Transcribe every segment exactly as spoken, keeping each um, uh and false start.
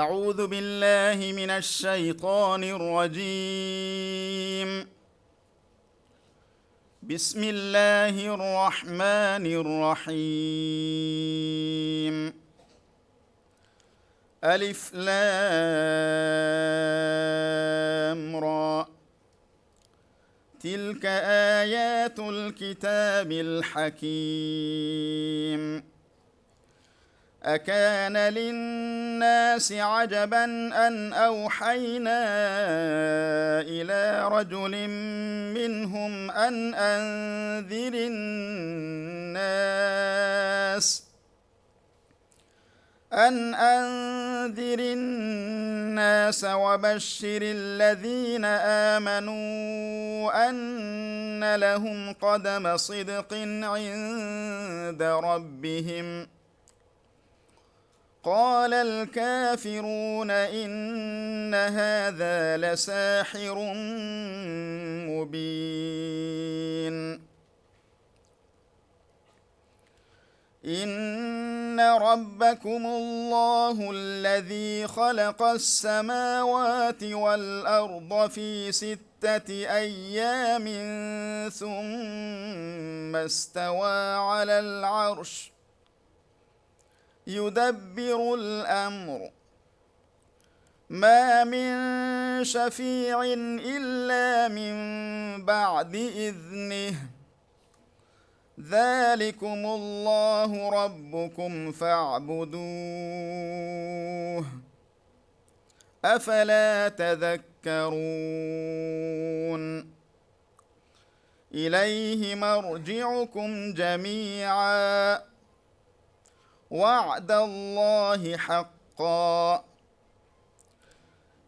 أعوذ بالله من الشيطان الرجيم. بسم الله الرحمن الرحيم. ألف لام را. تلك آيات الكتاب الحكيم. أكان للناس عجبا أن أوحينا إلى رجل منهم أن أنذر الناس أن أنذر الناس وبشر الذين آمنوا أن لهم قدم صدق عند ربهم. قال الكافرون إن هذا لساحر مبين. إن ربكم الله الذي خلق السماوات والأرض في ستة أيام ثم استوى على العرش يدبر الأمر ما من شفيع إلا من بعد إذنه ذلكم الله ربكم فاعبدوه أفلا تذكرون. إليه مرجعكم جميعا وعد الله حقا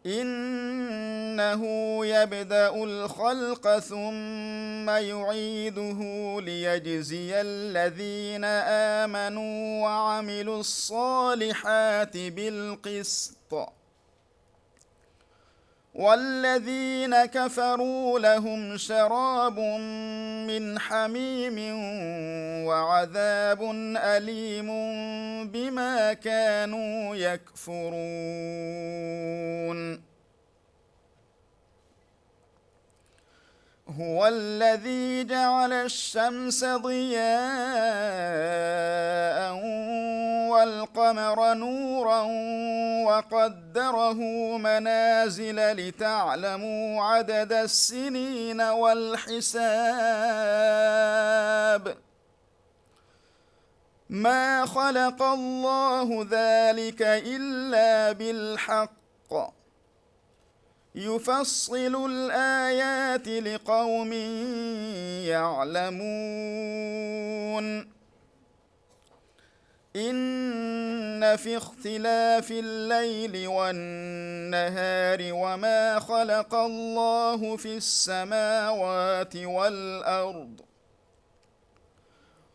إنه يبدأ الخلق ثم يعيده ليجزي الذين آمنوا وعملوا الصالحات بالقسط والذين كفروا لهم شراب من حميم وعذاب أليم بما كانوا يكفرون. هو الذي جعل الشمس ضياء والقمر نورا وقدره منازل لتعلموا عدد السنين والحساب ما خلق الله ذلك إلا بالحق يفصل الآيات لقوم يعلمون. إن في اختلاف الليل والنهار وما خلق الله في السماوات والأرض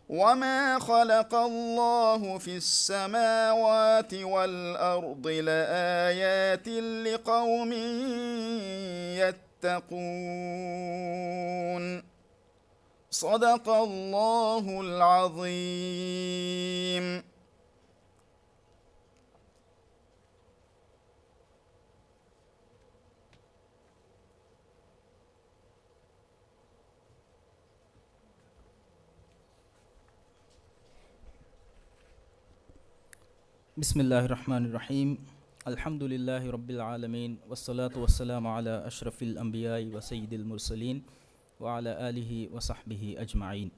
وما خلق الله في السماوات والأرض لآيات لقوم يتقون. صدق الله العظيم. بسم الله الرحمن الرحيم. الحمد لله رب العالمين، والصلاة والسلام على أشرف الأنبياء وسيد المرسلين، وعلى آله وصحبه أجمعين.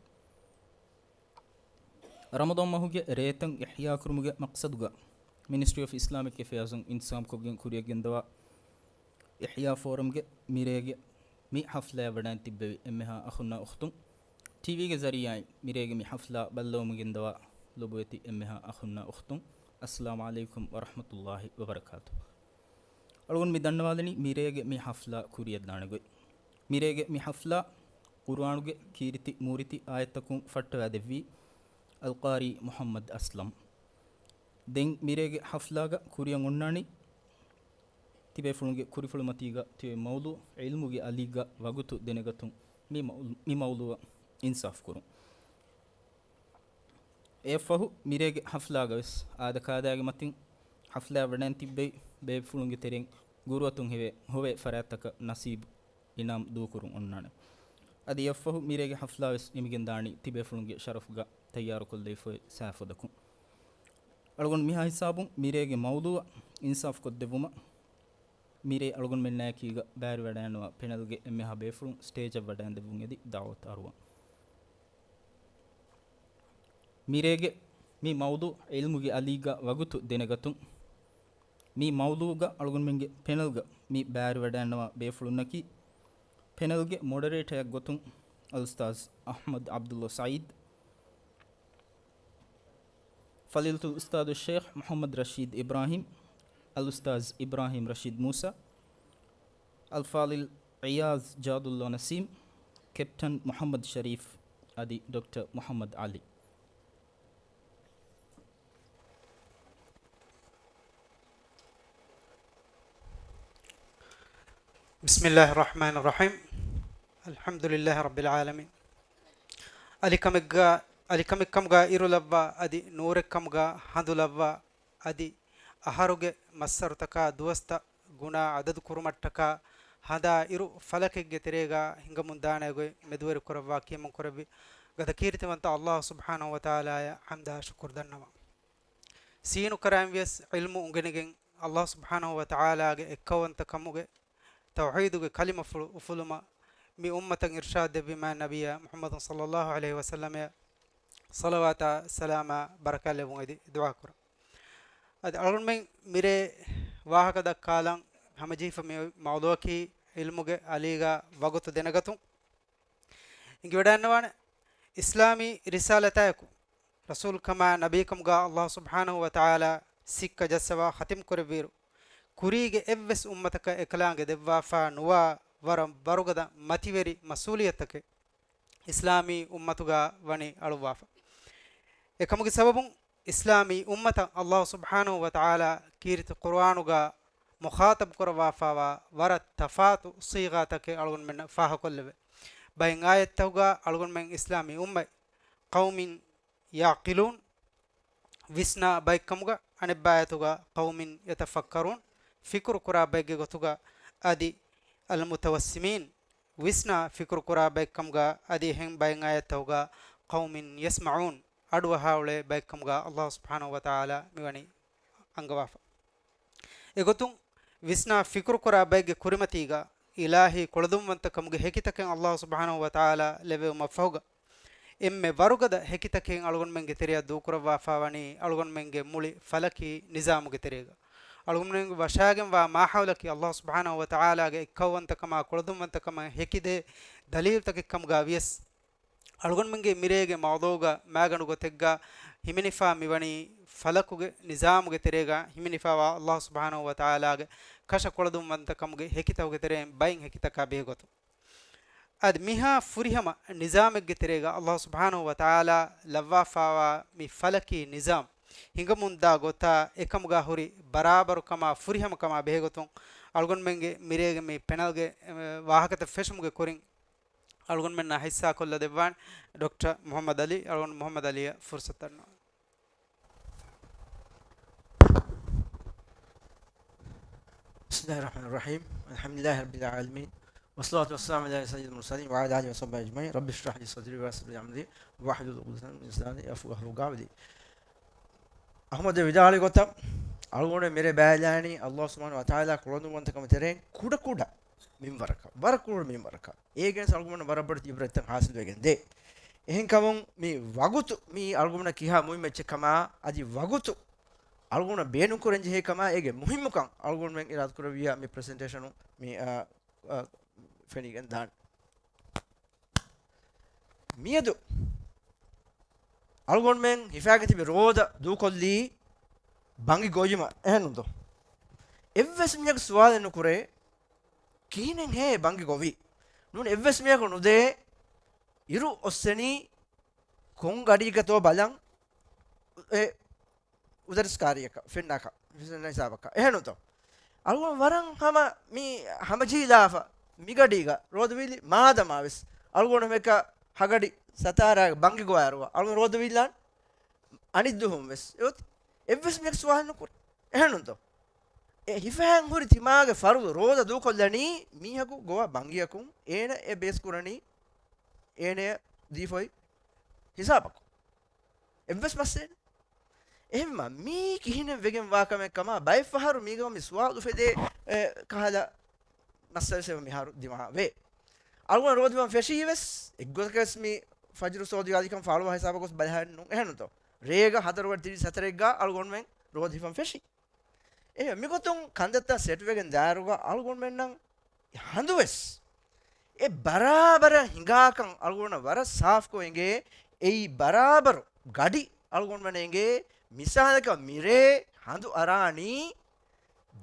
ރަމަޟާން މަހުގެ ރޭތައް އިޙްޔާކުރުމުގެ މަޤްޞަދުގަ މިނިސްޓްރީ އޮފް އިސްލާމިކް އެފެއާޒުން އިންތިޒާމްކޮށްގެން ކުރިއަށްގެންދަވާ އިޙްޔާ ފޯރަމްގެ މިރޭގެ މި ޙަފްލާއަށް ވަޑައިން ތިއްބެވި އެންމެހާ އަޚުންނާ އުޚްތުން، ޓީވީގެ ޒަރީޢާއިން މިރޭގެ މި ޙަފްލާ ބައްލަވަމުން ގެންދަވާ ލޮބުވެތި އެންމެހާ އަޚުންނާ އުޚްތުން، އައްސަލާމު ޢަލައިކުމް ވަރަޙްމަތުﷲި ވަބަރަކާތުހު. އަޅުގަނޑު މި ދަންނަވާލަނީ މިރޭގެ މި ޙަފްލާ ކުރިއަށްދާނެ ގޮތް. މިރޭގެ މި ޙަފްލާ ޤުރުއާނުގެ ކީރިތި މޫރިތި އާޔަތްތަކުން ފައްޓަވާދެއްވީ އަލްޤާރީ މުޙައްމަދު އަސްލަމް. ދެން މިރޭގެ ޙަފްލާގަ ކުރިއަށް އޮންނާނީ ތިބޭފުޅުންގެ ކުރިފުޅުމަތީގަ ތިބޭ މައުޟޫޢު ޢިލްމުގެ އަލީގަ ވަގުތު ދެނެގަތުން މި މައު، މި މައުޟޫޢަށް އިންސާފު ކުރުން. އެއަށްފަހު މިރޭގެ ޙަފްލާގަވެސް އާދަކާދައިގެ މަތިން ޙަފްލާ ވަޑައިން ތިއްބެވި ބޭފުޅުންގެ ތެރެއިން ގުރުއަތުން ހެވޭ ހޮވޭ ފަރާތްތަކަށް ނަސީބު އިނާމް ދޫކުރުން އޮންނާނެ. އަދި އެއަށްފަހު މިރޭގެ ޙަފްލާވެސް ނިމިގެން ދާނީ ތިބޭފުޅުންގެ ޝަރަފުގަ ތައްޔާރުކޮށްލެވިފައި ސާފޮދަކުން. އަޅުގަނޑު މިހާ ހިސާބުން މިރޭގެ މައުޟޫޢަށް އިންސާފުކޮށްދެއްވުމަށް މިރޭ އަޅުގަނޑުމެންނާއެކީގަ ބައިވެރިވަޑައިންނަވާ ޕެނަލްގެ އެންމެހާ ބޭފުޅުން ސްޓޭޖަށް ވަޑައިންދެއްވުން އެދި ދަޢުވަތު އަރުވަން. މިރޭގެ މި މައުޟޫޢު ޢިލްމުގެ އަލީގަ ވަގުތު ދެނެގަތުން. މި މައުޟޫޢުގަ އަޅުގަނޑުމެންގެ ޕެނަލްގަ މި ބައިވެރިވަޑައިންނަވާ ބޭފުޅުންނަކީ، ޕެނަލްގެ މޮޑަރޭޓަރެއް ގޮތުން އަލްއުސްތާޛް އަޙްމަދު ޢަބްދުﷲ ސަޢީދު، ފަޟީލަތުލް އުސްތާޛު ޝޭޚް މުޙައްމަދު ރަޝީދު އިބްރާހީމް، އަލްއުސްތާޛް އިބްރާހީމް ރަޝީދު މޫސާ، އަލްފާޟިލް އިޔާޒް ޖާދުﷲ ނަސީމް، ކެޕްޓަން މުޙައްމަދު ޝަރީފް އަދި ޑޮކްޓަރ މުޙައްމަދު ޢަލީ. بسم الله الرحمن الرحيم. الحمد لله رب العالمين. އަލިކަމެއްގަ، އަލިކަމެއްކަމުގަ އިރުލައްވާ، އަދި ނޫރެއްކަމުގަ ހަނދުލައްވާ، އަދި އަހަރުގެ މައްސަރުތަކާ ދުވަސްތައް ގުނާ އަދަދު ކުރުމަށްޓަކާ ހަނދާ އިރު ފަލަކެއްގެ ތެރޭގަ ހިނގަމުން ދާނެ ގޮތް މެދުވެރި ކުރައްވާ ކިޔަމަން ކުރެއްވި ގަދަ ކީރިތިވަންތަ އަލްލާހު ސުބްޙާނަހު ވަ ތަޢާލާއަށް ޙަމްދާ ޝުކުރު ދަންނަވަން. ސީނުކަރައިން ވިޔަސް ޢިލްމު އުނގެނިގެން އަލްލާހު ސުބްޙާނަހު ވަ ތަޢާލާގެ އެއްކައުވަންތަކަމުގެ ތައުޙީދުގެ ކަލިމަފުޅު އުފުލުމަށް މި އުއްމަތަށް އިރްޝާދު ދެއްވި މާތް ނަބިއްޔާ މުޙައްމަދު ޞައްލައްލާހު ޢަލައިހި ވަސައްލަމައަށް ޞަލަވާތާ ސަލާމާ ބަރަކާތް ލެއްވުން އެދި ދުޢާ ކުރަން. އަދި އަޅުގަނޑުމެން މިރޭ ވާހަކަ ދައްކާލަން ހަމަޖެހިފަ މި މައުޟޫޢަކީ ޢިލްމުގެ އަލީގަ ވަގުތު ދެނެގަތުން. އިނގިވަޑައިންނަވާނެ އިސްލާމީ ރިސާލަތާއެކު ރަސޫލުކަމާ ނަބީކަމުގަ އަލްލާހު ސުބްޙާނަހު ވަ ތަޢާލާ ސިއްކަ ޖައްސަވާ ޚަތިމް ކުރެއްވިއިރު، ކުރީގެ އެއްވެސް އުއްމަތަކަށް އެކަލާނގެ ދެއްވާފާ ނުވާ ވަރަށް ވަރުގަދަ މަތިވެރި މަސްއޫލިއްޔަތަކެއް އިސްލާމީ އުއްމަތުގަ ވަނީ އަޅުއްވާފަ. އެކަމުގެ ސަބަބުން އިސްލާމީ އުއްމަތަށް އަލްލާހު ސުބްޙާނަހު ވަ ތަޢާލާ ކީރިތި ޤުރުއާނުގަ މުޚާޠަބު ކުރައްވާފާވާ ވަރަށް ތަފާތު ޞީޣާތަކެއް އަޅުގަނޑުމެންނަށް ފާހަގަކޮށްލެވޭ. ބައެއް އާޔަތްތަކުގަ އަޅުގަނޑުމެން އިސްލާމީ އުއްމަތް، ޤައުމިން ޔަޢްޤިލޫން، ވިސްނާ ބައެއްކަމުގަ، އަނެއް އާޔަތުގަ ޤައުމިން ޔަތަފައްކަރޫން، ފިކުރު ކުރާ ބައެއްގެ ގޮތުގަ، އަދި އަލްމުތަވައްސިމީން، ވިސްނާ ފިކުރު ކުރާ ބައެއްކަމުގަ، އަދި އެހެން ބައެއް އާޔަތްތަކުގަ ޤައުމިން ޔަސްމަޢޫން، އަޑުއަހާ އުޅޭ ބައެއްކަމުގަ އަލްލާހު ސުބްޙާނަހު ވަ ތަޢާލާ މިވަނީ އަންގަވާފަ. އެގޮތުން ވިސްނާ ފިކުރު ކުރާ ބައެއްގެ ކުރިމަތީގަ އިލާހީ ކުޅަދުންވަންތަކަމުގެ ހެކިތަކެއް އަލްލާހު ސުބްޙާނަހު ވަ ތަޢާލާ ލެއްވެވުމަށްފަހުގަ، އެންމެ ވަރުގަދަ ހެކިތަކެއް އަޅުގަނޑުމެންގެ ތެރެއަށް ދޫކުރައްވާފާވަނީ އަޅުގަނޑުމެންގެ މުޅި ފަލަކީ ނިޒާމުގެ ތެރޭގަ. އަޅުގަނޑުމެން ވަށާގެންވާ މާހައުލަކީ އަލްލާހު ސުބްޙާނަހު ވަ ތަޢާލާގެ އެއްކައުވަންތަކަމާ ކުޅަދުންވަންތަކަމަށް ހެކިދޭ ދަލީލުތަކެއްކަމުގަ ވިޔަސް، އަޅުގަނޑުމެންގެ މިރޭގެ މައުޟޫޢުގަ މާގަނޑު ގޮތެއްގަ ހިމެނިފާ މިވަނީ ފަލަކުގެ ނިޒާމުގެ ތެރޭގަ ހިމެނިފާވާ އަލްލާހު ސުބްޙާނަހު ވަ ތަޢާލާގެ ކަށަ ކުޅަދުންވަންތަކަމުގެ ހެކިތަކުގެ ތެރެއިން ބައެއް ހެކިތަކާ ބެހޭގޮތުން. އަދި މިހާ ފުރިހަމަ ނިޒާމެއްގެ ތެރޭގަ އަލްލާހު ސުބްޙާނަހު ވަ ތަޢާލާ ލައްވާފާވާ މި ފަލަކީ ނިޒާމް ހިނގަމުންދާ ގޮތާ އެކަމުގަ ހުރި ބަރާބަރުކަމާ ފުރިހަމަކަމާ ބެހޭގޮތުން އަޅުގަނޑުމެންގެ މިރޭގެ މި ޕެނަލްގެ، އެ، ވާހަކަތައް ފެށުމުގެ ކުރިން އަޅުގަނޑުމެންނާ ހިއްސާ ކޮށްލަ ދެއްވާނެ ޑޮކްޓަރ މުޙައްމަދު ޢަލީ. އަޅުގަނޑު މުޙައްމަދު ޢަލީއަށް ފުރުޞަތު ދަންނަވަން. بسم الله الرحمن الرحيم. الحمد لله رب العالمين. والصلاة والسلام على سيد المرسلين وعلى آله وصحبه أجمعين. رب اشرح لي صدري ويسر لي أمري واحلل عقدة من لساني يفقهوا قولي. އަޙްމަދު ވިދާޅުވި ގޮތަށް، އަޅުގަނޑު މިރޭ ބައިލާނީ އަލްލާހު ސުބްޙާނަހު ވަ ތަޢާލާ ކުޅަދުންވަންތަކަމުގެ ތެރެއިން ކުޑަ ކުޑަ މިންވަރަކަށް، ވަރަށް ކުޑަ މިންވަރަކަށް. އޭގެން އަޅުގަނޑު ވަރަށް ބޮޑެތި ޢިބްރަތްތައް ޙާޞިލުވެގެން ދޭ. އެހެންކަމުން މި ވަގުތު މީ އަޅުގަނޑަށް ކިހާ މުހިއްމު އެއްޗެއް ކަމާ، އަދި ވަގުތު އަޅުގަނޑަށް ބޭނުން ކުރަން ޖެހޭ ކަމާ، އޭގެ މުހިއްމުކަން އަޅުގަނޑުމެން އިރާދަ ކުރެއްވިއްޔާ މި ޕްރެޒެންޓޭޝަނުން މި، އާ، އާ، ފެނިގެން ދާނެ. މިއަދު އަޅުގަނޑުމެން ހިފާގެ ތިބި ރޯދަ ދޫކޮށްލީ ބަނގި ގޮވީމަ، އެހެންނުންތޯ؟ އެއްވެސް މީހަކު ސުވާލެއް ނުކުރޭ، ކިހިނެއްހޭ ބަނގި ގޮވީ؟ ނޫން، އެއްވެސް މީހަކު ނުދޭ އިރު އޮއްސެނީ ކޮން ގަޑީގަތޯ ބަލަން، އެ އުދަރިސްކާރިއަކަށް، ފެންނާކަށް، ފެންނަ ހިސާބަކަށް. އެހެންނުތޯ؟ އަޅުގަނޑު ވަރަށް ހަމަ މި ހަމަޖެހިލާފަ މިގަޑީގަ ރޯދަވީލި މާދަމާވެސް އަޅުގަނޑު ހަމައެކަ ހަގަޑި ސަތާރާގެ ބަނގި ގޮވާއިރު އަޅުގަނޑު ރޯދަވީލާން އަނެއްދުވަހުން ވެސް އެއޮތް އެއްވެސް މީހަކު ސުވާލެއް ނުކުރޭ. އެހެންނުންތޯ؟ އެ ހިފަހަން ހުރި ތިމާގެ ފަރުޟު ރޯދަ ދޫކޮށްލަނީ މީހަކު ގޮވާ ބަންގިއަކުން، އޭނަ އެ ބޭސް ކުރަނީ އޭނަޔަށް ދީފައި ހިސާބަކު. އެއްވެސް މައްސަލެއް ނެތް. އެހެންމަ މީ ކިހިނެއް ވެގެން ވާ ކަމެއް ކަމާ ބައެއް ފަހަރު މީގަ މި ސުވާލު އުފެދޭ، އެ، ކަހަލަ މައްސަލަ މިހާރު ދިމާވޭ. އަޅުގަނޑު ރޯދަ ހިފަން ފެށީ ވެސް، އެއްގޮތަކަސް މި ފަޖުރު ސޯދި އަލިކަން ފާޅުވާ ހިސާބަކޮސް ބަލަހައެއް ނޫން. އެހެންނުތޯ؟ ރޭގަ ހަތަރު ވަނަ ތިރީސް ހަތަރެއްގަ އަޅުގަނޑުމެން ރޯދަ ހިފަން ފެށީ. އެހެން މިގޮތުން ކަންތައްތައް ސެޓްވެގެން ދާއިރުގަ އަޅުގަނޑުމެންނަށް ހަނދުވެސް އެ ބަރާބަރަށް ހިނގާކަން އަޅުގަނޑަށް ވަރަށް ސާފްކޮށް އެނގޭ. އެއީ ބަރާބަރު ގަޑި އަޅުގަނޑުމެން އެނގޭ. މިސާލަކަށް މިރޭ ހަނދު އަރާނީ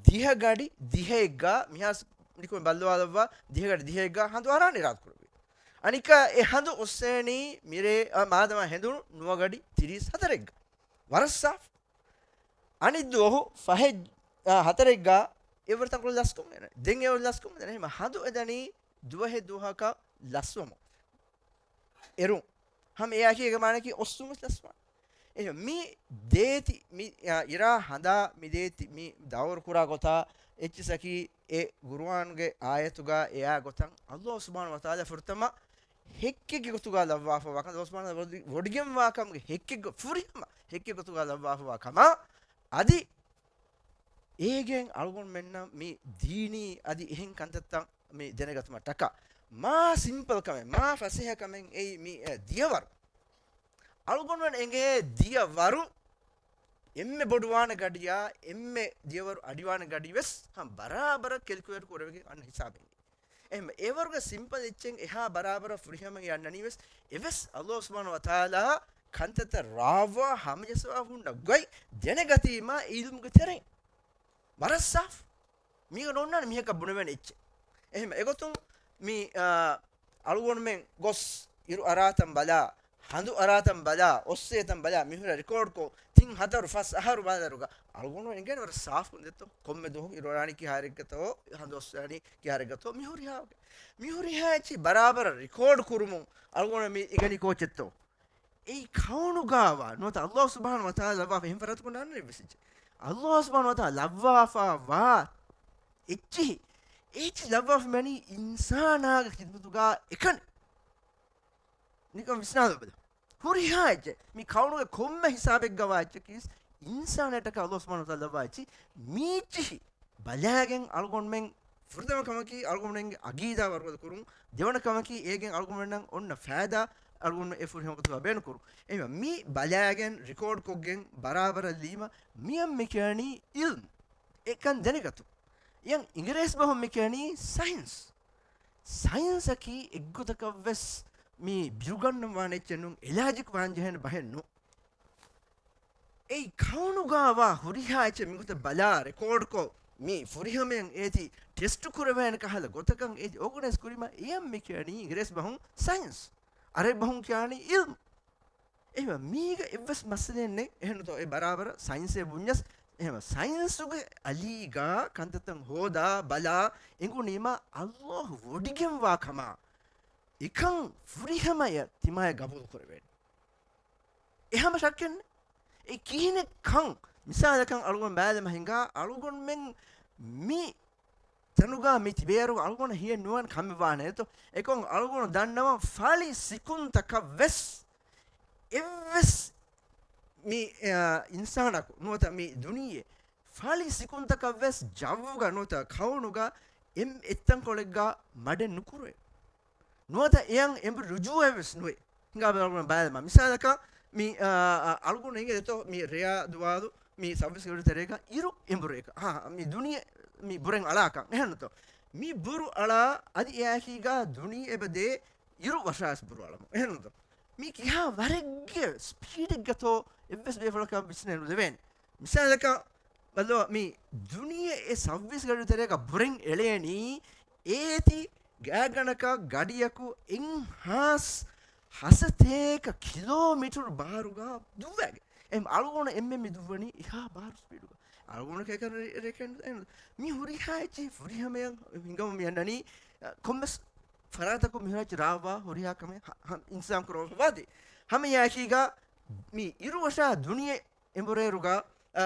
ދިހަ ގަޑި ދިހައެއްގަ، މިހާސް ނިކުމެ ބައްލަވާލައްވާ، ދިހަ ގަޑި ދިހައެއްގަ ހަނދު އަރާނީ ރާތުކުރެއްވި. އަނިކާ އެ ހަނދު އޮއްސޭނީ މިރޭ، އަ، މާދަމާ ހެނދުނު ނުވަ ގަޑި ތިރީސް ހަތަރެއްގަ. ވަރަށް ސާފް. އަނެއް ދުވަހު ފަހެއް، އާ، ހަތަރެއްގަ އެވަރު ތަންކޮޅެއް ލަސްކޮށް އެނެ. ދެން އެވަރު ލަސްކޮށް އެނެ. އެހެން ހަނދު އެދަނީ ދުވަހެއް ދުވަހަކަށް ލަސްވަމުން. އެރުން. ހަމަ އެއާއެކީ އޭގެ މާނައަކީ އޮއްސުން ވެސް ލަސްވާނެ. އެހެން މި ދޭތި، މި، އާ، އިރާ ހަނދާ މި ދޭތި، މި ދައުރު ކުރާ ގޮތާ އެއްޗިސަކީ އެ ގުރުއާންގެ އާޔަތުގަ އެއާ ގޮތަށް އައްލާހު ސުބްޙާނަހު ވަތަޢާލާ ފުރަތަމަ ހެއްކެއްގެ ގޮތުގަ ލައްވާފަވާ ކަމަށް، އައްލާހު ސުބްޙާނަހު ވަތަޢާލާ ވޮޑިގެންވާ ކަމުގެ ހެއްކެއްގެ ފުރިހަމަ ހެއްކެއް ގޮތުގަ ލައްވާފަވާ ކަމަށް އަދި އޭގެން އަޅުގަނޑުމެންނަށް މި ދީނީ އަދި އެހެން ކަންތައްތައް މި ދެނެގަތުމަށް ޓަކާ. މާ ސިމްޕަލް ކަމެއް، މާ ފަސޭހަ ކަމެއް އެއީ މި، އެ، ދިޔަވަރު. އަޅުގަނޑުމެން އެނގޭ ދިޔަވަރު އެންމެ ބޮޑުވާނެ ގަޑިޔާ، އެންމެ ދިޔަވަރު އަޑިވާނެ ގަޑި ވެސް ހަމަ ބަރާބަރަށް ކެލްކުލޭޓް ކުރެވިގެން އަންނަ ހިސާބެއް. އެހެން އެވަރުގެ ސިމްޕަލް އެއްޗެއް އެހާ ބަރާބަރަށް ފުރިހަމައަށް އަންނަނީ ވެސް، އެވެސް އައްލާހު ސުބްޙާނަހު ވަތަޢާލާ ކަންތައްތައް ރާވާ ހަމަޖައްސަވާ ހުންނަ ގޮތް ދެނެގަތީމާ އިލްމުގެ ތެރެއިން. ވަރަށް ސާފު. މީގަ ނޯންނާނެ މީހަކަށް ބުނެވޭނެ އެއްޗެއް. އެހެން އެގޮތުން މި، އާ، އަޅުގަނޑުމެން ގޮސް އިރު އަރާތަން ބަލާ، ހަނދު އަރާތަން ބަލާ، އޮއްސޭތަން ބަލާ، މިހުރެ ރެކޯޑްކޮށް، ތިން ހަތަރު ފަސް އަހަރު ބާދަރުގަ އަޅުގަނޑު އެނގޭނެ ވަރަށް ސާފުކޮށް ދެއްތޯ، ކޮންމެ ދުވަހު އިރު އަރާނީ ކިހާރެއްގަތޯ، ހަނދު އޮއްސާނީ ކިހާރެއްގަތޯ، މި ހުރިހާ، މި ހުރިހާ އެއްޗެއް ބަރާބަރަށް ރެކޯޑް ކުރުމުން އަޅުގަނޑު މި އިނގަނީ ކޯޗެއްތޯ؟ އެއީ ކައުނުގާވާ ނުވަތަ އައްލާހު ސުބްޙާނަހު ވަތަޢާލާ ލައްވާފަ އެހެން ފަރާތަކުން ނާންނަ އެއްވެސް އެއްޗެއް. އައްލާހު ސުބްޙާނަހު ވަތަޢާލާ ލައްވާފަ ވާ އެއްޗެހި، އެ އެއްޗެއް ލައްވާފަ މިވަނީ އިންސާނާގެ ޚިދްމަތުގާ އެކަނި. ނިކަން ވިސްނާލަބަލަ. ހުރިހާ އެއްޗެއް، މި ކައުނުގެ ކޮންމެ ހިސާބެއްގަ ވާ އެއްޗަކީ ވެސް އިންސާނާއަށްޓަކާ އައްލާހު ސުބްޙާނަހު ވަތަޢާލާ ލައްވާ އެއްޗެއް. މީ އެއްޗެހި ބަލާގެން އަޅުގަނޑުމެން ފުރަތަމަ ކަމަކީ އަޅުގަނޑުމެންގެ އަގީދާ ވަރުގަދަ ކުރުން. ދެވަނަ ކަމަކީ އޭގެން އަޅުގަނޑުމެންނަށް އޮންނަ ފައިދާ އަޅުގަނޑުމެން އެ ފުރިހަމަ ގޮތުގަ ބޭނުން ކުރުން. އެހެންވީމަ މި ބަލާގެން ރެކޯޑް ކޮށްގެން ބަރާބަރަށް ލީމަ މިއަށް މި ކިޔަނީ އިލްމު. އެކަން ދެނެގަތުން. އެޔަން އިނގިރޭސި ބަހުން މި ކިޔަނީ ސައިންސް. ސައިންސަކީ އެއްގޮތަކަށް ވެސް މި ބިރުގަންނަވާނެ އެއްޗެއް ނޫން، އެލާޖިކް ވާން ޖެހޭނެ ބަހެއް ނޫން. އެއީ ކައުނުގާވާ ހުރިހާ އެއްޗެއް މިގޮތަށް ބަލާ ރެކޯޑްކޮށް، މި ފުރިހަމަޔަށް އޭތި ޓެސްޓު ކުރެވޭނެ ކަހަލަ ގޮތަކަށް އޭތި އޯގަނައިޒް ކުރީމަ އެޔަށް މި ކިޔަނީ އިނގިރޭސި ބަހުން ސައިންސް. އަރަބި ބަހުން ކިޔާނީ އިލްމު. އެހެންވީމަ މީގަ އެއްވެސް މައްސަލައެއް ނެތް. އެހެންނުތޯ އެ ބަރާބަރަށް ސައިންސޭ ބުންޏަސް، އެހެންވީމަ ސައިންސުގެ އަލީގަ ކަންތައްތައް ހޯދާ ބަލާ އެނގުނީމަ އައްލާހު ވޮޑިގެންވާ ކަމާ އެކަން ފުރިހަމަޔަށް ތިމާޔަށް ގަބޫލު ކުރެވޭނެ. އެ ހަމަ ޝައްކެއް ނެތް. އެ ކިހިނެއް ކަން މިސާލަކަށް އަޅުގަނޑު ބައިލަމަ ހިނގާ އަޅުގަނޑުމެން މި ތަނުގާ މި ތިބޭއިރު އަޅުގަނޑަށް ހިޔެއް ނުވާނެ ކަމެއް ވާނެ އެތޯ. އެކަމަކު އަޅުގަނޑު ދަންނަވަން ފަޅި ސިކުންތަކަށް ވެސް އެއްވެސް މި، އާ، އިންސާނަކު ނުވަތަ މި ދުނިޔެ ފަޅި ސިކުންތަކަށް ވެސް ޖައްވުގަ ނުވަތަ ކައުނުގަ އެއް، އެއްތަންކޮޅެއްގަ މަޑެއް ނުކުރޭ. ނުވަތަ އެޔަން އެނބުރި ރުޖޫޢަތް ވެސް ނުވޭ. ހިނގާ ބަލަމާ ބަލަމާ. މިސާލަކަށް މި، އާ، އާ، އަޅުގަނޑު އިނގޭތޯ މި ރެޔާ ދުވާލު މި ސައުވީސް ގަޑި ތެރޭގަ އިރު އެނބުރޭކަށް. އާ، މި ދުނިޔެ މި ބުރެން އަޅާކަން. އެހެންނުތޯ؟ މި ބުރު އަޅާ އަދި އެއާއެކީގަ ދުނިޔެ އެބަދޭ އިރު ވަށާސް ބުރު އަޅަމު. އެހެންނުތޯ؟ މީ ކިހާ ވަރެއްގެ ސްޕީޑެއްގަތޯ އެއްވެސް ބޭފުޅަކަށް ވިސްނެ ނުދެވޭނެ. މިސާލަކަށް ބަލޯ، މި ދުނިޔެ އެ ސައުވީސް ގަޑި ތެރޭގަ ބުރެން އެޅޭނީ އޭތި ގާތްގަނޑަކަށް ގަޑިއަކު އެއްހާސް ހަސަތޭކަ ކިލޯމީޓަރު ބާރުގަ ދުއްވައިގެން. އެހެން އަޅުގަނޑު އެންމެން މި ދުއްވަނީ އެހާ ބާރު ސްޕީޑުގަ. އަޅުގަނޑު ކޭކަން ރެ-، ރެކެން މި ހުރިހާ އެއްޗެއް ފުރިހަމަޔަށް ހިނގަމުން މި އަންނަނީ، އަ، ކޮންމެސް ފަރާތަކުން މިހުރިހާ އެއްޗެއް ރާވާ ހުރިހާ ކަމެއް ހަ-، ހަ-، އިންތިޒާމް ކުރައްވާ ވާތީ. ހަމަ އެއާއެކީގަ މި އިރު ވަށާ ދުނިޔެ އެނބުރޭއިރުގަ، އަ،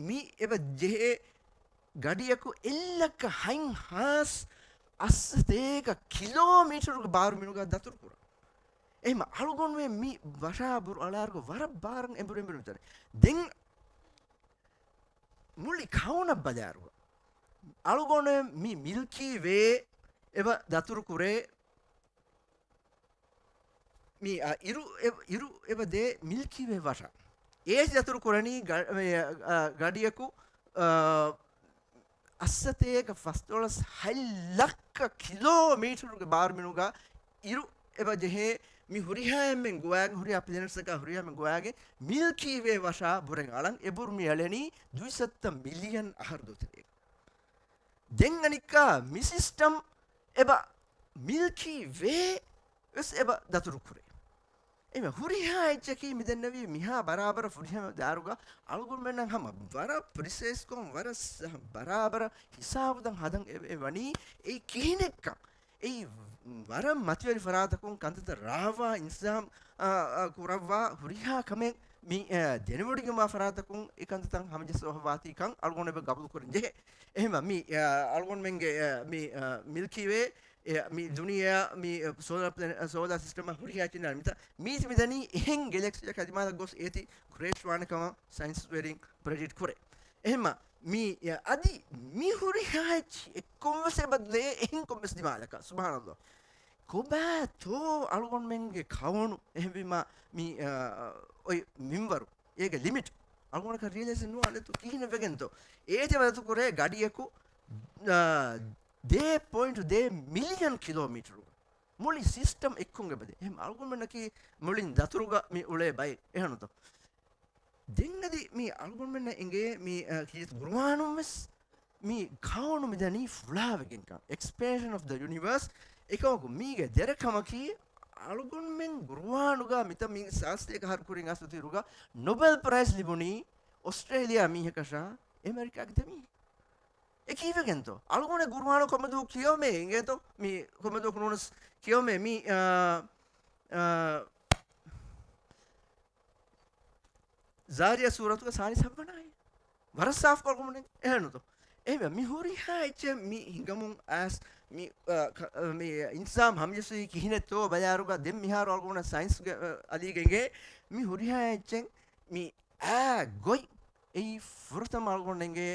މި އެބަ ޖެހޭ ގަޑިއަކު އެއްލައްކަ ހަތް ހާސް އަށްސަތޭކަ ކިލޯމީޓަރުގެ ބާރު މިނުގަ ދަތުރު ކުރާ. އެހެމަ އަޅުގަނޑުމެން މި ވަށާ ބުރު އަޅާރުގަ ވަރަށް ބާރަށް އެނބުރި އެނބުރި މިތަނެ. ދެން މުޅި ކައުނަށް ބަލާރުގަ އަޅުގަނޑުމެން މި މިލްކީ ވޭ އެބަ ދަތުރު ކުރޭ. މި، އަ، އިރު އެ-، އިރު އެބަ ދޭ މިލްކީ ވޭ ވަށަ. އޭތި ދަތުރު ކުރަނީ ގަ-، އެ، އަ، ގަޑިއަކު، އަ، އައްސަތޭކަ ފަސްދޮޅަސް ހަތް ލައްކަ ކިލޯމީޓަރުގެ ބާރު މިނުގަ އިރު އެބަ ޖެހޭ މި ހުރިހާ އެންމެން ގޮވާގެ ހުރިހާ ޕްލެނެޓްސްއަކާ ހުރިހާ އެންމެން ގޮވާގެ މިލްކީ ވޭ ވަށާ ބުރެން އަޅަން އެ ބުރު މި އެޅެނީ ދުއިސައްތަ މިލިއަން އަހަރު ދޯތެރޭގަ. ދެން އަނެއްކާ މި ސިސްޓަމް އެބަ މިލްކީ ވޭ ވެސް އެބަ ދަތުރު ކުރޭ. އެމެ ހުރިހާ އެއްޗަކީ މިދެންނެވީ މިހާ ބަރާބަރަށް ފުރިހަމަ ދާރުގަ އަޅުގަނޑުމެންނަށް ހަމަ ވަރަށް ޕްރިސައިސްކޮށް ވަރަށް ސަ-، ބަރާބަރަށް ހިސާބުދަން ހަދަން އެ-، އެ ވަނީ އެއީ ކިހިނެއްކަން. އެއީ ވަރަށް މަތިވެރި ފަރާތަކުން ކަންތައްތައް ރާވާ އިންތިޒާމް، އާ، އާ، ކުރައްވާ ހުރިހާ ކަމެއް މި، އާ، ދެނެވޮޑިގެންވާ ފަރާތަކުން އެ ކަންތައްތައް ހަމަޖައްސަވާފައިވާތީކަން އަޅުގަނޑު އެބަ ގަބޫލުކުރަން ޖެހޭ. އެހެންވެ މި، އާ، އަޅުގަނޑުމެންގެ، އާ، މި، އާ، މިލްކީ ވޭ، އެ، މި ދުނިޔެއާ، މި، އާ، ސޯލާ ޕްލެނެޓް، އާ، ސޯލާ ސިސްޓަމާ ހުރިހާ ޗިންނާ މިތަ-، މީތި މިދަނީ އެހެން ގެލެކްސީއަކާ ދިމާލަށް ގޮސް އޭތި ކްރޭޝް ވާނެ ކަމަށް ސައިންސްވެރިން ޕްރެޑިކްޓް ކުރޭ. އެހެންމަ މި، އަދި މި ހުރިހާ އެއްޗި އެއްކޮންވެސް އެބަ ދޭ އެހެން ކޮންމެސް ދިމާލަކަށް. ސުބްޙާނަﷲ. ކޮބާތޯ އަޅުގަނޑުމެންގެ ކައުނު އެހެންވީމާ މި، އާ، އޮތް މިންވަރު، އޭގެ ލިމިޓް އަޅުގަނޑަކަށް ރިއަލައިޒް ނުވާނެތޯ ކިހިނެއް ވެގެންތޯ؟ އޭތި އެބަ ދަތުރު ކުރޭ ގަޑިއަކު، އާ، ދޭ ޕޮއިންޓް ދޭ މިލިއަން ކިލޯމީޓަރު. މުޅި ސިސްޓަމް އެއްކޮށް އެބަދޭ. އެހެން އަޅުގަނޑުމެންނަކީ މުޅިން ދަތުރުގަ މި އުޅޭ ބައެއް. އެހެންތޯ؟ ދެން އަދި މި އަޅުގަނޑުމެންނަށް އެނގޭ މި، އަ، ކީރިތި ގުރުއާނުން ވެސް މި ކައުނު މިދަނީ ފުޅާވެގެންކަން. Expansion of the universe. އެކަމަކު މީގެ ދެރަ ކަމަކީ އަޅުގަނޑުމެން ގުރުއާނުގަ މިތަ މި ސާސްތޭކަ އަހަރު ކުރިން އަސްލު ތިރުގަ ނޮބެލް ޕްރައިޒް ލިބުނީ އޮސްޓްރޭލިއާ މީހަކަށާ އެމެރިކާގެ ދެމީހެއް. އެ ކީއްވެގެންތޯ؟ އަޅުގަނޑު ގުރުއާނު ކޮންމެ ދުވަހު ކިޔަވަމޭ އިނގޭތޯ؟ މި ކޮންމެ ދުވަހު ނޫނަސް ކިޔަވަމޭ މި، އާ، އާ، ޒާރިޔާ ސޫރަތުގެ ސާޅީސް ހައްވަނަ އާޔަތް. ވަރަށް ސާފު ކޮޅުމުން އެހެންނުތޯ؟ އެހެންވެ މި ހުރިހާ އެއްޗެއް މި ހިނގަމުން އައިސް މި، އާ، ކަ-، މި އިންތިޒާމް ހަމަޖެއްސުވީ ކިހިނެއްތޯ ބަލާރުގަ ދެން މިހާރު އަޅުގަނޑަށް ސައިންސްގެ، އާ، އަލީގެ އެނގޭ މި ހުރިހާ އެއްޗެއް މި އާ ގޮތް އެއީ ފުރަތަމަ އަޅުގަނޑު އެނގޭ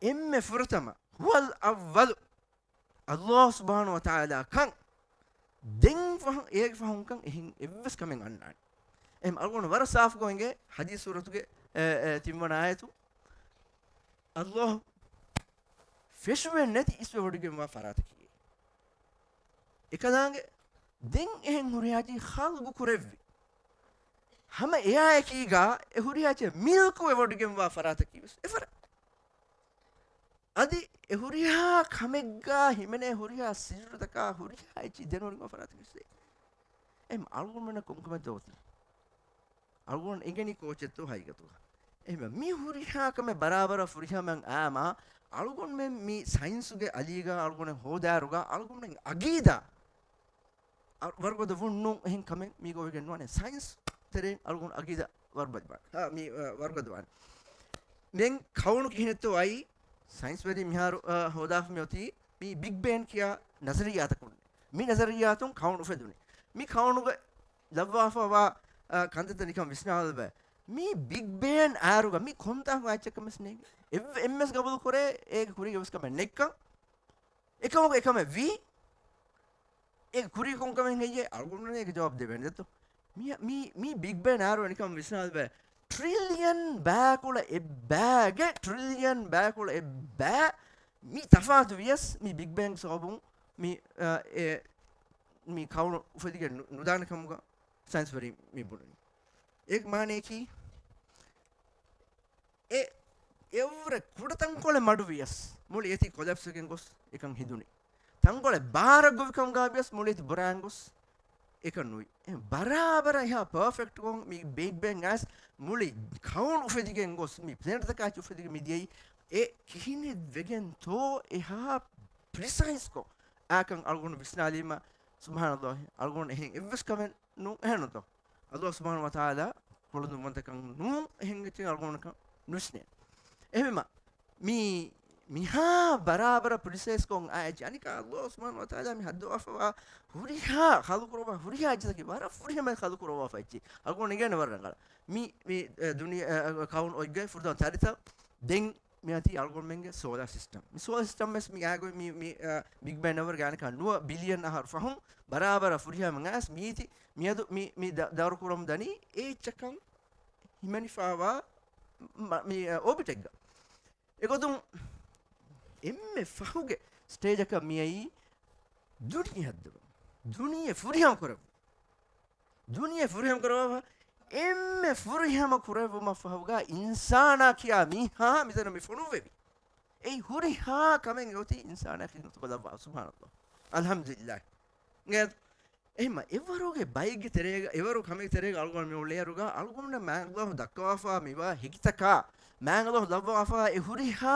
އެންމެ ފުރަތަމަ ހުވަލް އައްވަލު އައްލާހު ސުބްޙާނަހު ވަތަޢާލާ ކަން. ދެން ފަހު، އޭގެ ފަހުން ކަން އެހެން އެއްވެސް ކަމެއް އަންނާނެ. އެހެން އަޅުގަނޑު ވަރަށް ސާފުކޮށް އެނގޭ ޙަދީޘް ސޫރަތުގެ، އެ، އެ، ތިންވަނަ އާޔަތު. އައްލާހު ފެށުމެއް ނެތި އިސްވެވޮޑިގެންވާ ފަރާތަކީ. އެކަލާނގެ ދެން އެހެން ހުރިހާ އެއްޗެއް ޚަލްޤު ކުރެއްވި. ހަމަ އެއާއެކީގަ އެ ހުރިހާ އެއްޗެއް މިލްކުވެވޮޑިގެންވާ ފަރާތަކީ ވެސް އެފަރާތް. އަދި އެ ހުރިހާ ކަމެއްގަ ހިމެނޭ ހުރިހާ ސިއްރުތަކާ ހުރިހާ އެއްޗެއް ދެނެވޮޑިގެންވާ ފަރާތަކީ ވެސް އެ. އެހެން އަޅުގަނޑުމެންނަށް ކޮންކަމެއްތޯ އޮތީ؟ އަޅުގަނޑު އެނގެނީ ކޯޗެއްތޯ ހަގީގަތުގަ؟ އެހެންވެ މި ހުރިހާ ކަމެއް ބަރާބަރަށް ފުރިހަމައަށް އާމާ އަޅުގަނޑުމެން މި ސައިންސުގެ އަލީގަ އަޅުގަނޑު ހޯދާއިރުގަ އަޅުގަނޑުމެން އަގީދާ އަ-، ވަރުގަދަ ވުން ނޫން އެހެން ކަމެއް މީގަ އޮވެގެން ނުވާނެ. ސައިންސް ތެރެއިން އަޅުގަނޑު އަގީދާ ވަރުބަދިވާނެ. އާ، މި، އާ، ވަރުގަދަވާނެ. ދެން ކައުނު ކިހިނެއްތޯ އައީ ސައިންސްވެރިން މިހާރު، އާ، ހޯދާފަ މި އޮތީ މި ބިގް ބޭން ކިޔާ ނަޒަރިއްޔާތަކުން. މި ނަޒަރިއްޔާތުން ކައުނު އުފެދުނީ. މި ކައުނުގަ ލައްވާފަވާ، އާ، ކަންތައްތައް ނިކަން ވިސްނާލަބަ. މި ބިގް ބޭން އާރުގަ މި ކޮންތާކު އެއްޗެއްކަމެސް ނޭނގެ. އެއް-، އެންމެސް ގަބޫލު ކުރޭ އޭގެ ކުރީގެ ވެސް ކަމެއް ނެއްކަން. އެކަމަކު އެކަމެއް ވީ. އޭގެ ކުރީ ކޮންކަމެއް ހެއްޔޭ؟ އަޅުގަނޑު އޭގެ ޖަވާބު ދެވޭނެ ދެއްތޯ. މި، މި، މި ބިގް ބޭން އާރު ނިކަން ވިސްނާލަބަ. ޓްރިލިއަން ބައިކުޅަ އެއްބައިގެ، ޓްރިލިއަން ބައިކުޅަ އެއްބައި މި ތަފާތު ވިޔަސް މި ބިގް ބޭން ސަބަބުން މި، އަ، އެ، މި ކައުނު އުފެދިގެން ނު-، ނުދާނެ ކަމުގަ ސައިންސްވެރިން މި ބުނަނީ. އޭގެ މާނަޔަކީ އެ އެއްވުރެ ކުޑަ ތަންކޮޅެއް މަޑުވިޔަސް މުޅި އޭތި ކޮލެޕްސް ވެގެން ގޮސް އެކަން ހިދުނީ. ތަންކޮޅެއް ބާރަށް ގޮވިކަމުގަ ވިޔަސް މުޅި އޭތި ބުރާން ގޮސް އެކަން ނުވި. އެ ބަރާބަރަށް އެހާ ޕާފެކްޓްކޮށް މި ބިގް ބޭން އައިސް މުޅި ކައުން އުފެދިގެން ގޮސް މި ޕްލެނެޓްތަކާ އުފެދިގެން މި ދިޔައީ އެ ކިހިނެއް ވެގެންތޯ އެހާ ޕްރިސައިސްކޮށް އާކަން އަޅުގަނޑު ވިސްނާލީމަ. ސުބްޙާނަﷲ، އަޅުގަނޑު އެހެން އެއްވެސް ކަމެއް ނޫން އެހެންނުތޯ؟ އައްލާހު ސުބްޙާނަހު ވަތަޢާލާ ކުޅަދުންވަންތަކަން ނޫން އެހެން އެއްޗެއް އަޅުގަނޑަކަށް ނުވިސްނޭ. އެހެންވީމަ، މި، މިހާ ބަރާބަރަށް ޕްރިސައިޒްކޮށް އާ އެއްޗެއް. އަނިކާ އައްލާހު ސުބްޙާނަހޫ ވަތަޢާލާ މި ހައްދަވާފަވާ ހުރިހާ ޚަލްޤު ކުރައްވާ ހުރިހާ އެއްޗިތަކެއް ވަރަށް ފުރިހަމަ ޚަލްޤު ކުރައްވާފަ އެއްޗެއް. އަޅުގަނޑު އިނގޭނެ ވަރަށް ރަނގަޅަށް. މި، މި، އެ، ދުނިޔެ، އެ، އެ، ކައުން އޮތްގައި ފުރަތަމަ ތަރިތަ ދެން މިއޮތީ އަޅުގަނޑުމެންގެ ސޯލާ ސިސްޓަމް. މި ސޯލާ ސިސްޓަމް ވެސް މި އާގޮތް މި، މި، އަ، ބިގް ބެން އަވަރގެ އަނެކާ ނުވަ ބިލިއަން އަހަރު ފަހުން ބަރާބަރަށް ފުރިހަމަ އައިސް މީތި މިއަދު މި، މި ދަ-، ދައުރު ކުރަމުން ދަނީ އެ އެއްޗަކަށް ހިމެނިފާވާ މަ-، މި، އަ، އޯބިޓެއްގަ. އެގޮތުން އެންމެ ފަހުގެ ސްޓޭޖަކަށް މިއައީ ދުނިޔެ ހައްދަވަން. ދުނިޔެ ފުރިހަމަ ކުރެއްވުން. ދުނިޔެ ފުރިހަމަ ކުރައްވާފަ، އެންމެ ފުރިހަމަ ކުރެއްވުމަށް ފަހުގަ އިންސާނާ ކިޔާ މީހާ މިތަނަށް މި ފޮނުއްވެވި. އެއީ ހުރިހާ ކަމެއް އޮތީ އިންސާނާ ޚިދުމަތުގަ ލައްވާ. ސުބްޙާނަﷲ. އަލްޙަމްދުލިއްލާހް. އެހެންމަ އެވަރުގެ ބައެއްގެ ތެރޭގަ، އެވަރު ކަމެއްގެ ތެރޭގަ އަޅުގަނޑު މި އުޅޭއިރުގަ އަޅުގަނޑު މާތް އަލްލާހު ދައްކަވާފަ މިވާ ހެކިތަކާ، މާތް އަލްލާހު ލައްވާފަ އެ ހުރިހާ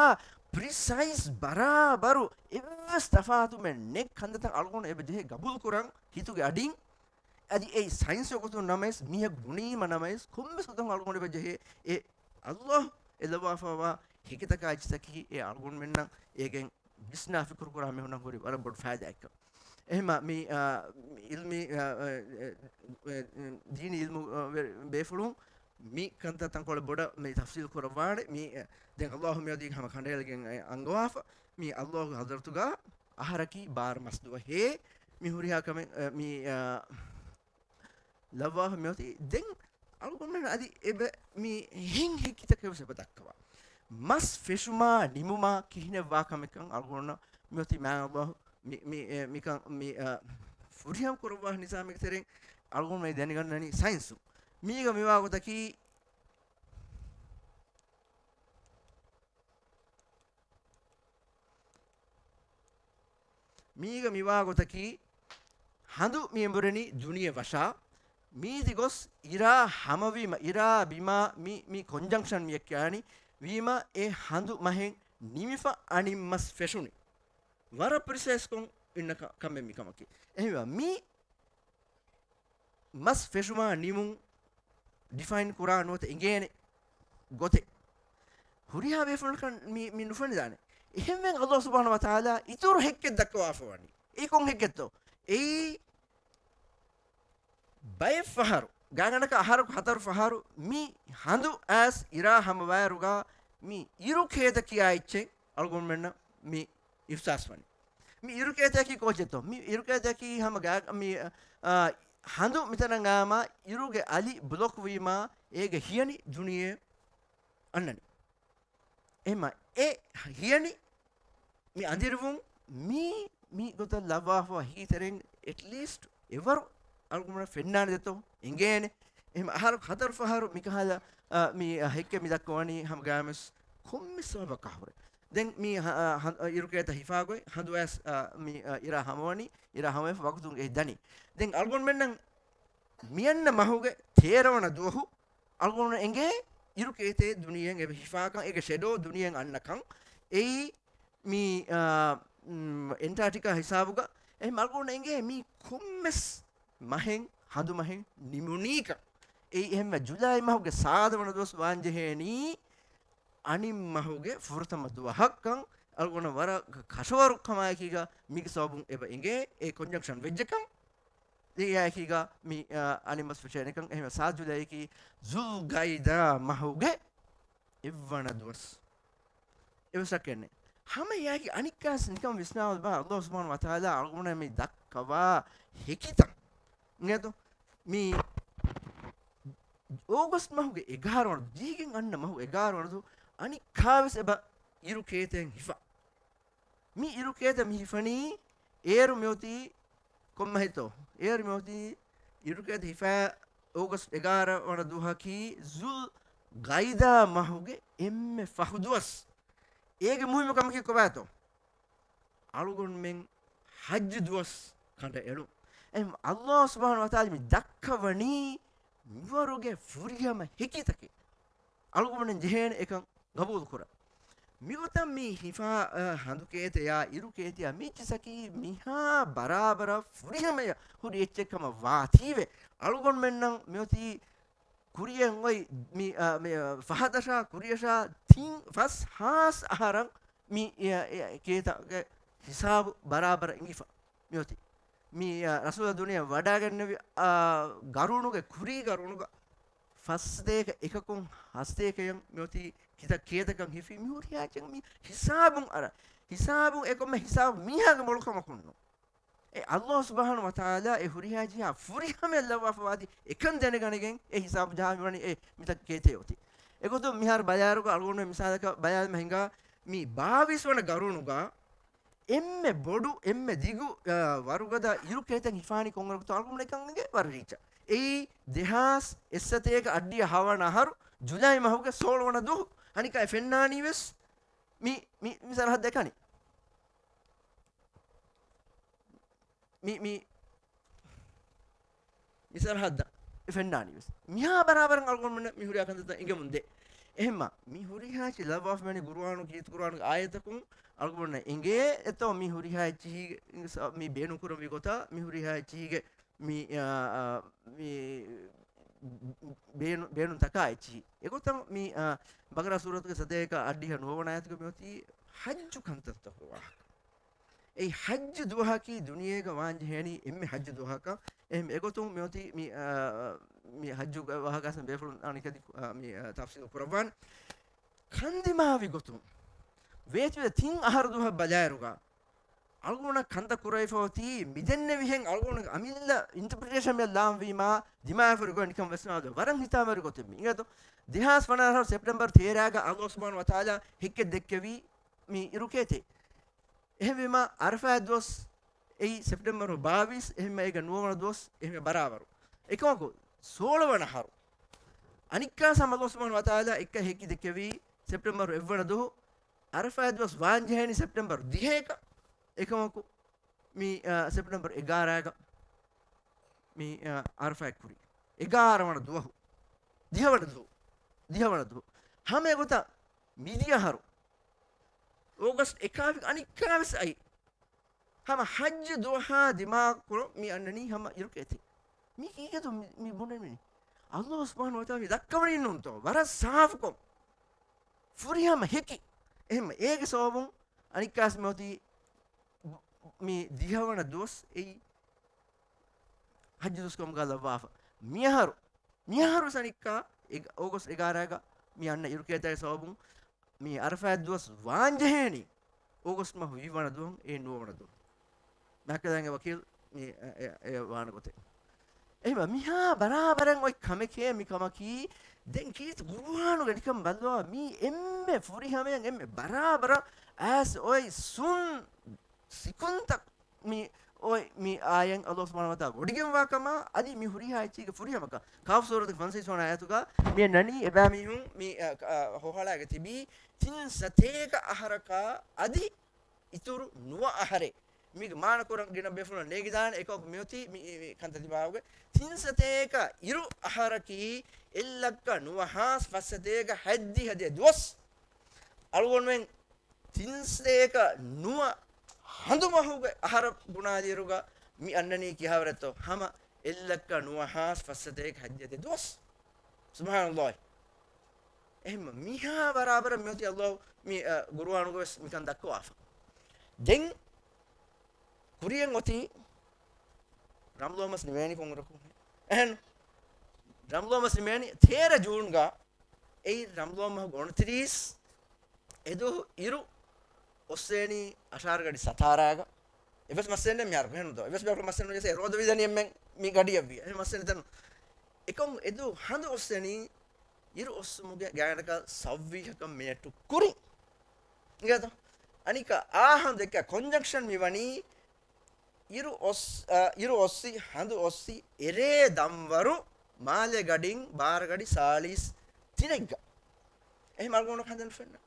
ޕްރިސައިޒް ބަރާބަރު އެއްވެސް ތަފާތުމެއް ނެތް ކަންތައްތައް އަޅުގަނޑު އެބަ ޖެހޭ ގަބޫލު ކުރަން ހިތުގެ އަޑިން. އަދި އެއީ ސައިންސް ގޮތުން ނަމަވެސް، މީހަކު ބުނީމަ ނަމަވެސް، ކޮންމެސް ގޮތަކުން އަޅުގަނޑު އެބަ ޖެހޭ އެ އަލްލާހު އެ ލައްވާފަވާ ހެކިތަކާ އެއްޗިތަކީ އެ އަޅުގަނޑުމެންނަށް އޭގެން ވިސްނާ ފިކުރު ކުރާ މީހުންނަށް ހުރި ވަރަށް ބޮޑު ފައިދާއެއްކަން. އެހެންމަ މި، އާ، އިލްމީ، އާ، އާ، އާ، އާ، ދީނީ އިލްމު، އާ، ވެ-، ބޭފުޅުން މި ކަންތައް ތަންކޮޅެއް ބޮޑަށް މި ތަފްސީލް ކުރައްވާނެ. މި، އާ، ދެން އަލްލާހު މިއޮތީ ހަމަ ކަނޑައެޅިގެން އަންގަވާފަ. މި އަލްލާހުގެ ޙަޟްރަތުގަ އަހަރަކީ ބާރަ މަސް ދުވަހޭ މި ހުރިހާ ކަމެއް، އާ، މި، އާ، ލައްވާފަ މިއޮތީ. ދެން އަޅުގަނޑުމެން އަދި އެބަ މި ހިން ހެކިތަކެއް ވެސް އެބަ ދައްކަވާ. މަސް ފެށުމާ ނިމުމާ ކިހިނެއް ވާ ކަމެއްކަން އަޅުގަނޑު މިއޮތީ މާތް އަލްލާހު މި، މި، އެ، މިކަން މި، އަ، ފުރިހަމަ ކުރައްވާ ނިޒާމެއްގެ ތެރެއިން އަޅުގަނޑު މި ދެނެގަންނަނީ ސައިންސު. މީގަ މިވާ ގޮތަކީ މީގަ މިވާ ގޮތަކީ، ހަނދު މި އެނބުރެނީ ދުނިޔެ ވަށާ، މީތި ގޮސް އިރާ ހަމަވީމަ، އިރާ ބިމާ މި، މި ކޮންޖަންކްޝަން މި އެއްކާނީ، ވީމަ އެ ހަނދު މަހެއް ނިމިފަ އަނިން މަސް ފެށުނީ. ވަރަށް ޕްރިސައިޒްކޮށް އިންނަ ކަ-، ކަމެއް މިކަމަކީ. އެހެންވީމަ މި މަސް ފެށުމާ ނިމުން ޑިފައިން ކުރާ ނުވަތަ އެނގޭނެ ގޮތެއް. ހުރިހާ ބޭފުޅަކަށް މި، މި ނުފެނިދާނެ. އެހެންވެ އަލްލާހު ސުބްޙާނަހު ވަތަޢާލާ އިތުރު ހެއްކެއް ދައްކަވާފަވަނީ. އެއީ ކޮން ހެއްކެއްތޯ؟ އެއީ ބައެއް ފަހަރު، ގާތްގަނޑަކަށް އަހަރަކު ހަތަރު ފަހަރު މި ހަނދު އައިސް އިރާ ހަމަވާއިރުގަ މި އިރުކޭތަ ކިޔާ އެއްޗެއް އަޅުގަނޑުމެންނަށް މި އިޙްސާސް ވަނީ. މި އިރުކޭތަކީ ކޯޗެއްތޯ؟ މި އިރުކޭތަކީ ހަމަ ގާ-، މި، އާ، ހަނދު މިތަނަށް އާމާ އިރުގެ އަލި ބްލޮކް ވީމާ އޭގެ ހިޔަނި ދުނިޔެ އަންނަނީ. އެހެންމަ އެ ހިޔަނި މި އަނދިރިވުން މީ، މި ގޮތަށް ލައްވާފަ ހިކިތެރެއިން އެޓްލީސްޓް އެވަރު އަޅުގަނޑަށް ފެންނާނެ ދެތޯ އެނގޭނެ. އެހެން އަހަރަކު ހަތަރު ފަހަރު މިކަހަލަ، އަ، މި، އަ، ހެއްކެއް މި ދައްކަވަނީ ހަމަ ގާމެސް ކޮންމެ ސަބަބަކާ ހުރެ. ދެން މި ހަ-، އަ، ހަ-، އިރުކޭތަ ހިފާގޮތް ހަނދު އައިސް، އަ، މި، އަ، އިރާ ހަމަވަނީ، އިރާ ހަމަވެފަ ވަގުތުން އެ ދަނީ. ދެން އަޅުގަނޑުމެންނަށް މިއަންނަ މަހުގެ ތޭރަވަނަ ދުވަހު އަޅުގަނޑު އެނގޭ އިރުކޭތޭ ދުނިޔެއަށް އެބަ ހިފާކަން، އޭގެ ޝެޑޯ ދުނިޔެއަށް އަންނަކަން. އެއީ މި، އާ، މް، އެންޓާޓިކާ ހިސާބުގަ އެހެން އަޅުގަނޑު އެނގޭ މީ ކޮންމެސް މަހެއް ހަނދުމަހެއް ނިމުނީކަން. އެއީ އެހެންވެ ޖުލައި މަހުގެ ސާދަވަނަ ދުވަސް ވާންޖެހޭނީ އަނިން މަހުގެ ފުރަތަމަ ދުވަހަށްކަން. އަޅުގަނޑަށް ވަރަށް ކަށަވަރު ކަމާއެކީގަ މީގެ ސަބަބުން އެބަ އެނގޭ އެ ކޮންޖަންކްޝަން ވެއްޖެކަން. އެއާއެކީގަ މި، އަ، އަނިމަސް ފެށޭނެކަން. އެހެންވެ ސާދުލައިކީ ޒުލްގައިދާ މަހުގެ އެއްވަނަ ދުވަސް. އެވެސް ޝައްކެއްނެއް. ހަމަ އެއާއެކީ އަނެއްކާސް ނިކަން ވިސްނާލަބަ، އަލްލާހު ސުބްޙާނަހު ވަތަޢާލާ އަޅުގަނޑަށް މި ދައްކަވާ ހެކިތައް. އިނގޭތޯ؟ މި އޯގަސްޓް މަހުގެ އެގާރަ ވަނަ ދު، ދީގެން އަންނަ މަހު އެގާރަ ވަނަ ދު، އަނެއްކާވެސް އެބަ އިރު ކޭތެއް ހިފާ. މި އިރު ކޭތައް މި ހިފަނީ އޭރު މިއޮތީ ކޮންމަހެއްތޯ؟ އޭރު މިއޮތީ އިރު ކޭތައް ހިފާ އޯގަސްޓް އެގާރަ ވަނަ ދުވަހަކީ ޒުލް ގައިދާ މަހުގެ އެންމެ ފަހު ދުވަސް. އޭގެ މުހިއްމު ކަމަކީ ކޮބާތޯ؟ އަޅުގަނޑުމެން ޙައްޖު ދުވަސް ކަނޑައެޅުން. އެހެން އަލްލާހު ސުބްޙާނަހު ވަތަޢާލާ މި ދައްކަވަނީ މިވަރުގެ ފުރިހަމަ ހެކިތަކެއް. އަޅުގަނޑުމެން ޖެހޭނެ އެކަން ގަބޫލު ކުރަން. މިގޮތަށް މި ހިފާ، އަ، ހަނދު ކޭތެޔާ، އިރު ކޭތެޔާ، މިއްޗިސަކީ މިހާ ބަރާބަރަށް ފުރިހަމަޔަށް ހުރި އެއްޗެއް ކަމަށް ވާތީވެ، އަޅުގަނޑުމެންނަށް މިއޮތީ ކުރިޔަށް އޮތް މި، އާ، މި، އާ، ފަހަތަށާ ކުރިޔަށާ ތިން ފަސް ހާސް އަހަރަށް މި، އެ، އެ، ކޭތައްގެ ހިސާބު ބަރާބަރަށް އިނގިފަ މިއޮތީ. މި، އާ، ރަސޫލާ ދުނިޔެ ވަޑައިގެންނެވި، އާ، ގަރުނުގެ ކުރީ ގަރުނުގަ ފަސް ސަތޭކަ އެކަކުން ހަސަތޭކަޔަށް މިއޮތީ ކިތައް ކޭތަކަށް ހިފި މި ހުރިހާ އެއްޗެއް މި ހިސާބުން އަރާ. ހިސާބުން އެ ކޮންމެ ހިސާބު މީހާގެ މޮޅު ކަމަކުންނު. އެ އައްލާހު ސުބްޙާނަހު ވަތަޢާލާ އެ ހުރިހާ ޖިހާ ފުރިހަމަޔަށް ލައްވާފަވާތީ އެކަން ދެނެގަނެގެން އެ ހިސާބު ޖަހާ މިވަނީ އެ މިތައް ކޭތޭ އޮތީ. އެގޮތުން މިހާރު ބަލާއިރުގަ އަޅުގަނޑު މިސާލަކަށް ބަލާލަމާ ހިނގާ މި ބާވީސް ވަނަ ގަރުނުގަ އެންމެ ބޮޑު، އެންމެ ދިގު، އާ، ވަރުގަދަ އިރު ކޭތައް ހިފާނީ ކޮން ވަރަކުތޯ އަޅުގަނޑު އެކަން އެނގޭ ވަރަށް ރީއްޗަށް. އެއީ ދެހާސް އެއްސަތޭކަ އަށްޑިހަ ހަވަނަ އަހަރު ޖުލައި މަހުގެ ސޯޅަ ވަނަ ދުވަހު. އަނިކާ އެ ފެންނާނީ ވެސް މި، މި، މި ސަރަހައްދަށް އެކަނި. މި، މި، މި ސަރަހައްދަށް އެ ފެންނާނީ ވެސް. މިހާ ބަރާބަރަށް އަޅުގަނޑުމެންނަށް މި ހުރިހާ ކަންތައްތައް އެނގެމުން ދޭ. އެހެންމަ، މި ހުރިހާ އެއްޗެއް ލައްވާފަ މިވަނީ ގުރުއާނު ކީރިތި ގުރުއާނުގެ އާޔަތަކުން އަޅުގަނޑުމެންނަށް އެނގޭ އެތޯ މި ހުރިހާ އެއްޗިހި މި ބޭނުން ކުރަންވީ ގޮތަށް މި ހުރިހާ އެއްޗިހިގެ މި، އާ، އާ، މި ބޭނު-، ބޭނުންތަކާ އެއްޗިހި. އެގޮތަށް މި، އާ، ބަޤަރާ ސޫރަތުގެ ސަތޭކަ އަށްޑިހަ ނުވަވަނަ އާޔަތުގަ މިއޮތީ ޙައްޖު ކަންތައްތަކުގެ ވާހަކަ. އެއީ ޙައްޖު ދުވަހަކީ ދުނިޔޭގަ ވާންޖެހޭނީ އެންމެ ޙައްޖު ދުވަހަކަށް. އެހެން އެގޮތުން މިއޮތީ މި، އާ، މި ޙައްޖުގެ ވާހަކަ ބޭފުޅުން އަނެކަދި، އާ، މި، އާ، ތަފްސީލު ކުރައްވާނެ. ކަންދިމާވި ގޮތުން ވޭތުވެ ތިން އަހަރު ދުވަހަށް ބަލާއިރުގަ އަޅުގަނޑަށް ކަންތައް ކުރެވިފަ އޮތީ މިދެންނެވިހެން އަޅުގަނޑުގެ އަމިއްލަ އިންޓަޕްރިޓޭޝަން މިއަށް ލާންވީމާ ދިމާވެފަރި ގޮތް ނިކަން ވެސް ވާދޯ. ވަރަށް ހިތާމަވެރި ގޮތެއް މި. އިނގޭތޯ؟ ދެހާސް ވަނަ އަހަރު ސެޕްޓެމްބަރު ތޭރައިގަ އައްލާހު ސުބްޙާނަހު ވަތަޢާލާ ހެއްކެއް ދެއްކެވީ މި އިރު ކޭތޭ. އެހެންވީމާ އަރަފާތް ދުވަސް އެއީ ސެޕްޓެމްބަރު ބާވީސް، އެހެންމަ އޭގެ ނުވަވަނަ ދުވަސް އެހެންމެ ބަރާބަރު. އެކަމަކު ސޯޅަ ވަނަ އަހަރު އަނިއްކާސް ހަމަ އައްލާހު ސުބްޙާނަހު ވަތަޢާލާ އެއްކަ ހެއްކި ދެއްކެވީ ސެޕްޓެމްބަރު އެއްވަނަ ދުވަހު. އަރަފާތް ދުވަސް ވާންޖެހޭނީ ސެޕްޓެމްބަރު ދިހައެކަށް. އެކަމަކު މި، އާ، ސެޕްޓެމްބަރު އެގާރައިގަ މި، އާ، އަރަފާތް ކުރީ. އެގާރަ ވަނަ ދުވަހު. ދިހަ ވަނަ ދުވަހު. ދިހަ ވަނަ ދުވަހު. ހަމަ އެގޮތަށް މިދިޔަ އަހަރު އޯގަސްޓް އެކާވީސް އަނިއްކާވެސް އައި. ހަމަ ޙައްޖު ދުވަހާ ދިމާކޮށް މި އަންނަނީ ހަމަ އިރު ކޭތެއް. މީ ކީކޭތޯ މި، މި ބުނެވެނީ؟ އައްލާހު ސުބްޙާނަހު ވަތަޢާލާ މި ދައްކަވަނީ ނޫންތޯ؟ ވަރަށް ސާފުކޮށް. ފުރިހަމަ ހެކި. އެހެންމަ އޭގެ ސަބަބުން އަނިއްކާސް މިއޮތީ މި ދިހަވަނަ ދުވަސް އެއީ ޙައްޖު ދުވަސް ކަމުގަ ލައްވާފަ. މިއަހަރު، މިއަހަރު ސަނިއްކާ އެ-، އޯގަސްޓް އެގާރައިގަ މި އަންނަ އިރުކޭތާގެ ސަބަބުން މި އަރަފާތް ދުވަސް ވާންޖެހޭނީ އޯގަސްޓް މަހު ވިހި ވަނަ ދުވަހު އެ ނުވަ ވަނަ ދުވަހު. މާކަލާނގެ ވަކީލް މި އެ، އެ، އެ ވާނެ ގޮތެއް. އެހެންވެ، މިހާ ބަރާބަރަށް އޮތް ކަމެކޭ މި ކަމަކީ. ދެން ކީރިތި ޤުރުއާނުގަ ނިކަން ބައްލަވާ މީ އެންމެ ފުރިހަމަޔަށް އެންމެ ބަރާބަރަށް އައިސް އޮތް ސުން ސިކުންތައް މި އޮތް މި އާޔަތް އައްލާހު ސުބްޙާނަހު ވަތަޢާލާ ވޮޑިގެންވާ ކަމާ އަދި މި ހުރިހާ އެއްޗެއްގެ ފުރިހަމަކަށް. ކަހްފު ސޫރަތުގެ ފަންސަވީސް ވަނަ އާޔަތުގަ މި އަންނަނީ އެބައިމީހުން މި، އަ، އަ، ހޮހަޅާގެ ތިބީ ތިން ސަތޭކަ އަހަރަކާ އަދި އިތުރު ނުވަ އަހަރެއް. މީގެ މާނަ ކުރަން ގިނަ ބޭފުޅުން ނޭނގިދާނެ އެކަކު މިއޮތީ މި، މި ކަންތައް ތިބާވުގެ ތިން ސަތޭކަ އިރު އަހަރަކީ އެއްލައްކަ ނުވަ ހާސް ފަސް ސަތޭކަ ހަތްދިހަ ދެ ދުވަސް. އަޅުގަނޑުމެން ތިން ސަތޭކަ ނުވަ ހަނދުމަހުގެ އަހަރަށް ބުނާލިއިރުގަ މި އަންނަނީ ކިހާވަރެއްތޯ؟ ހަމަ އެއްލައްކަ ނުވަ ހާސް ފަސް ސަތޭކަ ހަތްދިހަ ދެ ދުވަސް. ސުބްޙާނައްލާހި. އެހެންމަ މިހާ ބަރާބަރަށް މިއޮތީ އައްލާހު މި، އަ، ގުރުއާނުގަވެސް މިކަން ދައްކަވާފަ. ދެން ކުރިޔަށް އޮތީ ރަމްޟާން މަސް ނިމޭނީ ކޮންއިރަކު؟ އެހެން ރަމްޟާން މަސް ނިމޭނީ ތޭރަ ޖޫންގަ. އެއީ ރަމްޟާން މަހުގެ އުނަތިރީސް އެދުވަހު އިރު އޮއްސޭނީ އަށާރަ ގަޑި ސަތާރައިގަ. އެއްވެސް މައްސަލައެއް ނެތް މިހާރު އެހެންނު ދޯ؟ އެއްވެސް ބޭފުޅުން މައްސަލައެއް ނުޖެހޭ ރޯދަ ވިދާނީ އެންމެން މި ގަޑިއަށްވީ. އެހެން މައްސަލައެއް ނެތް. އެކަމު އެދުވަހު ހަނދު އޮއްސޭނީ އިރު އޮއްސުމުގެ ގާތްގަނޑަކަށް ސައްވީހަކަށް މިނެޓު ކުރިން. އިނގޭތޯ؟ އަނިކަ އާ ހަނދު އެކަ ކޮންޖަންކްޝަން މިވަނީ އިރު އޮސް-، އަ، އިރު އޮއްސި، ހަނދު އޮއްސި، އެރޭ ދަންވަރު މާލެ ގަޑިން ބާރަ ގަޑި ސާޅީސް ތިނެއްގަ. އެހެން އަޅުގަނޑަކަށް ހަނދެއް ނުފެންނަ.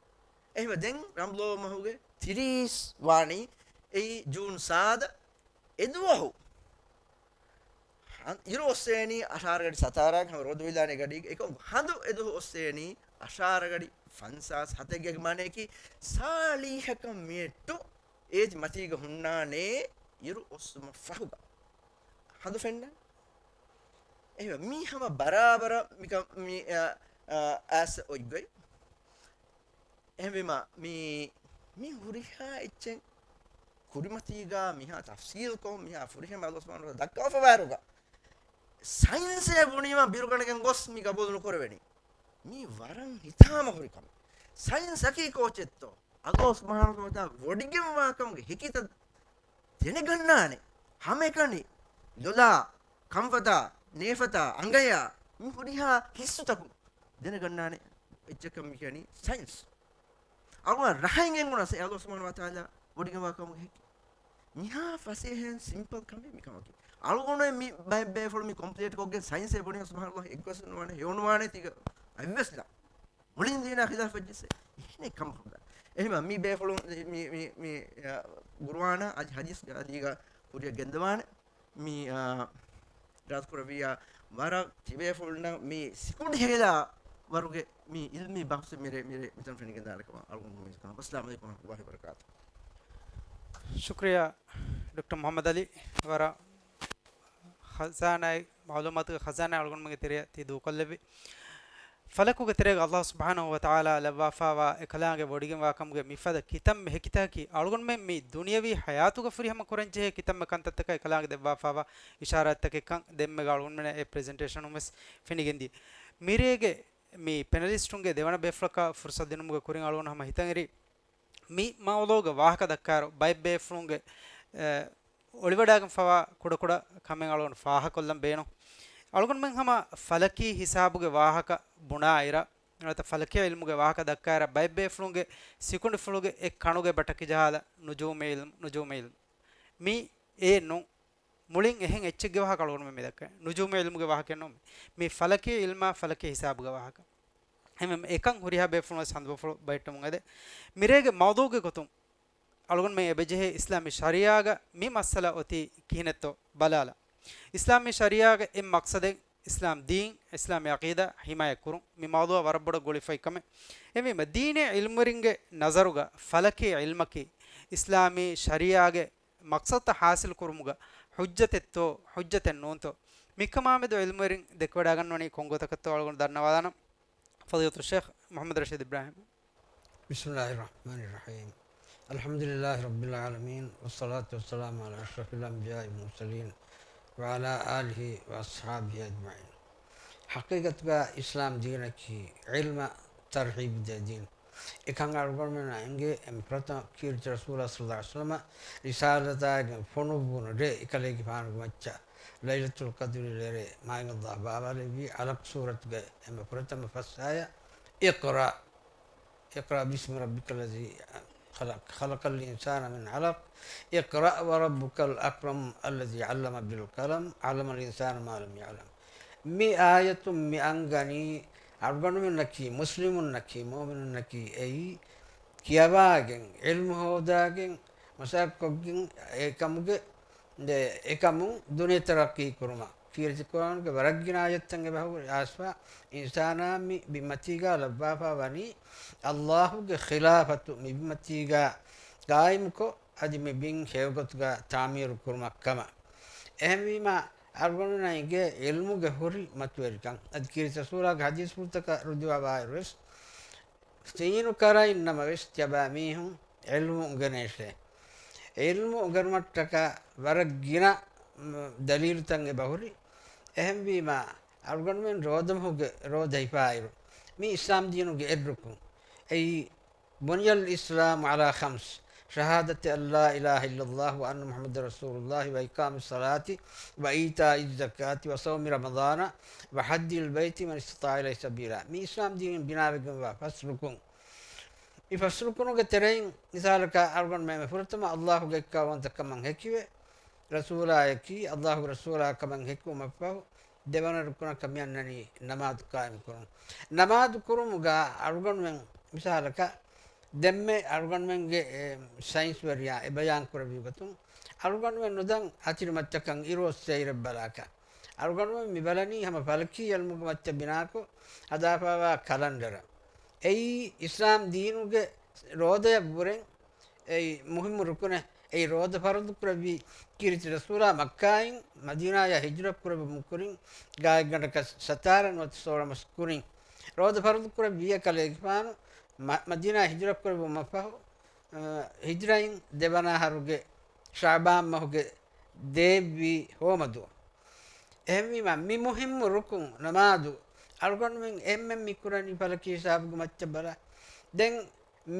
އެހެންވެ ދެން ރަމްޟާން މަހުގެ ތިރީސް ވާނީ އެއީ ޖޫން ސާދަ އެދުވަހު. ހަން-، އިރު އޮއްސޭނީ އަށާރަ ގަޑި ސަތާރައިގަ ހަމަ ރޯދަ ވިދާނީ ގަޑީގަ. އެކަމު ހަނދު އެދުވަހު އޮއްސޭނީ އަށާރަ ގަޑި ފަންސާސް ހަތެއްގަ. މާނަޔަކީ ސާޅީހަކަށް މިނެޓު އޭތި މަތީގަ ހުންނާނޭ އިރު އޮއްސުމަށް ފަހުގަ. ހަނދު ފެންނަން. އެހެންވެ، މީ ހަމަ ބަރާބަރަށް މިކަން މި، އަ، އަ، އައިސް އޮތްގޮތް. އެހެންވީމަ، މި، މި ހުރިހާ އެއްޗެއް ކުރިމަތީގަ މިހާ ތަފްސީލްކޮށް، މިހާ ފުރިހަމަ އަލްލާހު ސުބްޙާނަހު ވަތަޢާލާ ދައްކާފަވާއިރުގަ، ސައިންސޭ ބުނީމަ ބިރުގަނެގެން ގޮސް މި ގަބޫލު ނުކުރެވެނީ. މީ ވަރަށް ހިތާމަހުރި ކަމެއް. ސައިންސަކީ ކޯޗެއްތޯ؟ އަލްލާހު ސުބްޙާނަހު ވަތަޢާލާ ވޮޑިގެންވާ ކަމުގެ ހެކިތައް ދެނެގަންނާނެ. ހަމައެކަނި ލޮލާ، ކަންފަތާ، ނޭފަތާ، އަނގަޔާ، މި ހުރިހާ ހިއްސުތަކުން ދެނެގަންނާނެ އެއްޗަކަށް މި ކިޔަނީ ސައިންސް. އަޅުގަނޑަށް ރަހައިން އެނގުނަސް އެ އަލްލާހު ސުބްޙާނަހު ވަތަޢާލާ ވޮޑިގެންވާ ކަމުގެ ހެކި. މިހާ ފަސޭހައިން ސިމްޕަލް ކަމެއް މި ކަމަކީ. އަޅުގަނޑު މި ބައެއް ބޭފުޅުން މި ކޮމްޕްލީޓް ކޮށްގެން ސައިންސޭ ބުނިޔަސް ސުބްޙާނަﷲ އެއްގޮސް ނުވާނެ، ހެޔޮނުވާނެ ތިގަ އައްވެސްލާ. މުޅިން ދީނާ ޚިލާފަށް ޖެއްސޭ އެހެނެއް ކަމަކުން ދާ. އެހެންވީމަ މި ބޭފުޅުން މި، މި، މި، މި، އަ، ގުރުއާނާ އަދި ޙަދީޘްގެ އަލީގަ ކުރިއަށް ގެންދަވާނެ. މި، އާ، އިރާދަ ކުރެއްވިއްޔާ ވަރަށް ތިބޭފުޅުންނަށް މި ސިކުނޑި ހޭލާ ވަރުގެ މި އިލްމީ ބަހުސެއް މިރޭ، މިރޭ މިތަން ފެނިގެންދާނެ ކަމަށް އަޅުގަނޑު އުއްމީދު ކުރަން. އައްސަލާމު ޢަލައިކުމް ވަރަޙްމަތުﷲ ވަބަރަކާތުހު. ޝުކުރިއްޔާ ޑޮކްޓަރ މުޙައްމަދު ޢަލީ، ވަރަށް ޚަޒާނާއެއް، މަޢުލޫމާތުގެ ޚަޒާނާ އަޅުގަނޑުމެންގެ ތެރެއަށް ތި ދޫކޮށްލެއްވި. ފަލަކުގެ ތެރޭގަ އަލްލާހު ސުބްޙާނަހު ވަތަޢާލާ ލައްވާފާވާ އެކަލާނގެ ވޮޑިގެންވާ ކަމުގެ މިފަދަ ކިތަންމެ ހެކިތަކަކީ، އަޅުގަނޑުމެން މި ދުނިޔަވީ ޙަޔާތުގަ ފުރިހަމަ ކުރަންޖެހޭ ކިތަންމެ ކަންތައްތަކަށް އެކަލާނގެ ދެއްވާފާވާ އިޝާރާތްތަކެއްކަން ދެންމެގަ އަޅުގަނޑުމެންނަށް އެ ޕްރެޒެންޓޭޝަނުން ވެސް ފެނިގެންދިޔަ. މިރޭގެ މި ޕެނަލިސްޓުންގެ ދެވަނަ ބޭފުޅަކާ ފުރުސަތު ދިނުމުގެ ކުރިން އަޅުގަނޑު ހަމަ ހިތަށް އެރި މި މައުޟޫގެ ވާހަކަ ދައްކާއިރު، ބައެއް ބޭފުޅުންގެ، އެ، އޮޅިވަޑައިގެންފަވާ ކުޑަކުޑަ ކަމެއް އަޅުގަނޑު ފާހަގަކޮށްލަން ބޭނުން. އަޅުގަނޑުމެން ހަމަ ފަލަކީ ހިސާބުގެ ވާހަކަ ބުނާއިރަށް، ނުވަތަ ފަލަކީ ޢިލްމުގެ ވާހަކަ ދައްކާއިރަށް، ބައެއް ބޭފުޅުންގެ ސިކުނޑިފުޅުގެ އެއް ކަނުގެ ބަޓަކި ޖަހާލަ ނުޖޫމީ ޢިލްމު، ނުޖޫމީ ޢިލްމު. މި އެއް ނޫން. މުޅިން އެހެން އެއްޗެއްގެ ވާހަކަ އަޅުގަނޑުމެން މި ދައްކަނީ. ނުޖޫމީ ޢިލްމުގެ ވާހަކައެއް ނޫން. މި ފަލަކީ ޢިލްމާ ފަލަކީ ހިސާބުގެ ވާހަކަ. އެހެންވެ، އެކަން ހުރިހާ ބޭފުޅުން ވެސް ހަނދުމަފުޅު ބަހެއްޓަމުން އެދެ. މިރޭގެ މައުޟޫގެ ގޮތުން އަޅުގަނޑުމެން އެބަޖެހޭ އިސްލާމީ ޝަރީޢާގަ މި މައްސަލަ އޮތީ ކިހިނެއްތޯ ބަލާލަ. އިސްލާމީ ޝަރީޢާގެ އެއް މަޤްޞަދެއް އިސްލާމް ދީން، އިސްލާމީ ޢަޤީދާ ޙިމާޔަތް ކުރުން. މި މައުޟޫއަށް ވަރަށް ބޮޑަށް ގުޅިފައި ކަމެއް. އެހެންވީމަ، ދީނީ ޢިލްމުވެރިންގެ ނަޒަރުގަ ފަލަކީ ޢިލްމަކީ އިސްލާމީ ޝަރީޢާގެ މަޤްޞަދުތައް ޙާޞިލު ކުރުމުގަ ޙުއްޖަތެއްތޯ، ޙުއްޖަތެއް ނޫންތޯ؟ މިކަމާމެދު ޢިލްމުވެރިން ދެކެވަޑައިގަންނަވަނީ ކޮން ގޮތަކަށްތޯ އަޅުގަނޑު ދަންނަވާލާނަން. ފަޟީލަތު ޝޭޚް މުޙައްމަދު ރަޝީދު އިބްރާހީމް. بسم الله الرحمن الرحيم. الحمد لله رب العالمين، والصلاة والسلام على أشرف الأنبياء والمرسلين، وعلى آله وأصحابه أجمعين. ޙަޤީޤަތުގަ އިސްލާމް ދީނަކީ ޢިލްމަށް ތަރްޣީބު ދޭ ދީން. އެކަން އަޅުގަނޑުމެންނަށް އެނގޭ، އެންމެ ފުރަތަމަ ކީރިތި ރަސޫލާ ޞައްލަﷲު ޢަލައިހި ވަސައްލަމަ ރިސާލަތާގެން ފޮނުއްވުނު ރޭ އެކަލޭގެފާނުގެ މައްޗަށް ލައިލަތުލް ޤަދުރީ ރޭ މާތް ﷲ ބާވާލެއްވީ ޢަލަޤް ސޫރަތުގެ އެންމެ ފުރަތަމަ ފަސް އާޔަތް، اقرأ، اقرأ باسم ربك الذي خلق، خلق الإنسان من علق، اقرأ وربك الأكرم الذي علم بالقلم، علم الإنسان ما لم يعلم. މި އާޔަތުން މި އަންގަނީ، އަޅުގަނޑުމެންނަކީ، މުސްލިމުންނަކީ، މުއުމިނުންނަކީ، އެއީ ކިޔަވާގެން، ޢިލްމު ހޯދާގެން، މަސައްކަތްކޮށްގެން، އެކަމުގެ، އެކަމުން ދުނިޔެ ތަރައްޤީ ކުރުމަށް. ކީރިތި ޤުރްއާނުގެ ވަރަށް ގިނަ އާޔަތްތައް އެބަހުރި އާސްފާ އިންސާނާ މި ބިންމަތީގާ ލައްވާފާ ވަނީ، ﷲގެ ޚިލާފަތު މި ބިންމަތީގާ ޤާއިމުކޮށް، އަދި މި ބިން ހެޔޮގޮތުގާ ތާމީރު ކުރުމަށް ކަމަށް. އެހެންވީމާ، އަޅުގަނޑުމެންނަށް އެނގޭ ޢިލްމުގެ ހުރި މަތިވެރިކަން. އަދި ކީރިތި ރަސޫލާގެ ޙަދީޘްފުޅުތަކަށް ރުޖޫޢަވާއިރުވެސް، ސީނު ކަރައިން ނަމަވެސް ތިޔަބައިމީހުން ޢިލްމު އުނގެނޭށޭ. ޢިލްމު އުނގެނުމަށްޓަކާ ވަރަށް ގިނަ، މް، ދަލީލުތައް އެބަހުރި. އެހެންވީމާ، އަޅުގަނޑުމެން ރޯދަމަހުގެ ރޯދަ ހިފާއިރު، މި އިސްލާމް ދީނުގެ އެއްރުކުން. އެއީ، بني الإسلام على خمس، شهادة أن لا إله إلا الله وأن محمدا رسول الله وإقام الصلاة وإيتاء الزكاة وصوم رمضان وحج البيت من استطاع إليه سبيلا. މި އިސްލާމް ދީނުން ބިނާވެގެންވާ ފަސް ރުކުން. މި ފަސް ރުކުނުގެ ތެރެއިން މިސާލަކަށް އަޅުގަނޑުމެން ފުރަތަމަ ﷲ ގެއްކާވަންތަ ކަމަށް ހެކިވެ، ރަސޫލާއަކީ ﷲގެ ރަސޫލާ ކަމަށް ހެކިވުމަށްފަހު، ދެވަނަ ރުކުނަކަށް މިއަންނަނީ ނަމާދު ޤާއިމުކުރުން. ނަމާދު ކުރުމުގަ އަޅުގަނޑުމެން މިސާލަކަށް ދެންމެ އަޅުގަނޑުމެންގެ، އެ، ސައިންސްވެރިޔާ އެ ބަޔާން ކުރެއްވި ގޮތުން، އަޅުގަނޑުމެން ނުދަން އަތިރިމައްޗަކަށް އިރު އޮއްސޭ އިރެއް ބަލާކަށް. އަޅުގަނޑުމެން މި ބަލަނީ ހަމަ ފަލަކީ ޢިލްމުގެ މައްޗަށް ބިނާކޮށް ހަދާފާވާ ކަލަންޑަރަށް. އެއީ އިސްލާމް ދީނުގެ ރޯދަޔަށްވުރެން އެއީ މުހިއްމު ރުކުނެއް. އެއީ ރޯދަ ފަރުޟު ކުރެއްވީ ކީރިތި ރަސޫލާ މައްކާއިން މަދީނާޔަށް ހިޖުރަ ކުރެއްވުމުން ކުރިން ގާތްގަނޑަކަށް ސަތާރަ ނުވަތަ ސޯޅަ މަސް ކުރިން. ރޯދަ ފަރުޟު ކުރެއްވިއްޔާ ކަލޭގެފާނު މަ-، މަދީނާ ހިޖުރަ ކުރެއްވުމަށް ފަހު، އަ، ހިޖްރައިން ދެވަނަ އަހަރުގެ ޝަޢުބާން މަހުގެ ދޭއްވީ ހޯމަދުވަހު. އެހެންވީމަ، މި މުހިއްމު ރުކުން ނަމާދު އަޅުގަނޑުމެން އެންމެން މި ކުރަނީ ފަލަކީ ހިސާބުގެ މައްޗަށް ބަލާ. ދެން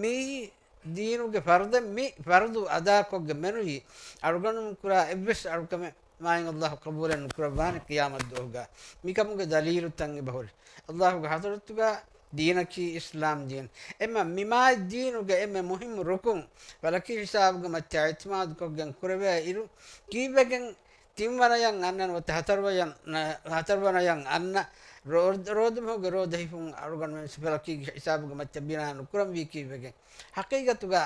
މިއީ ދީނުގެ ފަރުޟެއް، މި ފަރުޟު އަދާކޮށްގެން މެނުވީ އަޅުގަނޑުމެން ކުރާ އެއްވެސް އަޅުކަމެއް މާތް ﷲ ޤަބޫލެއް ނުކުރައްވާނެ ޤިޔާމަތްދުވަހުގަ. މިކަމުގެ ދަލީލުތައް އެބަހުރި. ﷲގެ ޙަޟްރަތުގަ ދީނަކީ އިސްލާމް ދީން. އެމަ މި މާތް ދީނުގެ އެންމެ މުހިއްމު ރުކުން ފަލަކީ ހިސާބުގެ މައްޗަށް އިޢްތިމާދުކޮށްގެން ކުރެވޭ އިރު، ކީއްވެގެން ތިންވަނަޔަށް އަންނަ ނުވަތަ ހަތަރުވަޔަށް، ހަތަރުވަނަޔަށް އަންނަ ރޯ-، ރޯދަމަހުގެ ރޯދަ ހިފުން އަޅުގަނޑުމެން ފަލަކީ ހިސާބުގެ މައްޗަށް ބިނާ ނުކުރަންވީ ކީއްވެގެން؟ ޙަޤީޤަތުގަ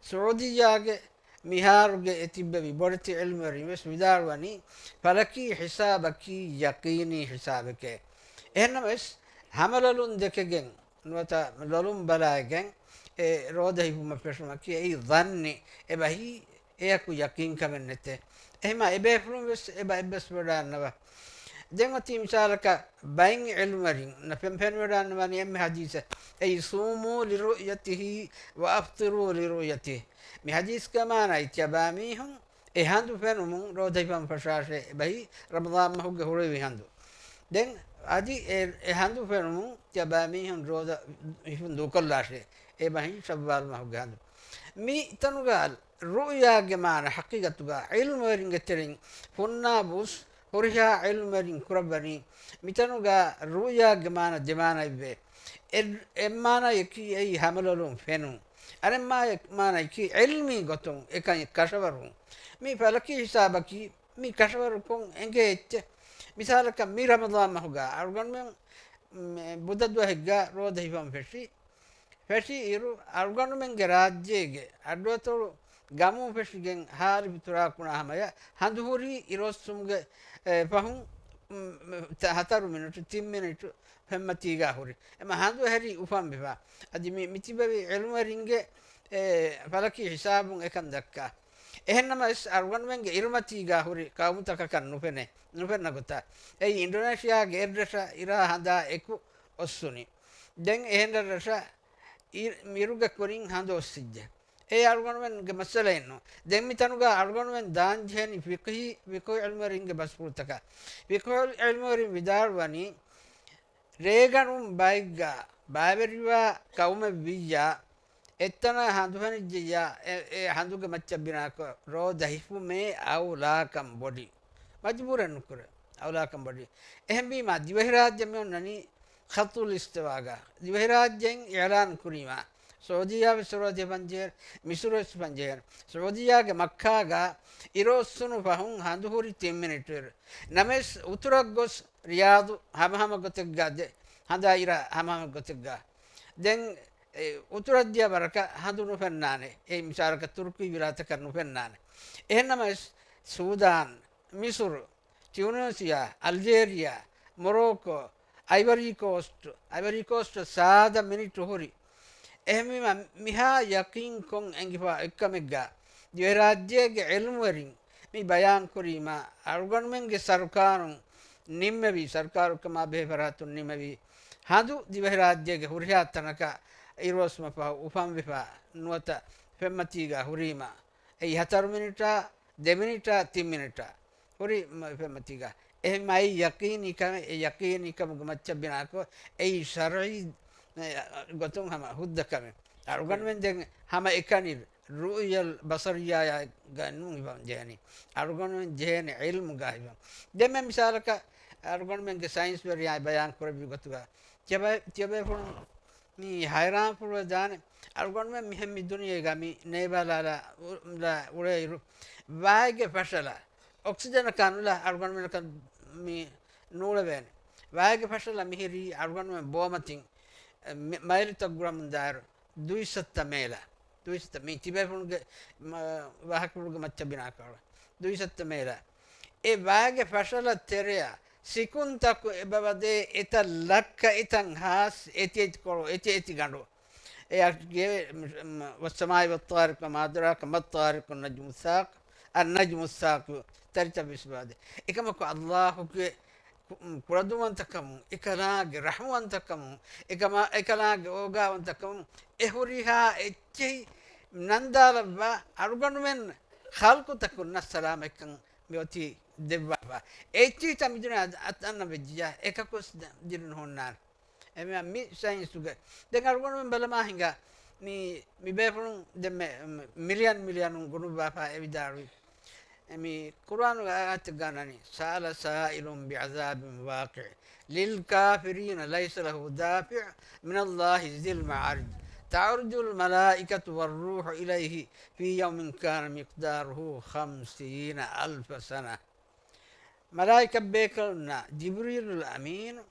ސަޢޫދިއްޔާގެ މިހާރުގެ އެ ތިއްބެވި ބޮޑެތި ޢިލްމުވެރިން ވެސް ވިދާޅުވަނީ، ފަލަކީ ހިސާބަކީ ޔަޤީނީ ހިސާބެކޭ. އެހެންނަމަވެސް، ހަމަލޮލުން ދެކެގެން ނުވަތަ ލޮލުން ބަލައިގެން އެ ރޯދަ ހިފުމަށް ފެށުމަކީ އެއީ ޡަންނި. އެބަހީ އެޔަކު ޔަޤީންކަމެއް ނެތޭ. އެހެމަ އެބޭފުޅުން ވެސް އެބަ އެއްބަސްވެޑާންނަވަ. ދެން އޮތީ މިސާލަކަށް ބައެއް ޢިލްމުވެރިންނަށް ފެން-، ފެންވެޑާންނަވާނީ އެންމެ ޙަދީޘެއް. އެއީ، "صوموا لرؤيته وأفطروا لرؤيته." މި ޙަދީޘްގެ މާނައީ ތިޔަބައިމީހުން އެ ހަނދު ފެނުމުން ރޯދަ ހިފަން ފަށާށޭ. އެބަހީ ރަމަޟާން މަހުގެ ހުރެވި ހަނދު. ދެން އަދި އެ، އެ ހަނދު ފެނުމުން ތިޔަބައިމީހުން ރޯދަ ހިފުން ދޫކޮށްލާށޭ. އެބަހީ ޝައްވާލް މަހުގެ ހަނދު. މި ތަނުގަ ރުއުޔާގެ މާނަ ޙަޤީޤަތުގަ ޢިލްމުވެރިންގެ ތެރެއިން ފުންނާބުސް ހުރިހާ ޢިލްމުވެރިން ކުރައްވަނީ މިތަނުގަ ރުއުޔާގެ މާނަ ދެމާނައެއްވޭ. އެ-، އެއްމާނައަކީ އެއީ ހަމަލޮލުން ފެނުން. އަނެއް މާ-، މާނައަކީ ޢިލްމީ ގޮތުން އެކަން ކަށަވަރުން. މި ފަލަކީ ހިސާބަކީ މި ކަށަވަރުކޮށް އެނގޭ އެއްޗެއް. މިސާލަކަށް މި ރަމަޟާން މަހުގަ އަޅުގަނޑުމެން މެ-، ބުދަ ދުވަހެއްގަ ރޯދަ ހިފަން ފެށި. ފެށި އިރު، އަޅުގަނޑުމެންގެ ރާއްޖޭގެ އަޑުއަތޮޅު ގަމުން ފެށިގެން ހާރި ފިތުރާ ކުނާ ހަމަޔަށް ހަނދު ހުރީ އިރުއޮއްސުމުގެ، އެ، ފަހުން، މް، ތަ-، ހަތަރު މިނިޓު، ތިން މިނިޓު ފެންމަތީގާ ހުރި. އެމަ ހަނދު އެހެރީ އުފަންވެފަ. އަދި މި، މިތިބެވި ޢިލްމުވެރިންގެ، އެ، ފަލަކީ ހިސާބުން އެކަން ދައްކާ. އެހެންނަމަވެސް، އަޅުގަނޑުމެންގެ އިރުމަތީގާ ހުރި ޤައުމުތަކަކަށް ނުފެނޭ، ނުފެންނަ ގޮތަށް. އެއީ އިންޑޮނޭޝިއާގެ އެއްރަށަށް އިރާ ހަނދާ އެކު އޮއްސުނީ. ދެން އެހެން ރަށްރަށަށް އި-، އިރުގެ ކުރިން ހަނދު އޮއްސިއްޖެ. އެ އަޅުގަނޑުމެންގެ މައްސަލައެއް ނޫން. ދެން މި ތަނުގަ އަޅުގަނޑުމެން ދާން ޖެހެނީ ފިޤްހީ، ފިޤްހު ޢިލްމުވެރިންގެ ބަސްފުޅުތަކަށް. ފިޤްހު ޢިލްމުވެރިން ވިދާޅުވަނީ، ރޭގަނޑުން ބައެއްގަ ބައިވެރިވާ ޤައުމެއް ވިއްޔާ، އެއްތަނަށް ހަނދު ފެނިއްޖެއްޔާ، އެ، އެ ހަނދުގެ މައްޗަށް ބިނާކޮށް ރޯދަ ހިފުމޭ އައުލާކަން ބޮޑި. މަޖުބޫރެއް ނުކުރޭ. އައުލާކަން ބޮޑި. އެހެންވީމާ، ދިވެހިރާއްޖެ މި އޮންނަނީ ޚައްޠުލް އިސްތިވާގަ. ދިވެހިރާއްޖެއިން އިޢުލާން ކުރީމާ، ސަޢޫދިއްޔާ ވެސް ރޯދަ ހިފަންޖެހޭ، މިސުރު ވެސް ހިފަންޖެހޭ. ސަޢޫދިއްޔާގެ މައްކާގަ އިރުއޮއްސުނު ފަހުން ހަނދު ހުރި ތިން މިނިޓު އިރު. ނަމަވެސް އުތުރަށް ގޮސް ރިޔާޟު ހަމަހަމަ ގޮތެއްގަ ދެ-، ހަނދާ އިރާ ހަމަހަމަ ގޮތެއްގަ. ދެން އެ، އުތުރަށް ދިޔަ ވަރަކަށް ހަނދު ނުފެންނާނެ. އެ މިސާލަކަށް ތުރުކީ ވިލާތަކަށް ނުފެންނާނެ. އެހެންނަމަވެސް، ސޫދާން، މިސުރު، ޓިއުނީސިއާ، އަލްޖޭރިއާ، މޮރޯކޯ، އައިވަރީ ކޯސްޓް، އައިވަރީ ކޯސްޓް ސާދަ މިނިޓު ހުރި. އެހެންވީމަ، މިހާ ޔަޤީންކޮށް އެނގިފަ އޮތްކަމެއްގަ، ދިވެހިރާއްޖޭގެ ޢިލްމުވެރިން މި ބަޔާންކުރީމަ، އަޅުގަނޑުމެންގެ ސަރުކާރުން ނިންމެވީ، ސަރުކާރު ކަމާ ބެހޭ ފަރާތުން ނިންމެވީ، ހަނދު ދިވެހިރާއްޖޭގެ ހުރިހާ ތަނަކަށް އިރުއޮއްސުމަށް ފަހު އުފަންވެފަ ނުވަތަ ފެންމަތީގަ ހުރީމަ، އެއީ ހަތަރު މިނިޓާ، ދެ މިނިޓާ، ތިން މިނިޓާ ހުރި މަ-، ފެންމަތީގަ. އެހެންމައި ޔަޤީނީ ކަމެއް، އެ ޔަޤީނީ ކަމުގެ މައްޗަށް ބިނާކޮށް، އެއީ ޝަރްޢީ، އެ، ގޮތުން ހަމަ ހުއްދަ ކަމެއް. އަޅުގަނޑުމެން ދެން ހަމަ އެކަނި ރުއުޔަލް ބަޞަރިއްޔާއާ ގަ ނޫން ހިފަން ޖެހެނީ. އަޅުގަނޑުމެން ޖެހޭނެ ޢިލްމުގަ ހިފަން. ދެންމެ މިސާލަކަށް، އަޅުގަނޑުމެންގެ ސައިންސްވެރިޔާ ބަޔާން ކުރެއްވި ގޮތުގަ، ތިޔަބަ-، ތިޔަބޭފުޅުން މި ހައިރާންފުޅުވެ ދާނެ. އަޅުގަނޑުމެން މިހެން މި ދުނިޔޭގަ މި ނޭބާލާލާ އު-، ލާ އުޅޭއިރު، ވާއެއްގެ ފަށަލަ އޮކްސިޖަނަކާ ނުލާ އަޅުގަނޑުމެންނަކަށް މި ނޫޅެވޭނެ. ވާއެއްގެ ފަށަލަ މިހިރީ އަޅުގަނޑުމެން ބޯމަތިން، މި-، މައިލުތައް ގުޅަމުން ދާއިރު، ދުއިސައްތަ މޭލަ. ދުއިސައްތަ މީ ތިބޭފުޅުންގެ މަ-، ވާހަކަފުޅުގެ މައްޗަށް ބިނާކޮށް. ދުއިސައްތަ މޭލަ. އެ ވާގެ ފަށަލަ ތެރެއަށް ސިކުންތަކު އެބަވަދޭ އެތައް ލައްކަ އެތައް ހާސް އެތި އެތި ކޮޅު، އެތި އެތި ގަނޑު. އެ އަށް ގެ، މް، މް، والسماء والطارق وما أدراك ما الطارق النجم الثاقب، النجم الثاقب، ތަރިތައް ވިސްނާދޭ. އެކަމަކު ﷲ ގެ ކު-، ކުޅަދުންވަންތަކަމުން، އެކަލާނގެ ރަޙްމުވަންތަކަމުން، އެކަމާ، އެކަލާނގެ އޯގާވަންތަކަމުން، އެ ހުރިހާ އެއްޗެހި ނަންދާލައްވާ އަޅުގަނޑުމެން ޚަލްޤުތަކުންނަށް ސަލާމަތްކަން މި އޮތީ ދެއްވާފަ. އެއްޗެހިތައް މިދުނިޔޭ އަތް-، އަތް އަންނަން ވެއްޖިއްޔާ، އެކަކުވެސް ދިރިނު ހުންނާނެ. އެމެ މި ސައިންސުގެ. ދެން އަޅުގަނޑުމެން ބަލަމާ ހިނގާ، މި، މި ބޭފުޅުން ދެންމެ، މި، މިލިއަން މިލިއަނުން ގުނުއްވާފަ އެ ވިދާޅުވި. އެ މި ޤުރްއާނުގެ އާޔަތެއްގަ އަންނަނީ، سأل سائل بعذاب واقع للكافرين ليس له دافع من الله ذي المعارج تعرج الملائكة والروح إليه في يوم كان مقداره خمسين ألف سنة. މަލާއިކަ ބޭކަލުންނާ ޖިބްރީލުލް އަމީނު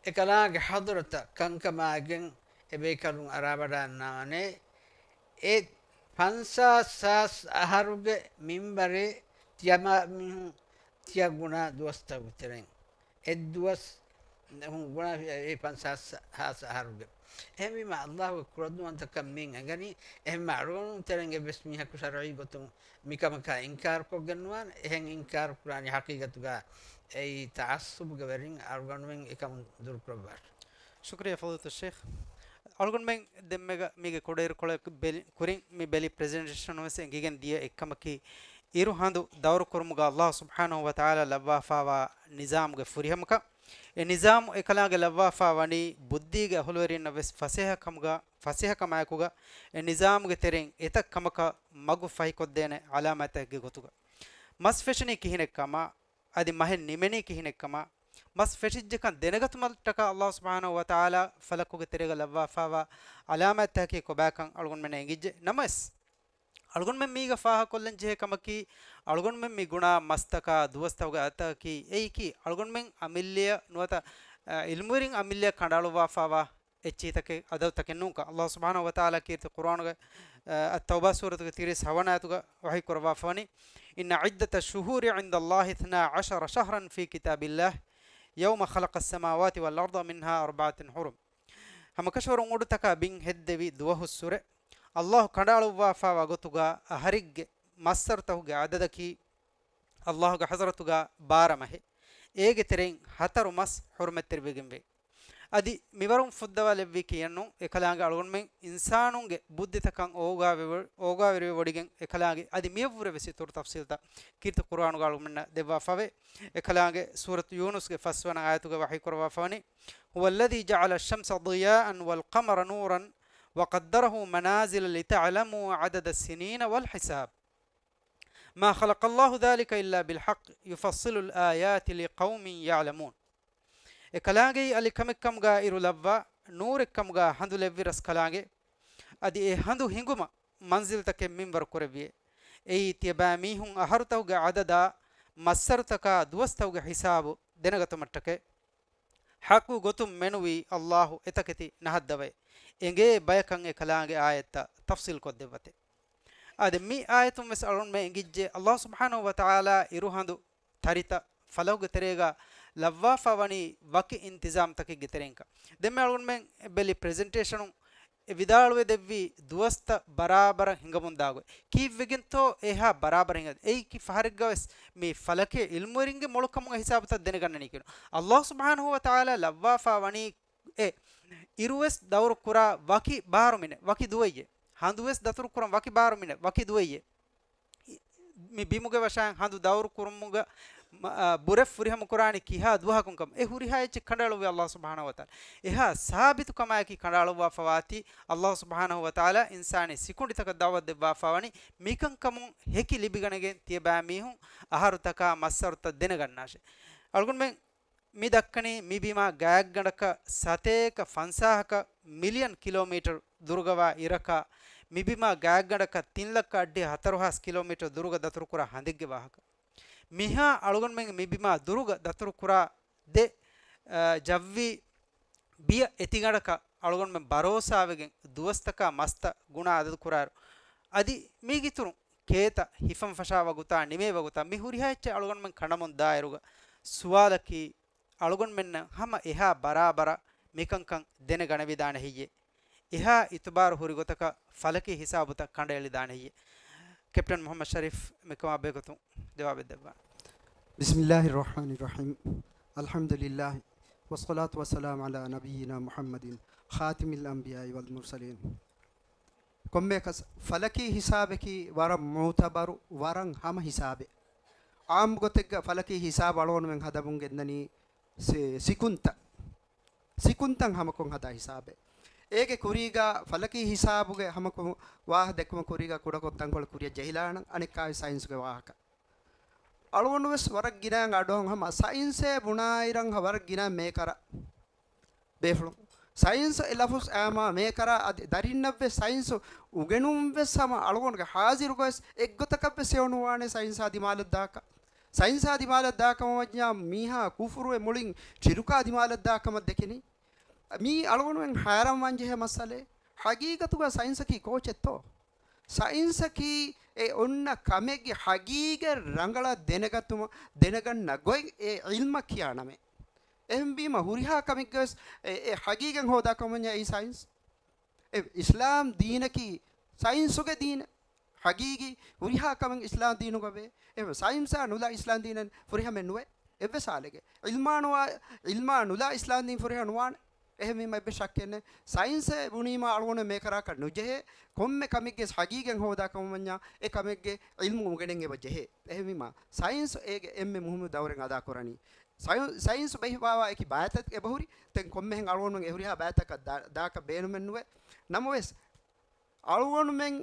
އެކަލާނގެ ޙަޟްރަތަށް ކަންކަމާގެން އެ ބޭކަލުން އަރާވަޑައިގަންނަވާނެ. އެ ފަންސާސް ހާސް އަހަރުގެ މިންވަރެއް ތިޔަ މާ-، މީހުން ތިޔަ ގުނަ ދުވަސްތަކުގެ ތެރެއިން. އެއްދުވަސް ގުނަ އެ ފަންސާސް ހާސް އަހަރުގެ. އެހެންވީމަ، ﷲ ގެ ކުޅަދުންވަންތަކަން މިއިން އެނގަނީ. އެހެންމަ އަޅުގަނޑު ތެރެއިން އެއްވެސް މީހަކު ޝަރުޢީ ގޮތުން މިކަމަކާ އިންކާރުކޮށްގެން ނުވާނެ. އެހެން އިންކާރު ކުރާނީ ޙަޤީޤަތުގަ އެއީ ތަޢައްޞުބުގެ ވެރިން އަޅުގަނޑުމެން އެކަމުން ދުރުކުރައްވާށި. ޝުކުރިއްޔާ ފަޟީލަތުއްޝައިޚް. އަޅުގަނޑުމެން ދެންމެގަ މީގެ ކުޑައިރުކޮޅެއް ބެލި-، ކުރިން މި ބެލި ޕްރެޒެންޓޭޝަނުން ވެސް އެނގިގެން ދިޔަ އެއްކަމަކީ، އިރު ހަނދު ދައުރު ކުރުމުގަ ﷲ ސުބްޙާނަހޫ ވަތަޢާލާ ލައްވާފައިވާ ނިޒާމުގެ ފުރިހަމަކަން. އެ ނިޒާމު އެކަލާނގެ ލައްވާފައި ވަނީ ބުއްދީގެ އަހުލުވެރިންނަށް ވެސް ފަސޭހަކަމުގަ، ފަސޭހަކަމާއެކުގަ އެ ނިޒާމުގެ ތެރެއިން އެތައް ކަމަކަށް މަގު ފަހިކޮށްދޭނެ ޢަލާމާތްތަކެއްގެ ގޮތުގަ. މަސް ފެށެނީ ކިހިނެއްކަމާ، އަދި މަހެއް ނިމެނީ ކިހިނެއްކަމާ، މަސް ފެށިއްޖެކަން ދެނެގަތުމަށްޓަކާ ﷲ ސުބްޙާނަހޫ ވަތަޢާލާ ފަލަކުގެ ތެރޭގަ ލައްވާފައިވާ ޢަލާމާތްތަކަކީ ކޮބާކަން އަޅުގަނޑުމެންނަށް އެނގިއްޖެ. ނަމަވެސް، އަޅުގަނޑުމެން މީގަ ފާހަގަކޮށްލަން ޖެހޭ ކަމަކީ، އަޅުގަނޑުމެން މި ގުނާ މަސްތަކާ ދުވަސްތަކުގެ އަދަދަކީ އެއީކީ، އަޅުގަނޑުމެން އަމިއްލައަށް ނުވަތަ، އަ، ޢިލްމުވެރިން އަމިއްލައަށް ކަނޑައަޅުއްވާފައިވާ އެއްޗިހިތަކެއް އަދަދުތަކެއް ނޫންކަން. ﷲ ސުބްޙާނަހޫ ވަތަޢާލާ ކީރިތި ޤުރްއާނުގެ، އަ، އައްތައުބާ ސޫރަތުގެ ތިރީސް ހަވަނަ އާޔަތުގަ ވަޙީ ކުރައްވާފަވަނީ، إن عدة الشهور عند الله اثنا عشر شهرا في كتاب الله يوم خلق السماوات والأرض منها أربعة حرم. ހަމަކަށަވަރުން އުޑުތަކާ ބިން ހެއްދެވި ދުވަހުއްސުރެ، ﷲ ކަނޑައަޅުއްވާފައިވާ ގޮތުގަ އަހަރެއްގެ މައްސަރުތަކުގެ އަދަދަކީ، ﷲ ގެ ޙަޟްރަތުގަ ބާރަ މަހެއް. އޭގެ ތެރެއިން ހަތަރު މަސް ޙުރުމަތްތެރިވެގެންވޭ. އަދި މިވަރުން ފުއްދަވާލެއްވީ ކިޔަން ނޫން، އެކަލާނގެ އަޅުގަނޑުމެން އިންސާނުންގެ ބުއްދިތަކަށް އޯގާވެ-، އޯގާވެރިވެވޮޑިގެން އެކަލާނގެ އަދި މިއަށްވުރެ ވެސް އިތުރު ތަފްޞީލްތައް ކީރިތި ޤުރްއާނުގަ އަޅުގަނޑުމެންނަށް ދެއްވާފަވޭ. އެކަލާނގެ ސޫރަތު ޔޫނުސްގެ ފަސްވަނަ އާޔަތުގަ ވަޙީ ކުރައްވާފަވަނީ، هو الذي جعل الشمس ضياء والقمر نورا وقدره منازل لتعلموا عدد السنين والحساب. ما خلق الله ذلك إلا بالحق يفصل الآيات لقوم يعلمون. އެކަލާނގެއީ އަލިކަމެއްކަމުގަ އިރު ލައްވާ، ނޫރެއްކަމުގަ ހަނދު ލެއްވި ރަސްކަލާނގެ. އަދި އެ ހަނދު ހިނގުމަށް މަންޒިލްތަކެއް މިންވަރު ކުރެއްވިއޭ. އެއީ ތިޔަބައިމީހުން އަހަރުތަކުގެ އަދަދާ، މައްސަރުތަކާ ދުވަސްތަކުގެ ހިސާބު ދެނެގަތުމަށްޓަކައި. ޙައްޤު ގޮތުން މެނުވީ ﷲ އެތަކެތި ނަހައްދަވައޭ. އެނގޭ ބަޔަކަށް އެކަލާނގެ އާޔަތްތައް ތަފްޞީލް ކޮށްދެއްވަތޭ. އާދެ، މި އާޔަތުން ވެސް އަޅުގަނޑުމެން އެނގިއްޖެ، ﷲ ސުބްޙާނަހޫ ވަތަޢާލާ އިރުހަނދު ތަރިތައް ފަލަކުގެ ތެރޭގަ ލައްވާފަ ވަނީ ވަކި އިންތިޒާމްތަކެއްގެ ތެރެއިންކަން. ދެންމެ އަޅުގަނޑުމެން ބެލި ޕްރެޒެންޓޭޝަނުން އެ ވިދާޅުވެ ދެއްވީ ދުވަސްތައް ބަރާބަރަށް ހިނގަމުންދާ ގޮތް. ކީއްވެގެންތޯ އެހާ ބަރާބަރަށް ހިނގަ-، އެއީކީ ފަހަރެއްގަ ވެސް މި ފަލަކޭ ޢިލްމުވެރިންގެ މޮޅުކަމުގެ ހިސާބުތައް ދެނެގަންނަނީ ކިޔުނު. ﷲ ސުބްޙާނަހޫ ވަތަޢާލާ ލައްވާފަ ވަނީ އެ އިރުވެސް ދައުރު ކުރާ ވަކި ބާރު މިނެ، ވަކި ދުވައްޔެއް. ހަނދުވެސް ދަތުރު ކުރަން ވަކި ބާރު މިނެ، ވަކި ދުވައްޔެއް. މި ބިމުގެ ވަށާއިން ހަނދު ދައުރު ކުރުމުގަ، މަ-، އާ، ބުރެއް ފުރިހަމަ ކުރާނީ ކިހާ ދުވަހަކުން ކަމަށް. އެ ހުރިހާ އެއްޗެއް ކަނޑައަޅުއްވި ﷲ ސުބްޙާނަހޫ ވަތަޢާލާ. އެހާ ސާބިތު ކަމާއެކީ ކަނޑައަޅުއްވާފަ ވާތީ، ﷲ ސުބްޙާނަހޫ ވަތަޢާލާ އިންސާނީ ސިކުނޑިތަކަށް ދަޢުވަތު ދެއްވާފަ ވަނީ، މިކަންކަމުން ހެކި ލިބިގަނެގެން ތިޔަބައިމީހުން އަހަރުތަކާ މައްސަރުތައް ދެނެގަންނާށޭ. އަޅުގަނޑުމެން މި ދައްކަނީ މި ބިމާ ގާތްގަނޑަކަށް ސަތޭކަ ފަންސާހަކަށް މިލިއަން ކިލޯމީޓަރު ދުރުގަވާ އިރަކާ، މި ބިމާ ގާތްގަނޑަކަށް ތިން ލައްކަ އައްޑިހަ ހަތަރު ހާސް ކިލޯމީޓަރު ދުރުގަ ދަތުރުކުރާ ހަނދެއްގެ ވާހަކަ. މިހާ އަޅުގަނޑުމެން މި ބިމާ ދުރުގަ ދަތުރުކުރާ ދެ، އަ، ޖައްވީ ބިޔަ އެތިގަނޑަކަށް އަޅުގަނޑުމެން ބަރޯސާވެގެން ދުވަސްތަކާ މަސްތައް ގުނާ އަދަދު ކުރާއިރު، އަދި މީގިތުރުން ކޭތައް ހިފަން ފަށާ ވަގުތާ ނިމޭ ވަގުތާ މި ހުރިހާ އެއްޗެއް އަޅުގަނޑުމެން ކަނޑަމުން ދާއިރުގަ ސުވާލަކީ، އަޅުގަނޑުމެންނަށް ހަމަ އެހާ ބަރާބަރަށް މިކަންކަން ދެނެގަނެވިދާނެ ހެއްޔޭ؟ އެހާ އިތުބާރު ހުރި ގޮތަކަށް ފަލަކީ ހިސާބުތައް ކަނޑައެޅިދާނެ ހެއްޔޭ؟ ކެޕްޓަން މުހައްމަދު ޝަރީފް މިކަމާ ބެހޭގޮތުން ޖަވާބެއް ދެއްވާނެ. بسم الله الرحمن الرحيم. الحمد لله والصلاة والسلام على نبينا محمد خاتم الأنبياء والمرسلين. ކޮންމެއަކަސް ފަލަކީ ހިސާބަކީ ވަރަށް މުޢުތަބަރު، ވަރަށް ހަމަ ހިސާބެއް. ޢާއްމު ގޮތެއްގަ ފަލަކީ ހިސާބު އަޅުގަނޑުމެން ހަދަމުން ގެންދަނީ ސި-، ސިކުންތައް. ސިކުންތައް ހަމަކޮށް ހަދާ ހިސާބެއް. އޭގެ ކުރީގަ ފަލަކީ ހިސާބުގެ ހަމަކޮށް ވާހަކަ ދެއްކުމަށް ކުރީގަ ކުޑަކޮށް ތަންކޮޅެއް ކުރިއަށް ޖެހިލާނަން، އަނެއްކާވެސް ސައިންސުގެ ވާހަކަ. އަޅުގަނޑުވެސް ވަރަށް ގިނައިން އަޑުއަހަން ހަމަ ސައިންސޭ ބުނާއިރަށް ވަރަށް ގިނަ މޭކަރަށް ބޭފުޅުން. ސައިންސް އެ ލަފުޒް އާމާ މޭކަރާ އަދި ދަރިންނަށްވެސް ސައިންސް އުގެނުންވެސް ހަމަ އަޅުގަނޑުގެ ހާޒިރުގަވެސް އެއްގޮތަކަށްވެސް ހެޔޮނުވާނެ ސައިންސާ ދިމާލަށް ދާކަށް. ސައިންސާ ދިމާލަށް ދާކަމަށް ވަންޏާ މީހާ ކުފުރުވެ މުޅިން ޝިރުކާ ދިމާލަށް ދާކަމަށް ދެކެނީ. މީ އަޅުގަނޑުމެން ހައިރާންވާން ޖެހޭ މައްސަލައެއް. ހަގީގަތުގަ ސައިންސަކީ ކޯޗެއްތޯ؟ ސައިންސަކީ އެ އޮންނަ ކަމެއްގެ ހަގީގަތް ރަނގަޅަށް ދެނެގަތުމަށް، ދެނެގަންނަ ގޮތް އެ ޢިލްމަށް ކިޔާ ނަމެއް. އެހެންވީމަ ހުރިހާ ކަމެއްގަވެސް އެ، އެ ހަގީގަތް ހޯދާ ކަމަށް ވަންޏާ އެއީ ސައިންސް. އެ އިސްލާމް ދީނަކީ ސައިންސުގެ ދީނެއް. ހަގީގީ ހުރިހާ ކަމެއް އިސްލާމް ދީނުގަ ވޭ. އެހެން ސައިންސާ ނުލާ އިސްލާމް ދީނެއް ފުރިހަމައެއް ނުވޭ. އެއްވެސް ހާލެއްގެ. ޢިލްމާ ނުވާ، ޢިލްމާ ނުލާ އިސްލާމް ދީން ފުރިހަމަ ނުވާނެ. އެހެންވީމަ އެއްވެސް ޝައްކެއް ނެތް. ސައިންސޭ ބުނީމާ އަޅުގަނޑު މޭކަރާކަށް ނުޖެހޭ. ކޮންމެ ކަމެއްގެ ހަގީގަތް ހޯދާ ކަމަށް ވަންޏާ އެ ކަމެއްގެ ޢިލްމު އުނގެނެން އެބަ ޖެހޭ. އެހެންވީމާ ސައިންސް އޭގެ އެންމެ މުހިއްމު ދައުރެއް އަދާކުރަނީ. ސައި-، ސައިންސް ބެހި ވާވާ އެކި ބައިތައް އެބަހުރި. ދެން ކޮންމެހެން އަޅުގަނޑުމެން އެ ހުރިހާ ބައިތަކަށް ދާ-، ދާކަށް ބޭނުމެއް ނުވޭ. ނަމަވެސް، އަޅުގަނޑުމެން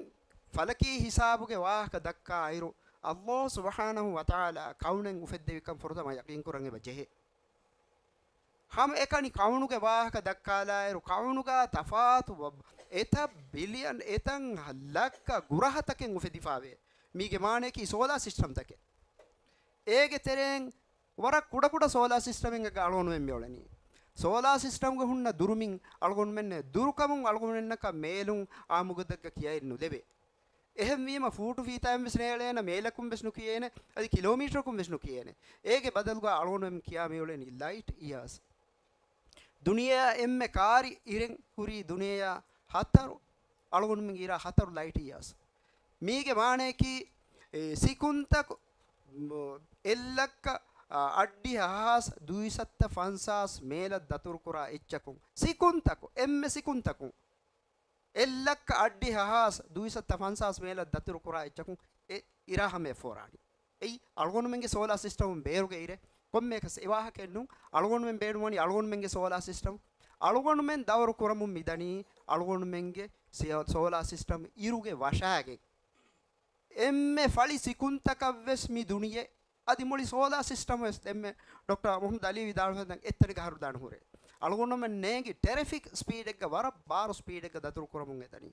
ފަލަކީ ހިސާބުގެ ވާހަކަ ދައްކާއިރު، ﷲ ސުބްޙާނަހޫ ވަތަޢާލާ ކައުނެއް އުފެއްދެވިކަން ފުރަތަމަ ޔަޤީންކުރަން އެބަ ޖެހޭ. ހަމައެކަނި ކައުނުގެ ވާހަކަ ދައްކާލާއިރު، ކައުނުގަ ތަފާތު ވަ-، އެތައް ބިލިއަން، އެތައް ލައްކަ ގުރަހަތަކެއް އުފެދިފާވޭ. މީގެ މާނަޔަކީ ސޯލާ ސިސްޓަމްތަކެއް. އޭގެ ތެރެއިން ވަރަށް ކުޑަކުޑަ ސޯލާ ސިސްޓަމެއްގަ އަޅުގަނޑުމެން މިއުޅެނީ. ސޯލާ ސިސްޓަމްގަ ހުންނަ ދުރުމިން އަޅުގަނޑުމެންނެއް ދުރުކަމުން އަޅުގަނޑުމެންނަކަށް މޭލުން އާއްމުގޮތެއްގަ ކިޔައެއް ނުލެވޭ. އެހެންވީމަ ފޫޓު ފީތާއިން ވެސް ނޭޅޭނެ، މޭލަކުން ވެސް ނުކިޔޭނެ، އަދި ކިލޯމީޓަރަކުން ވެސް ނުކިޔޭނެ. އޭގެ ބަދަލުގަ އަޅުގަނޑުމެން ކިޔާ މިއުޅެނީ ލައިޓް އިޔާސް. ދުނިޔެއާ އެންމެ ކާރި އިރެއް ހުރީ ދުނިޔެއާ ހަތަރު، އަޅުގަނޑުމެން އިރާ ހަތަރު ލައިޓް އިޔާސް. މީގެ މާނަޔަކީ، އެ، ސިކުންތަކު، އެއްލައްކަ، އަ، އައްޑިހަ ހާސް ދުއިސައްތަ ފަންސާސް މޭލަށް ދަތުރުކުރާ އެއްޗަކުން، ސިކުންތަކު، އެންމެ ސިކުންތަކުން، އެއްލައްކަ އައްޑިހަ ހާސް ދުއިސައްތަ ފަންސާސް މޭލަށް ދަތުރުކުރާ އެއްޗަކުން އެ އިރާ ހަމަޔަށް ފޯރާނީ. އެއީ އަޅުގަނޑުމެންގެ ސޯލާ ސިސްޓަމުން ބޭރުގެ އިރެއް. ކޮންމެއަކަސް އެ ވާހަކައެއް ނޫން. އަޅުގަނޑުމެން ބޭނުންވަނީ އަޅުގަނޑުމެންގެ ސޯލާ ސިސްޓަމް. އަޅުގަނޑުމެން ދައުރު ކުރަމުން މިދަނީ އަޅުގަނޑުމެންގެ ސި-، ސޯލާ ސިސްޓަމް އިރުގެ ވަށާގެން. އެންމެ ފަޅި ސިކުންތަކަށްވެސް މި ދުނިޔެ އަދި މުޅި ސޯލާ ސިސްޓަމް ވެސް އެންމެ ޑޮކްޓަރ މުޙައްމަދު އަލީ ވިދާޅުވެދަން އެއްތަނެއްގަ ހަރުދާން ހުރޭ. އަޅުގަނޑުމެން ނޭނގި ޓެރެފިކް ސްޕީޑެއްގަ ވަރަށް ބާރު ސްޕީޑެއްގަ ދަތުރު ކުރަމުން އެދަނީ.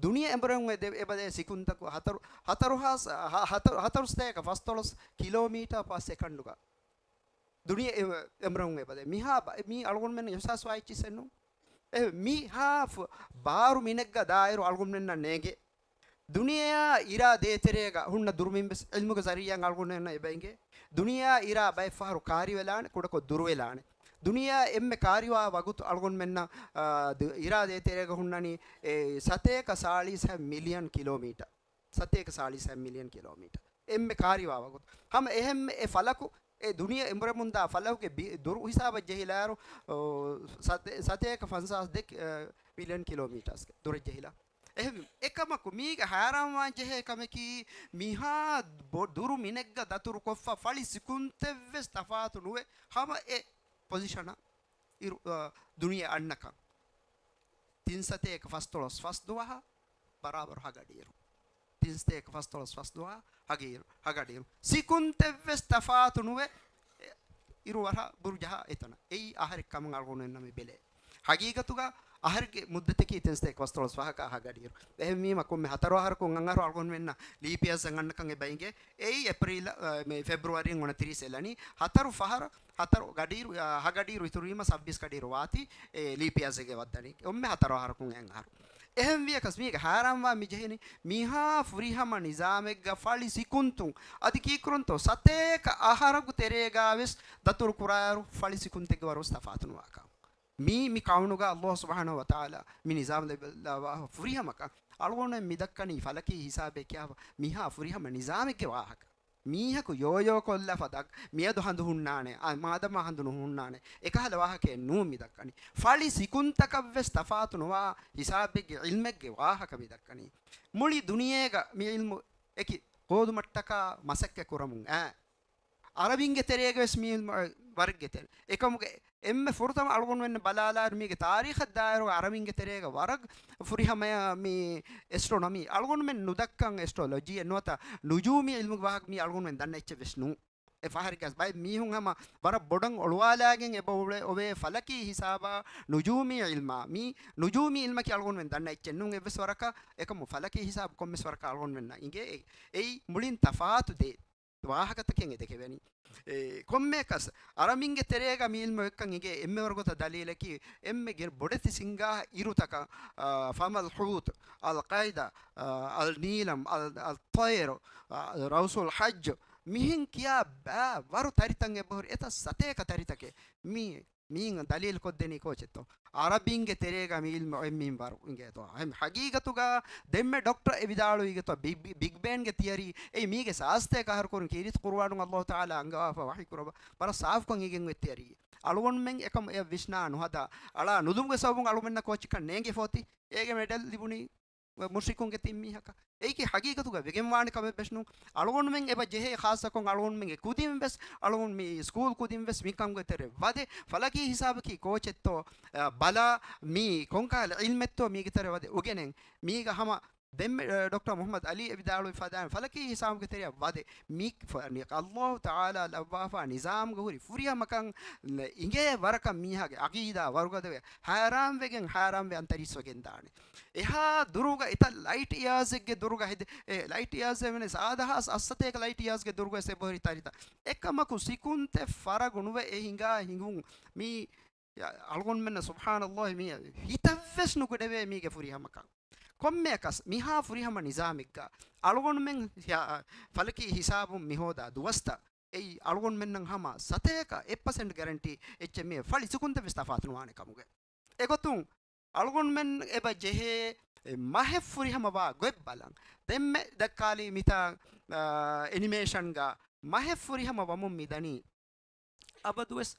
ދުނިޔެ އެނބުރެމުން އެ ދެ-، އެބަދޭ ސިކުންތަކު ހަތަރު، ހަތަރު ހާސް، ހަ-، ހަތަރު، ހަތަރު ސަތޭކަ ފަސްދޮޅަސް ކިލޯމީޓަރ ޕާ ސެކަންޑުގަ. ދުނިޔެ އެ-، އެނބުރެމުން އެބަދޭ. މިހާ ބަ-، މީ އަޅުގަނޑުމެން އިޙްސާސްވާ އެއްޗިއްސެއް ނޫން. އެ މިހާ ފު-، ބާރު މިނެއްގަ ދާއިރު އަޅުގަނޑުމެންނަށް ނޭނގޭ. ދުނިޔެއާ އިރާ ދޭތެރޭގަ ހުންނަ ދުރުމިން ވެސް ޢިލްމުގެ ޒަރީޢާއިން އަޅުގަނޑުމެންނަށް އެބަ އެނގޭ. ދުނިޔެއާ އިރާ ބައެއް ފަހަރު ކާރިވެލާނެ، ކުޑަކޮށް ދުރުވެލާނެ. ދުނިޔެއާ އެންމެ ކާރިވާ ވަގުތު އަޅުގަނޑުމެންނަށް، އާ، ދު-، އިރާ ދޭތެރޭގަ ހުންނަނީ، އެ، ސަތޭކަ ސާޅީސް މިލިއަން ކިލޯމީޓަރ. ސަތޭކަ ސާޅީސް މިލިއަން ކިލޯމީޓަރ. އެންމެ ކާރިވާ ވަގުތު. ހަމަ އެހެންމެ އެ ފަލަކު، އެ ދުނިޔެ އެނބުރެމުންދާ ފަލަކުގެ ބި-، ދުރު ހިސާބަށް ޖެހިލާއިރު، އޯ، ސަތޭ-، ސަތޭކަ ފަންސާސް ދެ، އެ، މިލިއަން ކިލޯމީޓާސްގެ ދުރަށް ޖެހިލާ. އެހެން އެކަމަކު، މީގެ ހައިރާންވާން ޖެހޭ ކަމަކީ، މިހާ ބޮ-، ދުރު މިނެއްގަ ދަތުރު ކޮށްފަ ފަޅި ސިކުންތެއްވެސް ތަފާތު ނުވެ، ހަމަ އެ ޕޮޒިޝަނަށް އިރު-، އަ، ދުނިޔެ އަންނަކަން. ތިން ސަތޭކަ ފަސްދޮޅަސް ފަސް ދުވަހަށް ބަރާބަރު ހަގަޑިއިރު. ތިން ސަތޭކަ ފަސްދޮޅަސް ފަސް ދުވަހަށް ހަގަޑިއިރު. ހަގަޑިއިރު. ސިކުންތެއްވެސް ތަފާތު ނުވެ، އިރު ވަރަށް ބުރު ޖަހާ އެތަނަށް. އެއީ އަހަރެއް ކަމަށް އަޅުގަނޑުމެންނަށް މި ބެލޭ. ހަގީގަތުގަ އަހަރެއްގެ މުއްދަތަކީ ތިން ސަތޭކަ ފަސްދޮޅަސް ފަހަކަށް ހަގަޑިއިރު. އެހެންވީމަ ކޮންމެ ހަތަރު އަހަރަކުން އަށް އަހަރު އަޅުގަނޑުމެންނަށް ލީޕް އިޔާސް އަންނަކަން އެބަ އެނގޭ. އެއީ އޭޕްރީލް، އަ، މޭ، ފެބްރުއަރީން އޮނަތިރީސް އެލަނީ. ހަތަރު ފަހަރަށް ހަތަރު ގަޑިއިރު، އަ، ހަގަޑިއިރު އިތުރުވީމަ ސައްބީސް ގަޑިއިރު ވާތީ، އެ، ލީޕް އިޔާސްގެ ވައްދަނީ. އޮންމެ ހަތަރު އަހަރަކުން އަށް އަހަރު. އެހެންވިޔަކަސް މީގެ ހައިރާންވާ މި ޖެހެނީ، މިހާ ފުރިހަމަ ނިޒާމެއްގަ ފަޅި ސިކުންތުން އަދި ކީކުރަންތޯ ސަތޭކަ އަހަރަކު ތެރޭގަ ވެސް ދަތުރު ކުރާއިރު ފަޅި ސިކުންތެއްގެ ވަރު ވެސް ތަފާތު ނުވާކަން. މީ، މި ކައުނުގަ އައްލާހު ސުބްޙާނަހު ވަތަޢާލާ މި ނިޒާމް ލެއްވި ފުރިހަމަކަށް އަޅުގަނޑުމެން މި ދައްކަނީ ފަލަކީ ހިސާބޭ ކިޔާފަ މިހާ ފުރިހަމަ ނިޒާމެއްގެ ވާހަކަ. މީހަކު ޔޯޔޯ ކޮށްލާފަ ދައް-، މިއަދު ހަނދު ހުންނާނެ، އާ، މާދަމާ ހަނދު ނުހުންނާނެ، އެކަހަލަ ވާހަކައެއް ނޫން މި ދައްކަނީ. ފަޅި ސިކުންތަކަށްވެސް ތަފާތު ނުވާ ހިސާބެއްގެ ޢިލްމެއްގެ ވާހަކަ މި ދައްކަނީ. މުޅި ދުނިޔޭގަ މި ޢިލްމު އެކި ހޯދުމަށްޓަކާ މަސައްކަތް ކުރަމުން އާ، ޢަރަބިންގެ ތެރޭގަވެސް މި ޢިލްމު ވަރެއްގެ ތެރެ. އެކަމުގެ އެންމެ ފުރަތަމަ އަޅުގަނޑުމެން ބަލާލާއިރު މީގެ ތާރީޚަށް ދާއިރު ޢަރަބިންގެ ތެރޭގަ ވަރަށް ފުރިހަމަޔަށް މި އެސްޓްރޮނޮމީ އަޅުގަނޑުމެން ނުދައްކަން އެސްޓްރޮލޮޖީއެއް ނުވަތަ ނުޖޫމީ ޢިލްމުގެ ވާހަކަ މީ އަޅުގަނޑުމެން ދަންނަ އެއްޗެއް ވެސް ނޫން. އެ ފަހަރެއްގަސް ބައެއް މީހުން ހަމަ ވަރަށް ބޮޑަށް އޮޅުވާލާގެން އެބަ އުޅެ-، އޮވޭ ފަލަކީ ހިސާބާ ނުޖޫމީ ޢިލްމާ. މީ ނުޖޫމީ ޢިލްމަކީ އަޅުގަނޑުމެން ދަންނަ އެއްޗެއް ނޫން އެއްވެސް ވަރަކަށް. އެކަމު ފަލަކީ ހިސާބު ކޮންމެސް ވަރަކަށް އަޅުގަނޑުމެންނަށް އިނގޭ އެ-، އެއީ މުޅިން ތަފާތު ދޭ ވާހަކަތަކެއް އެ ދެކެވެނީ. އެ، ކޮންމެއަކަސް އަރަބިންގެ ތެރޭގަ މި ޢިލްމު އޮތްކަން އިނގޭ އެންމެ ވަރުގޮތަށް ދަލީލަކީ އެންމެ ގި-، ބޮޑެތި ސިންގާ އިރުތަކަށް، އާ، ފަމަލް ޙޫތު، އަލް ޤައިދާ، އާ، އަލް ނީލަމް، އަލް، އަލް ޠައިރު، އާ، ރައުސުލް ޙައްޖު، މިހެން ކިޔާ ބައި ވަރު ތަރިތައް އެބަހުރި އެތައް ސަތޭކަ ތަރިތަކެއް މި މީން ދަލީލު ކޮށްދެނީ ކޯޗެއްތޯ؟ އަރަބިންގެ ތެރޭގަ މި ޢިލްމު އެއްމީން ވަރު އިނގޭތޯ؟ އެހެން ޙަޤީޤަތުގަ ދެންމެ ޑޮކްޓަރ އެ ވިދާޅުވީގެތޯ ބި-، ބި-، ބިގް ބޭންގެ ތިއަރީ އެއީ މީގެ ސާސްތޭ ކަހަރު ކުރިން ކީރިތި ޤުރުއާނުން އައްލާހު ތަޢާލާ އަންގަވާފަ ވަޙީ ކުރައްވާ ވަރަށް ސާފުކޮށް އެނގެން އޮތް ތިއަރީ. އަޅުގަނޑުމެން އެކަމު އެ ވިސްނާ ނުހަދާ އަޅާ ނުލުމުގެ ސަބަބުން އަޅުގަނޑުމެންނަށް ކޯޗެއްކަން ނޭނގެ ފޯތި އޭގެ މެޑަލް ލިބުނީ މުޝްރިކުންގެ ތިން މީހަކަށް. އެއީކީ ޙަޤީޤަތުގަ ވެގެންވާނެ ކަމެއް ވެސް ނޫން. އަޅުގަނޑުމެން އެބަ ޖެހޭ ޚާއްޞަކޮށް އަޅުގަނޑުމެންގެ ކުދިން ވެސް، އަޅުގަނޑު މި ސްކޫލް ކުދިން ވެސް މިކަމުގެ ތެރެ ވަދެ، ފަލަކީ ހިސާބަކީ ކޯޗެއްތޯ، އަ، ބަލާ، މީ ކޮންކަހަލަ ޢިލްމެއްތޯ މީގެ ތެރެ ވަދެ އުގެނެން. މީގަ ހަމަ ދެންމެ، އަ، ޑޮކްޓަރ މުޙައްމަދު ޢަލީ އެ ވިދާޅުވި ފަދައިން ފަލަކީ ހިސާބުގެ ތެރެއަށް ވަދެ، މި ފަ-، ނި-، އައްލާހު ތަޢާލާ ލައްވާފާ ނިޒާމުގަ ހުރި ފުރިހަމަކަން އިނގޭ ވަރަކަށް މީހާގެ ޢަޤީދާ ވަރުގަދަވެ، ޙައިރާންވެގެން، ޙައިރާންވެ އަންތަރީސްވެގެން ދާނެ. އެހާ ދުރުގަ އެތައް ލައިޓް އިޔާޒެއްގެ ދުރުގަ ހެދި-، އެ، ލައިޓް އިޔާޒެއް ވެނެ ސާދަ ހާސް އައްސަތޭކަ ލައިޓް އިޔާޒްގެ ދުރުގަ ވެސް އެބަހުރި ތަރިތައް. އެކަމަކު ސިކުންތެއް ފަރަގު ނުވެ އެ ހިނގާ ހިނގުން މީ އަޅުގަނޑުމެންނަށް ސުބްޙާނައްލާހި މީ ހިތަށްވެސް ނުގަނެވޭ މީގެ ފުރިހަމަކަން. ކޮންމެއަކަސް މިހާ ފުރިހަމަ ނިޒާމެއްގަ އަޅުގަނޑުމެން ހި-، ފަލަކީ ހިސާބުން މިހޯދާ ދުވަސްތައް އެއީ އަޅުގަނޑުމެންނަށް ހަމަ ސަތޭކަ އެއް ޕަސެންޓް ގެރެންޓީ އެއްޗެއް މި ފަޅި ސިކުންތެއްވެސް ތަފާތު ނުވާނެ ކަމުގެ. އެގޮތުން އަޅުގަނޑުމެން އެބަ ޖެހޭ މަހެއް ފުރިހަމަވާ ގޮތް ބަލަން. ދެންމެ ދައްކާލީ މިތާ، އާ، އެނިމޭޝަންގަ މަހެއް ފުރިހަމަ ވަމުން މިދަނީ. އަބަދުވެސް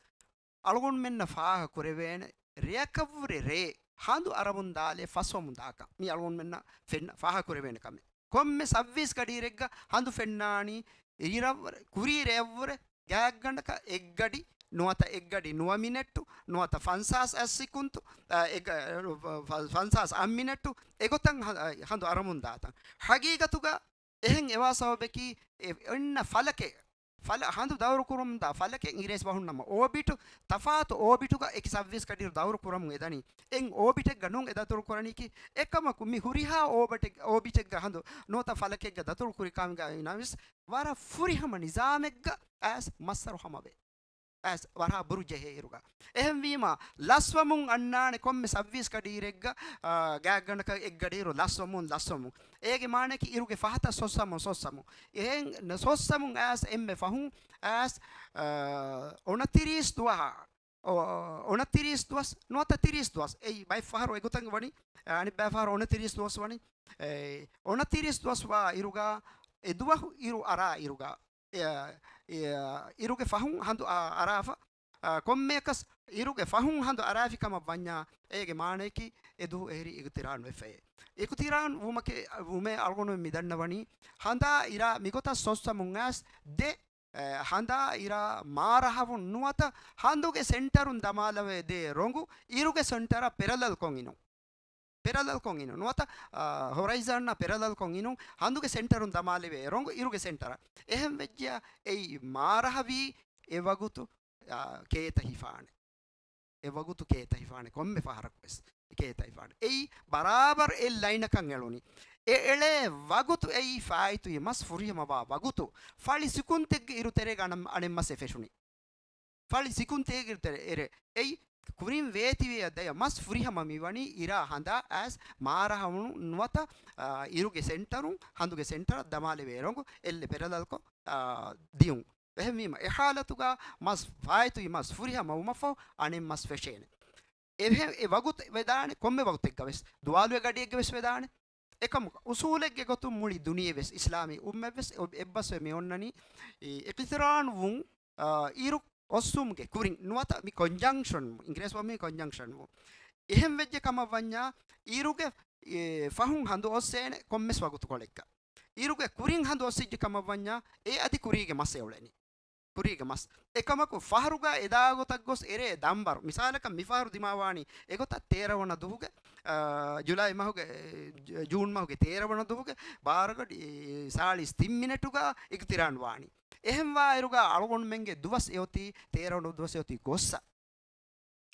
އަޅުގަނޑުމެންނަށް ފާހަގަ ކުރެވޭނެ ރެއަކަށްވުރެ ރޭ ހަނދު އަރަމުން ދާލެ ފަސްވަމުން ދާކަން މި އަޅުގަނޑުމެންނަށް ފެންނަ ފާހަގަ ކުރެވޭނެ ކަމެއް. ކޮންމެ ސައްވީސް ގަޑިއިރެއްގަ ހަނދު ފެންނާނީ އިރަށްވުރެ، ކުރީ ރެއަށްވުރެ، ގާތްގަނޑަކަށް އެއްގަޑި، ނުވަތަ އެއްގަޑި ނުވަ މިނެޓު، ނުވަތަ ފަންސާސް އަށް ސިކުންތު، އަ، އެއްގަ-، ފަ-، ފަންސާސް އަށް މިނެޓު، އެގޮތަށް ހަ-، ހަނދު އަރަމުން ދާތަން. ހަގީގަތުގަ އެހެން އެވާ ސަބަބަކީ، އެ އޮންނަ ފަލަކެއް، ފަލަ-، ހަނދު ދައުރު ކުރަމުން ދާ ފަލަކެއް އިނގިރޭސި ބަހުން ނަމަ އޯބިޓު، ތަފާތު އޯބިޓުގަ އެކި ސައްވީސް ގަޑިއިރު ދައުރު ކުރަމުން އެދަނީ. އެއް އޯބިޓެއްގަ ނޫން އެ ދަތުރު ކުރަނީކީ. އެކަމަކު މި ހުރިހާ އޯބަޓެއް-، އޯބިޓެއްގަ ހަނދު ނުވަތަ ފަލަކެއްގަ ދަތުރު ކުރި ކަމުގައި ނަމަވެސް ވަރަށް ފުރިހަމަ ނިޒާމެއްގަ އައިސް މައްސަރު ހަމަވޭ. އައިސް ވަރަށް ބުރު ޖެހޭއިރުގަ. އެހެންވީމަ، ލަސްވަމުން އަންނާނެ ކޮންމެ ސައްވީސް ގަޑިއިރެއްގަ، އާ، ގާތްގަނޑަކަށް އެއްގަޑިއިރު ލަސްވަމުން، ލަސްވަމުން. އޭގެ މާނައަކީ އިރުގެ ފަހަތަށް ސޮއްސަމުން، ސޮއްސަމުން. އެހެން ސޮއްސަމުން އައިސް އެންމެ ފަހުން އައިސް، އާ، އޮނަތިރީސް ދުވަހަށް، އޮ-، އޮނަތިރީސް ދުވަސް، ނުވަތަ ތިރީސް ދުވަސް. އެއީ ބައެއް ފަހަރު އެގޮތަށް ވަނީ، އަނެއް ބައި ފަހަރު އޮނަތިރީސް ދުވަސް ވަނީ. އެ، އޮނަތިރީސް ދުވަސް ވާ އިރުގަ، އެ ދުވަހު އިރު އަރާ އިރުގަ، އެ، އެ، އިރުގެ ފަހުން ހަނދު އަ-، އަރާފަ، އަ، ކޮންމެއަކަސް އިރުގެ ފަހުން ހަނދު އަރާފި ކަމަށް ވަންޏާ، އޭގެ މާނައަކީ އެ ދުވަހު އެހެރީ އިގުތިރާން ވެފައޭ. އިގުތިރާން ވުމަކެ-، ވުމޭ އަޅުގަނޑު މި ދަންނަވަނީ، ހަނދާ އިރާ މިގޮތަށް ސޮއްސަމުން އައިސް ދެ، އެ، ހަނދާ އިރާ މާރަހަވުން ނުވަތަ ހަނދުގެ ސެންޓަރުން ދަމާލަވޭ ދޭ ރޮނގު އިރުގެ ސެންޓަރަށް ޕެރަލަލްކޮށް އިނުން. ޕެރަލަލްކޮށް އިނުން. ނުވަތަ، އާ، ހޮރައިޒަންއަށް ޕެރަލަލްކޮށް އިނުން، ހަނދުގެ ސެންޓަރުން ދަމާލެވޭ ރޮނގު އިރުގެ ސެންޓަރަށް. އެހެން ވެއްޖެޔާ، އެއީ މާރަހަވީ އެ ވަގުތު، އާ، ކޭތަ ހިފާނެ. އެ ވަގުތު ކޭތަ ހިފާނެ. ކޮންމެ ފަހަރަކު ވެސް ކޭތަ ހިފާނެ. އެއީ ބަރާބަރު އެއް ލައިނަކަށް އެޅުނީ. އެ އެޅޭ ވަގުތު އެއީ ފާއިތުވި މަސް ފުރިހަމަވާ ވަގުތު. ފަޅި ސިކުންތެއްގެ އިރު ތެރޭގަ އަނަ-، އަނެއް މަސް އެ ފެށުނީ. ފަޅި ސިކުންތޭގެ ތެރެ އެރެ. އެއީ ކުރިން ވޭތިވެޔަށް ދަޔަ މަސް ފުރިހަމަ މިވަނީ އިރާ ހަނދާ އައިސް މާރަހަވުނު ނުވަތަ، އާ، އިރުގެ ސެންޓަރުން ހަނދުގެ ސެންޓަރަށް ދަމާލެވޭ ރޮނގު އެއްލެ ޕެރަލަލްކޮށް، އާ، ދިޔުން. އެހެންވީމަ، އެ ހާލަތުގަ މަސް ފާއިތުވި މަސް ފުރިހަމަ ވުމަށްފަހު އަނެއް މަސް ފެށޭނެ. އެ ވަގުތު ވެދާނެ، ކޮންމެ ވަގުތެއްގަ ވެސް، ދުވާލުވެ ގަޑިއެއްގެ ވެސް ވެދާނެ. އެކަމަކު، އުސޫލެއްގެ ގޮތުން މުޅި ދުނިޔެ ވެސް، އިސްލާމީ އުއްމަތް ވެސް އެ-، އެއްބަސްވެ މި އޮންނަނީ، އި-، އިޤްތިރާން ވުން، އާ، އިރު އޮއްސުމުގެ ކުރިން ނުވަތަ މި ކޮންޖަންކްޝަން، އިނގިރޭސި ބަހުން މި ކޮންޖަންކްޝަން ވުން. އެހެން ވެއްޖެ ކަމަށް ވަންޏާ، އިރުގެ، އެ، ފަހުން ހަނދު އޮއްސޭނެ ކޮންމެސް ވަގުތުކޮޅެއްގަ. އިރުގެ ކުރިން ހަނދު އޮއްސިއްޖެ ކަމަށް ވަންޏާ، އެ އަދި ކުރީގެ މަސް އެ އުޅެނީ. ކުރީގެ މަސް. އެކަމަކު، ފަހަރުގަ އެދާ ގޮތަށް ގޮސް އެރޭ ދަންވަރު. މިސާލަކަށް، މިފަހަރު ދިމާވާނީ އެގޮތަށް ތޭރަ ވަނަ ދުހުގެ، އާ، ޖުލައި މަހުގެ، އެ، ޖޫން މަހުގެ ތޭރަ ވަނަ ދުހުގެ ބާރަ ގަޑި، އެ، ސާޅީސް ތިން މިނެޓުގަ އިޤްތިރާން ވާނީ. އެހެންވާ އިރުގަ އަޅުގަނޑުމެންގެ ދުވަސް އެއޮތީ، ތޭރަ ވަނަ ދުވަސް އެއޮތީ ގޮއްސަ.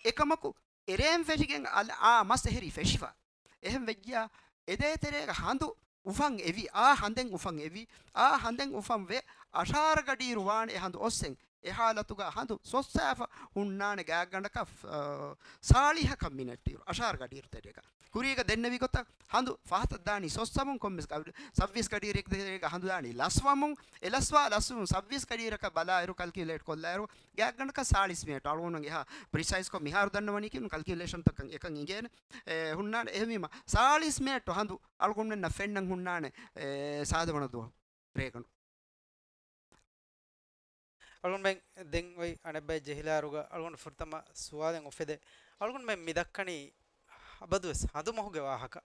އެކަމަކު، އެރޭން ފެށިގެން އަލް-، އާ މަސް އެހެރީ ފެށިފަ. އެހެން ވެއްޖިޔާ، އެދޭތެރޭގަ ހަނދު އުފަން އެވި، އާ ހަނދެއް އުފަން އެވި، އާ ހަނދެއް އުފަން ވެ، އަށާރަ ގަޑިއިރު ވާނެ އެ ހަނދު އޮއްސެން. އެ ހާލަތުގަ ހަނދު ސޮއްސާފަ ހުންނާނެ ގާތްގަނޑަކަށް، އާ، ސާޅީހަކަށް މިނެޓް އިރު، އަށާރަ ގަޑިއިރު ތެރޭގަ. ކުރީގަ ދެންނެވި ގޮތަށް ހަނދު ފަހަތަށް ދާނީ ސޮއްސަމުން، ކޮންމެސް ގަ-، ސައްވީސް ގަޑިއިރެއް ތެރޭގަ ހަނދު ދާނީ ލަސްވަމުން، އެ ލަސްވާ ލަސްވުން ސައްވީސް ގަޑިއިރަކަށް ބަލާއިރު، ކަލްކިއުލޭޓް ކޮށްލާއިރު، ގާތްގަނޑަކަށް ސާޅީސް މިނެޓް. އަޅުގަނޑުމެން އެހާ ޕްރިސައިސްކޮށް މިހާރު ދަންނަވަނީކީ ކަލްކިއުލޭޝަންތަކަށް އެކަން އިނގޭނެ. އެ، ހުންނާނެ. އެހެންވީމަ، ސާޅީސް މިނެޓް ހަނދު އަޅުގަނޑުމެންނަށް ފެންނަން ހުންނާނެ، އެ، ސާދަ ވަނަ ދުވަހު ރޭގަނޑު. އަޅުގަނޑުމެން ދެން އޮތް އަނެއްބައި ޖެހިލާއިރުގަ އަޅުގަނޑު ފުރަތަމަ ސުވާލެއް އުފެދޭ. އަޅުގަނޑުމެން މި ދައްކަނީ އަބަދުވެސް ހަނދުމަހުގެ ވާހަކަ.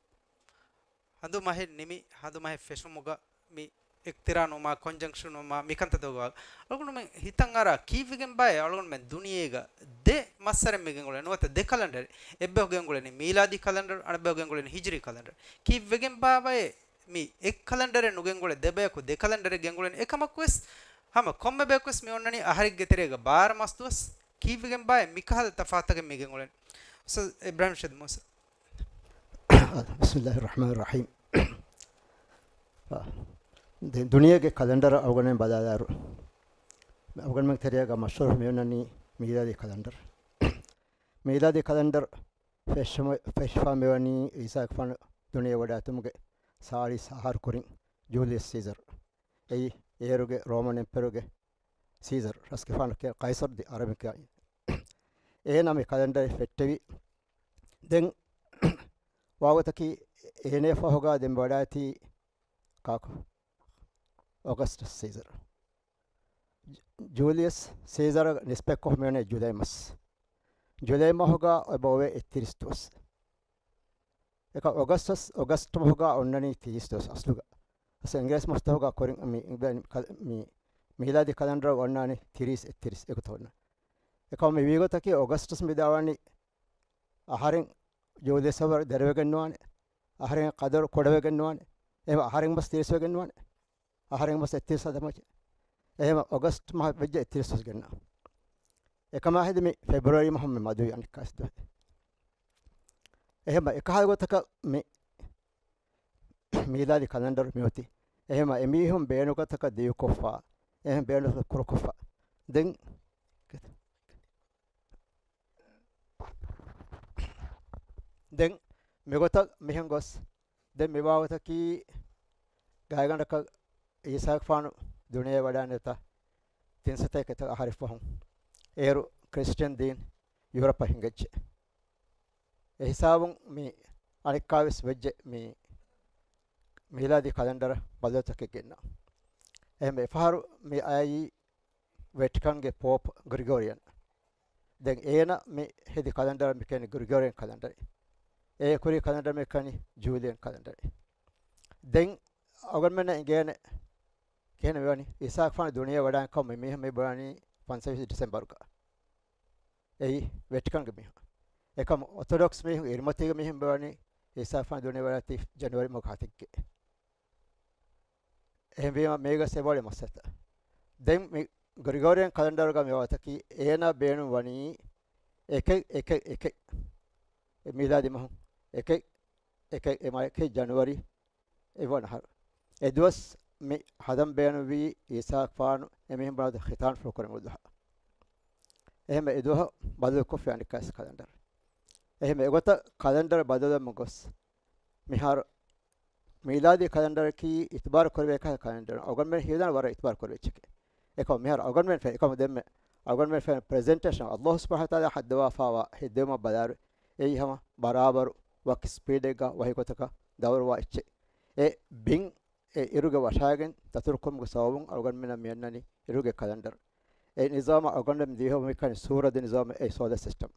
ހަނދުމަހެއް ނިމި، ހަނދުމަހެއް ފެށުމުގަ މި އިޤްތިރާންވުމާ، ކޮންޖަންކްޝަންވުމާ، މިކަންތައް ދޮގާ. އަޅުގަނޑުމެން ހިތަށް އަރާ ކީއްވެގެން ބާއޭ އަޅުގަނޑުމެން ދުނިޔޭގަ ދެ މައްސަރެއް މި ގެންގުޅެނީ ނުވަތަ ދެ ކަލަންޑަރެއް. އެއްބަހު ގެންގުޅެނީ މީލާދީ ކަލަންޑަރު، އަނެއްބަހު ގެންގުޅެނީ ހިޖުރީ ކަލަންޑަރު. ކީއްވެގެން ބާއޭ މި އެއް ކަލަންޑަރެއް ނުގެންގުޅެ ދެ ބަޔަކު ދެ ކަލަންޑަރެއް ގެންގުޅެނީ؟ އެކަމަކުވެސް ހަމަ ކޮންމެ ބަޔަކުވެސް މި އޮންނަނީ އަހަރެއްގެ ތެރޭގަ ބާރަ މަސްދުވަސް. ކީއްވެގެން ބާއޭ މިކަހަލަ ތަފާތަކެއް މި ގެންގުޅެނީ؟ އުސްތާޛް އިބްރާހިމް ޝަހީދު މޫސާ. ބިސްމިއްލާހި ރަޙްމާނި ރަޙީމް. ދެން ދުނިޔޭގެ ކަލަންޑަރަށް އަޅުގަނޑުމެން ބަލާލާއިރު، އަޅުގަނޑުމެން ތެރެއަށް މަޝްހޫރު މި އޮންނަނީ މީލާދީ ކަލަންޑަރު. މީލާދީ ކަލަންޑަރު ފެށުމަ-، ފެށިފާ މިވަނީ އީސާގެފާނު ދުނިޔެ ވަޑައިގަތުމުގެ ސާޅީސް އަހަރު ކުރިން ޖޫލިއަސް ސީޒަރު. އެއީ އޭރުގެ ރޯމަން އެމްޕަރަރުގެ ސީޒަރު، ރަސްގެފާނު ކިޔާ ޤައިސަރު ދި އަރަބިން ކިޔާ. އޭނާ މި ކަލަންޑަރެއް ފެއްޓެވި. ދެން ވާގޮތަކީ އޭނަ ފަހުގަ ދެން ވަޑައިގަތީ ކާކު؟ އޮގަސްޓަސް ސީޒަރު. ޖޫލިއަސް ސީޒަރަށް ނިސްބަތްކޮށް މިވަނީ ޖުލައި މަސް. ޖުލައި މަހުގަ އެބަ އޮވޭ އެއްތިރީސް ދުވަސް. އެކަ އޮގަސްޓަސް، އޮގަސްޓް މަހުގަ އޮންނަނީ ތިރީސް ދުވަސް އަސްލުގަ. އަސް އިނގިރޭސި މަސްތަކުގަ ކުރިން މި، މި، މި، މީލާދީ ކަލަންޑަރު އޮންނާނީ ތިރީސް އެއްތިރީސް އެގޮތަށް އޮންނަ. އެކަމަ މި ވީގޮތަކީ އޮގަސްޓަސް މި ދާވަނީ އަހަރެން ޖޫލިއަސް ވަރަށް ދެރަވެގެން ނުވާނެ. އަހަރެން ޤަދަރު ކުޑަވެގެން ނުވާނެ. އެހެން އަހަރެން މަސް ތިރީސް ވެގެން ނުވާނެ. އަހަރެން މަސް އެއްތިރީސް ހަދަމަޖެ. އެހެން އޮގަސްޓް މަހަށް ވެއްޖެ އެއްތިރީސް ވެސް ގެންނަ. އެކަމާ ހެދި މި ފެބްރުއަރީ މަހުން މި މަދުވި އަނެއްކާސް ދުވަހެއް. އެހެން އެކަހަލަ ގޮތަކަށް މި މީލާދީ ކަލަންޑަރު މިއޮތީ. އެހެން އެމީހުން ބޭނުގޮތަކަށް ދިޔުކޮށްފަ، އެހެން ބޭނުގޮތަކަށް ކުރުކޮށްފަ. ދެން، ދެން މިގޮތަށް މިހެން ގޮސް، ދެން މިވާގޮތަކީ ގާތްގަނޑަކަށް އީސާގެފާނު ދުނިޔެ ވަޑައިން ނެތަ ތިން ސަތޭކަ އަހަރެއް ފަހުން އޭރު ކްރިސްޓިއަން ދީން ޔޫރަޕަށް ހިނގައްޖެ. އެ ހިސާބުން މި އަނެއްކާވެސް ވެއްޖެ މި މީލާދީ ކަލަންޑަރަށް ބަދަލުތަކެއް ގެންނަ. އެހެން އެފަހަރު މި އައީ ވެޓިކަންގެ ޕޯޕް ގްރިގޯރިއަން. ދެން އޭނަ މި ހެދި ކަލަންޑަރަށް މިކިޔަނީ ގްރިގޯރިއަން ކަލަންޑަރެއް. އޭ ކުރީ ކަލަންޑަރަށް މިކިޔަނީ ޖޫލިއަން ކަލަންޑަރެއް. ދެން އަޅުގަނޑުމެންނަށް އެނގޭނެ ކިހިނެއް މިވަނީ؟ އީސާގެފާނު ދުނިޔެ ވަޑައިން ކަމުން މި މީހުން މި ބުނަނީ ފަންސަވީސް ޑިސެމްބަރުގަ. އެއީ ވެޓިކަންގެ މީހުން. އެކަމު އޮތޮޑޮކްސް މީހުން އިރުމަތީގެ މީހުން ބުނަނީ އީސާގެފާނު ދުނިޔެ ވަޑައިގަތީ ޖަނުއަރީ މަހުގެ ހަތެއްގަ. އެހެންވީމަ މީގަ ސެވޮޅި މައްސަލަތައް. ދެން މި ގްރިގޯރިއަން ކަލަންޑަރުގަ މި ވާތަކީ އޭނާ ބޭނުން ވަނީ އެކެއް، އެކެއް، އެކެއް. އެ މީލާދީ މަހު އެކެއް، އެކެއް، އެ މަ-، އެކެއް ޖަނުއަރީ އެއްވަނަ އަހަރު. އެ ދުވަސް މި ހަދަން ބޭނުންވީ އީސާގެފާނު އެމީހުން ބުނާ ޚިތާން ފުޅު ކުރެމު ދުވަހަށް. އެހެން އެ ދުވަހު ބަދަލު ކޮށްފި އަނެއްކާސް ކަލަންޑަރު. އެހެން އެގޮތަށް ކަލަންޑަރު ބަދަލުވަމުން ގޮސް މިހާރު މީލާދީ ކަލަންޑަރަކީ އިތުބާރު ކުރެވޭ ކަހަލަ ކަލަންޑަރެއް. އަޅުގަނޑުމެން ހީވަނީ ވަރަށް އިތުބާރު ކުރެވޭ އެއްޗެކޭ. އެކަމު މިހާރު އަޅުގަނޑުމެން ފެ-، އެކަމު ދެންމެ އަޅުގަނޑުމެން ފެން ޕްރެޒެންޓޭޝަން އައްލާހު ސުބްޙާނަހޫ ވަތަޢާލާ ހެއްދެވުމަށް ބަލާއިރު، އެއީ ހަމަ ބަރާބަރު ވަކި ސްޕީޑެއްގަ ވަކި ގޮތަކަށް ދައުރުވާ އެއްޗެއް. އެ ބިން އެ އިރުގެ ވަށާގެން ދަތުރުކުރުމުގެ ސަބަބުން އަޅުގަނޑުމެންނަށް މި އަންނަނީ އިރުގެ ކަލަންޑަރު. އެ ނިޒާމަށް އަޅުގަނޑުމެން ދިވެހި މިކަން ސޫރަދު ނިޒާމު، އެ ސޯލަރ ސިސްޓަމް.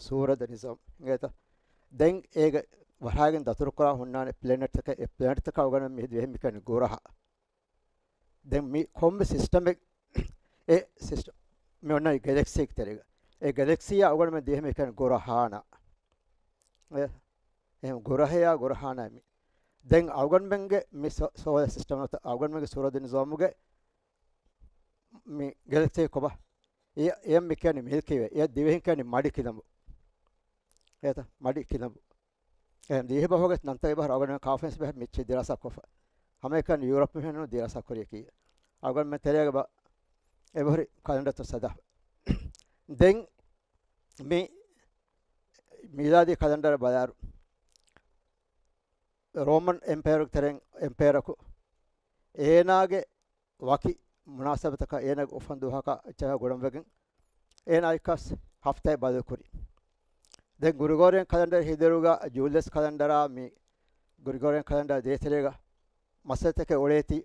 ސޫރަދު ނިޒާމް އިނގޭތަ؟ ދެން އޭގެ ވަށާގެން ދަތުރުކުރާ ހުންނާނެ ޕްލެނެޓްތަކެއް، އެ ޕްލެނެޓްތަކަށް އަޅުގަނޑުމެން މި ދިވެހި މިކަން ގުރަހަ. ދެން މި ކޮންމެ ސިސްޓަމެއް، އެ ސިސްޓަމް މި އޮންނަނީ ގެލެކްސީގެ ތެރޭގަ. އެ ގެލެކްސީއާ އަޅުގަނޑުމެން ދިވެހި މިކަން ގުރަހާނާ. އެ، އެހެން ގުރަހަޔާ ގުރަހާނާ މި. ދެން އަޅުގަނޑުމެންގެ މި ސޯ-، ސޯލަރ ސިސްޓަމް ނުވަތަ އަޅުގަނޑުމެންގެ ސޫރަދު ނިޒާމުގެ މި ގެލެކްސީ ކޮބާ؟ އެ، އެ މި ކިޔަނީ މިލްކީ ވޭ. އެ ދިވެހިން ކިޔަނީ މަޑި ކިލަނބު. އޭތަ؟ މަޑި ކިލަނބު. އެހެން ދިވެހި ބަހުގެ ނަންތައް އެބަހުރި އަޅުގަނޑު ކާފަންސް ބެހެ މިއްޗެއް ދިރާސާ ކޮށްފަ. ހަމައެކަނި ޔޫރަޕް މިހެންނު ދިރާސާ ކުރިޔަކީ. އަޅުގަނޑުމެން ތެރޭގަ ބަ-، އެބަހުރި ކަލަންޑަރުތައް ސަދާ. ދެން މި މީލާދީ ކަލަންޑަރ ބަލާރު. ރޯމަން އެމްޕަޔަރުގެ ތެރެއިން އެމްޕަޔަރަކު އޭނާގެ ވަކި މުނާސަބަތަކަށް އޭނާގެ އުފަން ދުވަހަކަށް އެއްޗަކާ ގުޅަންވެގެން އޭނާ އެއްކަސް ހަފްތާއެއް ބަދަލުކުރި. ދެން ގްރިގޯރިއަން ކަލަންޑަރ ހިދައިރުގަ ޖޫލިއަސް ކަލަންޑަރާ މި ގްރިގޯރިއަން ކަލަންޑަރ ދޭތެރޭގަ މައްސަލަތަކެއް އުޅޭތީ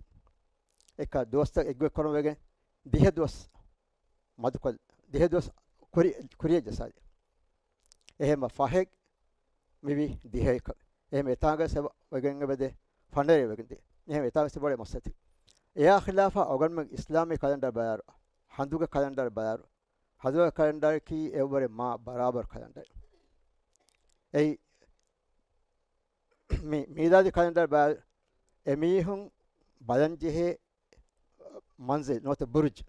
އެއްކަ ދުވަސްތައް އެއްގޮތް ކުރަންވެގެން ދިހަ ދުވަސް މަދުކޮށް، ދިހަ ދުވަސް ކުރި، ކުރިއަށް ޖައްސާލި. އެހެންމަ ފަހެއް މިވީ ދިހައެކަށް. އެހެން އެތާނގަ ސެބަ ވެގެން އެބަދޭ ފަނަރަ ވެގެން ދޭ. އެހެން އެތާނގަ ސެބަ އޮޅޭ މައްސަތި. އެޔާ ޚިލާފަށް އަޅުގަނޑުމެން އިސްލާމީ ކަލަންޑަރ ބަޔާރު، ހަނދުގެ ކަލަންޑަރ ބަޔާރު، ހަނދުގެ ކަލަންޑަރަކީ އެއްވަރެ މާ ބަރާބަރު ކަލަންޑަރެއް. އެއީ މި މީލާދީ ކަލަންޑަރ ބަޔާރު އެމީހުން ބަލަންޖެހޭ މަންޒިލް ނުވަތަ ބުރުޖް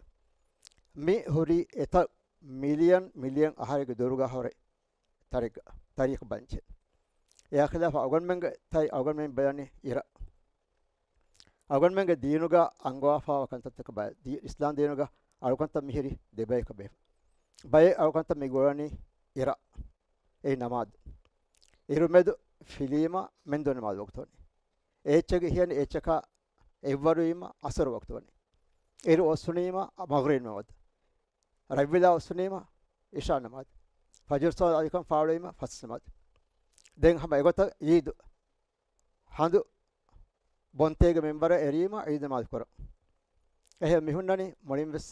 މި ހުރީ އެތައް މިލިއަން މިލިއަން އަހަރެއްގެ ދުރުގަ ހުރި ތަރިއަކަށް، ތަރިއަކަށް ބަލަންޖެހޭ. އެޔާ ޚިލާފަށް އަޅުގަނޑުމެންގެ ތަރި އަޅުގަނޑުމެން ބަލަނީ އިރަށް. އަޅުގަނޑުމެންގެ ދީނުގަ އަންގަވާފައިވާ ކަންތައްތަކަށް ބަލަ-، ދީ-، އިސްލާމް ދީނުގަ އަޅުކަންތައް މިހިރީ ދެބަޔަކަށް ބޭފު. ބައެއް އަޅުކަންތައް މި ގުޅަނީ އިރަށް. އެއީ ނަމާދު. އިރުމެދު ފިލީމަ މެންދު ނަމާދު ވަގުތުވަނީ. އެއްޗެއްގެ ހިޔަނި އެއްޗަކާ އެއްވަރުވީމަ އަސަރު ވަގުތުވަނީ. އިރު އޮއްސުނީމަ މަޣްރިބް ނަމާދު. ރަތްވިލާ އޮއްސުނީމަ އިޝާ ނަމާދު. ފަޖުރު ސަލާތު އަލިކަން ފާޅުވީމަ ފަސް ނަމާދު. ދެން ހަމަ އެގޮތަށް އީދު. ހަނދު ބޮންތޭގެ މިންވަރަށް އެރީމަ އީދު ނަމާދު ކުރަން. އެހެން މިހުންނަނީ މުޅިންވެސް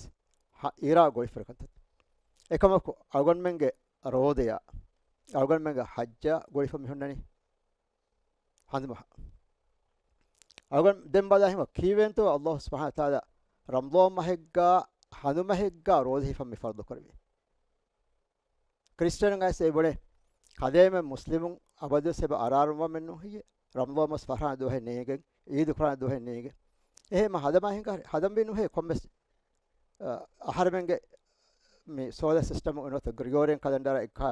ހަ-، އިރާ ގުޅިފަ ކަންތައް. އެކަމަކު އަޅުގަނޑުމެންގެ ރޯދަޔާ، އަޅުގަނޑުމެންގެ ޙައްޖާ ގުޅިފަ މިހުންނަނީ ހަނދުމަހަށް. އަޅުގަނޑު ދެން ބަލާ ހިމަ ކީއްވެގެންތޯ ﷲ ސުބްޙާނަހޫ ވަތަޢާލާ ރަމަޟާން މަހެއްގަ ހަނދުމަހެއްގަ ރޯދަ ހިފަން މި ފަރުޟު ކުރެވި. ކްރިސްޓިއަނުން އައިސް އެބުނޭ، ކަލޭމެން މުސްލިމުން އަބަދުވެސް އެބަ އަރާރުންވާ މެންނޫން ހެއްޔޭ؟ ރަމަޟާން މަސް ފަރާން ދުވަހެއް ނޭނގެން، އީދު ކުރާން ދުވަހެއް ނޭނގެން. އެހެން ހަނދުމަހެއްގަ ހަނދުމަ ނުހޭ ކޮންމެސް، އަ، އަހަރެމެންގެ މި ސޯލަރ ސިސްޓަމް ނުވަތަ ގްރިގޯރިއަން ކަލަންޑަރ އެއްކާ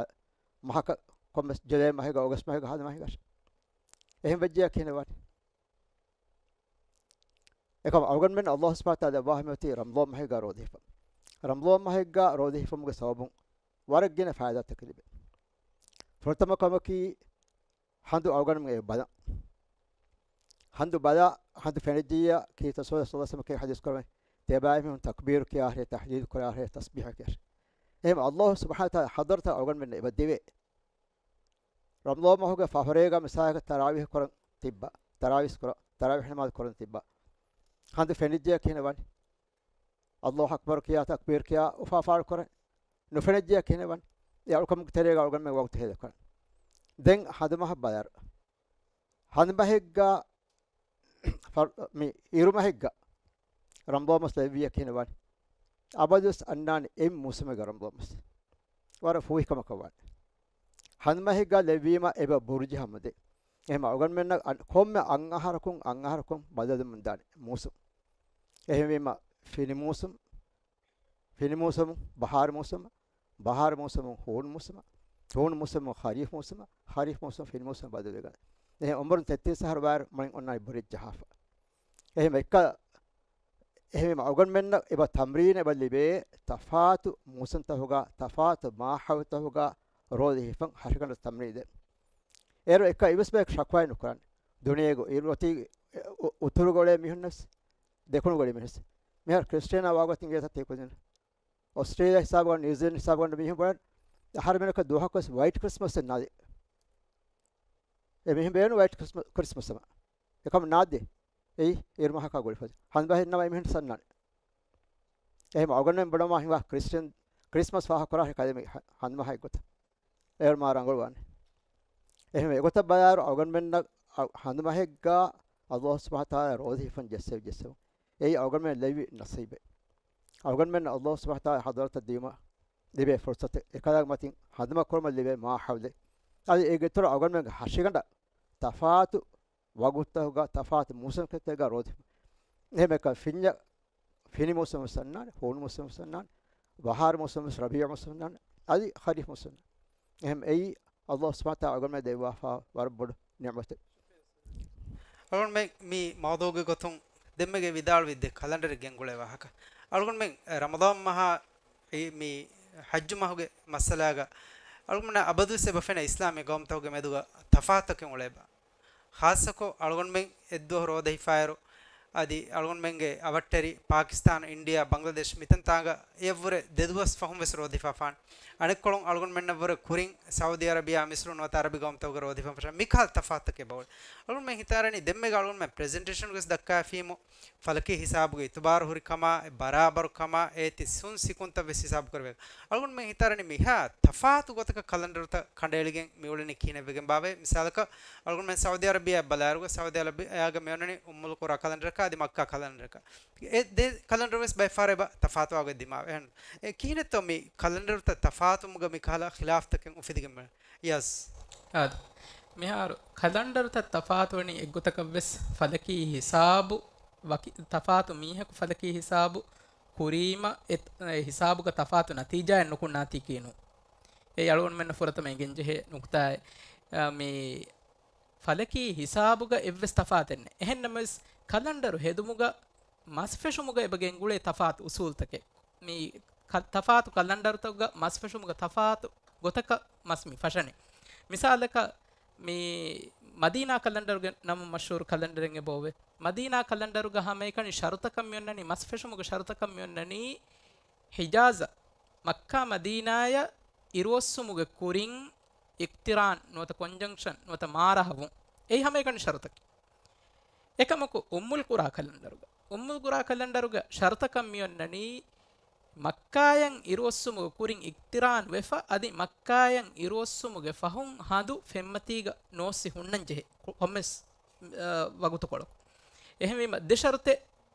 މަހަކަށް ކޮންމެސް ޖުލައި މަހެއްގަ އޮގަސްޓް މަހެއްގަ ހަނދުމަހެއްގަ އެހެން ވެއްޖެޔާ ކިހިނެއް ވާނީ؟ އެކަމަ އަޅުގަނޑުމެން ﷲ ސުބްޙާނަހޫ ވަތަޢާލާ ވާހަމައޮތީ ރަމަޟާން މަހެއްގަ ރޯދަ ހިފަން. ރަމަޟާން މަހެއްގަ ރޯދަ ހިފުމުގެ ސަބަބުން ވަރަށް ގިނަ ފައިދާތަކެއް ލިބޭ. ފުރަތަމަ ކަމަކީ ހަނދު އަޅުގަނޑުމެން އެ ބަލަން. ހަނދު ބަލާ، ހަނދު ފެނިއްޖިއްޔާ ކީ ރަސޫލާ ޞައްލަﷲު ޢަލައިހި ވަސައްލަމަ ޙަދީޘް ކުރަމެ، ތިޔަބައިމީހުން ތަކްބީރު ކިޔާ އަހަރެ، ތަހްލީލު ކުރާ އަހަރެ، ތަސްބީޙަ ކިޔާ އަހަރެ. އެހެން ﷲ ސުބްޙާނަހޫ ވަތަޢާލާ ޙަޟްރަތަށް އަޅުގަނޑުމެންނަށް އެބަ ދެވޭ. ރަމަޟާން މަހުގެ ފަހުރޭގަ މިސާލަކަށް ތަރާވީޙު ކުރަން ތިއްބާ، ތަރާވީޙު ކުރަން، ތަރާވީޙު ނަމާދު ކުރަން ތިއްބާ. ހަނދު ފެނިއްޖެޔާ ކިހިނެއް ވާނީ؟ ﷲ އަކްބަރު ކިޔާ، ތަކްބީރު ކިޔާ، އުފާ ފާޅު ކުރަން. ނުފެނިއްޖެޔާ ކިހިނެއް ވާނީ؟ އެ އަޅުކަމުގެ ތެރޭގަ އަޅުގަނޑުމެން ވަގުތު ހޭދަ ކުރަން. ދެން ހަނދުމަހަށް ބަލާރަ. ހަނދުމަހެއްގަ ފަރު-، މި އިރުމަހެއްގަ ރަމަޟާން މަސް ލެއްވިއްޔާ ކިހިނެއް ވާނީ؟ އަބަދުވެސް އަންނާނެ އެއް މޫސުމެއްގަ ރަމަޟާން މަސް. ވަރަށް ފޫހިކަމަކަށް ވާނެ. ހަނދުމަހެއްގަ ލެއްވީމަ އެބަ ބުރުޖަހަމަ ދޭ. އެހެމަ އަޅުގަނޑުމެންނަށް އަން-، ކޮންމެ އަށް އަހަރަކުން، އަށް އަހަރަކުން ބަދަލުވަމުން ދާނެ މޫސުމް. އެހެންވީމަ ފިނި މޫސުމް، ފިނި މޫސުމުން ބަހާރު މޫސުމަށް، ބަހާރު މޫސުމުން ހޫނު މޫސުމަށް، ހޫނު މޫސުމުން ޚަރީފް މޫސުމަށް، ޚަރީފް މޫސުމުން ފިނި މޫސުމަށް ބަދަލުވެގަން. އެހެން އުމުރުން ތެއްތިރީސް އަހަރު ވާއިރު މުޅިން އޮންނާނީ ބުރިޖް ޖަހާފަ. އެހެން އެއްކަ، އެހެންވީމަ އަޅުގަނޑުމެންނަށް އެބަ ތަމްރީން އެބަ ލިބޭ ތަފާތު މޫސުންތަކުގަ، ތަފާތު މާހައުލުތަކުގަ ރޯދަ ހިފަން ހަށިގަނޑަށް ތަމްރީން ދޭން. އޭރު އެއްކަ އިވެސް ބަޔަކު ޝަކުވާއެއް ނުކުރާނެ. ދުނިޔޭގަ އިރު އޮތީ އު-، އުތުރުގަ އުޅޭ މީހުންނަސް، ދެކުނުގަ އުޅޭ މީހުންނަސް. މިހާރު ކްރިސްޓިއަނާ ވާގޮތިން ގޭތަ ތިކުދިން. އޮސްޓްރޭލިޔާ ހިސާބުގަ، ނިއުޒީލެންޑް ހިސާބުގަ މީހުން ބުނަން، އަހަރެމެނަކަށް ދުވަހަކުވެސް ވައިޓް ކްރިސްމަސް ނާދޭ. އެމީހުން ބޭނުން ވައިޓް ކްރިސްމަ-، ކްރިސްމަސް ނަމަ. އެކަމަ ނާދޭ. އެއީ އޭރު މަހަކާ ގުޅިފަދަ. ހަނދުމަހެއް ނަމަ އެމީހުން ސަންނާނެ. އެހެން އަޅުގަނޑުމެން ބުނަމާ ހިނގާ ކްރިސްޓިއަން ކްރިސްމަސް ފާހަގަކުރާ ކަލޭމެ ހަ-، ހަނދުމަހެއް ގޮތަށް. އޭރު މާ ރަނގަޅުވާނެ. އެހެން އެގޮތަށް ބަލާއިރު އަޅުގަނޑުމެންނަށް އަ-، ހަނދުމަހެއްގާ އައްލާހު ސުބްޙާނަހު ވަތަޢާލާ ރޯދަ ހިފަން ޖެއްސެވި ޖެއްސެވުން. އެއީ އަޅުގަނޑުމެން ލެއްވި ނަސީބެއް. އަޅުގަނޑުމެން އައްލާހު ސުބްޙާނަހު ވަތަޢާލާ ޙަޟްރަތަށް ދިޔުމަށް ލިބޭ ފުރުޞަތެއް. އެކަލާގެ މަތިން ހަނދުމަ ކުރުމަށް ލިބޭ މާ ޙައުލެއް. އަދި އޭގެ އިތުރަށް އަޅުގަނޑުމެންގެ ހަށިގަނޑަށް ތަފާތު ވަގުތުތަކުގަ ތަފާތު މޫސުމްތަކެއްގަ ރޯދަ ހިފުން. އެހެން އެކަ ފިންޏަ-، ފިނި މޫސުމް ވެސް އަންނާނެ، ހޫނު މޫސުމް ވެސް އަންނާނެ، ބަހާރު މޫސުމް ވެސް، ރަބީޢު މޫސުމް އަންނާނެ، އަދި ޚަރީފް މޫސުމް. އެހެން އެއީ އައްލާހު ސުބްޙާނަހު ވަތަޢާލާ އަޅުގަނޑުމެން ދެއްވާފާ ވަރަށް ބޮޑު ނިޢުމަތެއް. އަޅުގަނޑުމެން މި މައުޟޫޢުގެ ގޮތުން ދެންމެގެ ވިދާޅުވި ދެ ކަލަންޑަރެއް ގެންގުޅޭ ވާހަކަ. އަޅުގަނޑުމެން ރަމަޟާން މަހާ އެ މި ޙައްޖު މަހުގެ މައްސަލާގަ އަޅުގަނޑުމެންނަށް އަބަދުވެސް އެބަ ފެނޭ އިސްލާމީ ގައުމުތަކުގެ މެދުގަ ތަފާތުތަކެއް އުޅޭބާ. ޚާއްޞަކޮށް އަޅުގަނޑުމެން އެއްދުވަހު ރޯދަ ހިފާއިރު، އަދި އަޅުގަނޑުމެންގެ އަވަށްޓެރި ޕާކިސްތާން، އިންޑިއާ، ބަންގްލަދޭޝް މިތަންތާނގަ އެއަށްވުރެ ދެދުވަސް ފަހުން ވެސް ރޯދަ ހިފާފާނެ. އަނެއްކޮޅުން އަޅުގަނޑުމެންނަށްވުރެ ކުރިން ސައުދީ އަރަބިޔާ، މިސްރު ނުވަތަ އަރަބި ގައުމުތަކުގަ ރޯދަ ހިފަން ފަށާ މިކަހަލަ ތަފާތުތަކެއް އެބައުޅޭ. އަޅުގަނޑުމެން ހިތާރަނީ ދެންމެގަ އަޅުގަނޑުމެން ޕްރެޒެންޓޭޝަންގަވެސް ދައްކާފީމު، ފަލަކީ ހިސާބުގެ އިތުބާރު ހުރި ކަމާ، އެ ބަރާބަރު ކަމާ، އޭތި ސުން ސިކުންތައް ވެސް ހިސާބު ކުރެވޭ. އަޅުގަނޑުމެން ހިތާރަނީ މިހާ ތަފާތު ގޮތަކަށް ކަލަންޑަރުތައް ކަނޑައެޅިގެން މި އުޅެނީ ކިހިނެއް ވެގެން ބާވޭ. މިސާލަކަށް އަޅުގަނޑުމެން ސައުދީ އަރަބިޔާ ބަލާއިރުގަ ސައުދީ އަރަބިޔާގަ މި އޮންނަނީ އުއްމުލް ޤުރާ ކަލަންޑަރަކާ އަދި މައްކާ ކަލަންޑަރަކާ. އެ ދެ ކަލަންޑަރު ވެސް ބައެއް ފަހަރަށް އެބަ ތަފާތުވާގޮތް ދިމާވޭ. އެހެން އެ ކިހިނެއްތޯ މި ކަލަންޑަރުތައް ތަފާތުވުމުގަ މި ކަހަލަ ޚިލާފްތަކެއް އުފެދިގެން އަދި މިހާރު ކަލަންޑަރުތައް ތަފާތުވަނީ އެއްގޮތަކަށްވެސް ފަލަކީ ހިސާބު، ވަކި ތަފާތު މީހަކު ފަލަކީ ހިސާބު ކުރީމަ، އެ، އެ ހިސާބުގަ ތަފާތު ނަތީޖާއެއް ނުކުންނާތީކީނު. އެ އަޅުގަނޑުމެންނަށް ފުރަތަމަ އެނގެންޖެހޭ ނުކުތާއެއް. އަ، މި ފަލަކީ ހިސާބުގަ އެއްވެސް ތަފާތެއް ނެތް. އެހެންނަމަވެސް، ކަލަންޑަރު ހެދުމުގަ މަސްފެށުމުގަ އެބަ ގެންގުޅޭ ތަފާތު އުސޫލުތަކެއް. މި ކަ-، ތަފާތު ކަލަންޑަރުތަކުގަ މަސްފެށުމުގަ ތަފާތު ގޮތަކަށް މަސް މި ފަށަނީ. މިސާލަކަށް، މި މަދީނާ ކަލަންޑަރުގެ ނަމުން މަޝްހޫރު ކަލަންޑަރެއް އެބައޮވޭ. މަދީނާ ކަލަންޑަރުގަ ހަމައެކަނި ޝަރުތަކަށް މިއޮންނަނީ، މަސްފެށުމުގެ ޝަރުތަކަށް މިއޮންނަނީ، ހިޖާޒަށް، މައްކާ މަދީނާޔަށް އިރުއޮއްސުމުގެ ކުރިން އިޤްތިރާން ނުވަތަ ކޮންޖަންކްޝަން ނުވަތަ މާރަހަވުން. އެއީ ހަމައެކަނި ޝަރުތަކީ. އެކަމަކު، އުއްމުލް ޤުރާ ކަލަންޑަރުގަ، އުއްމުލް ޤުރާ ކަލަންޑަރުގަ ޝަރުތަކަށް މިއޮންނަނީ، މައްކާޔަށް އިރުއޮއްސުމުގެ ކުރިން އިޤްތިރާން ވެފަ، އަދި މައްކާޔަށް އިރުއޮއްސުމުގެ ފަހުން ހަނދު ފެންމަތީގަ ނޯސި ހުންނަންޖެހޭ، ކޮ-، ކޮންމެސް، އަ، ވަގުތުކޮޅަކު. އެހެންވީމަ، ދެ ޝަރުތެއް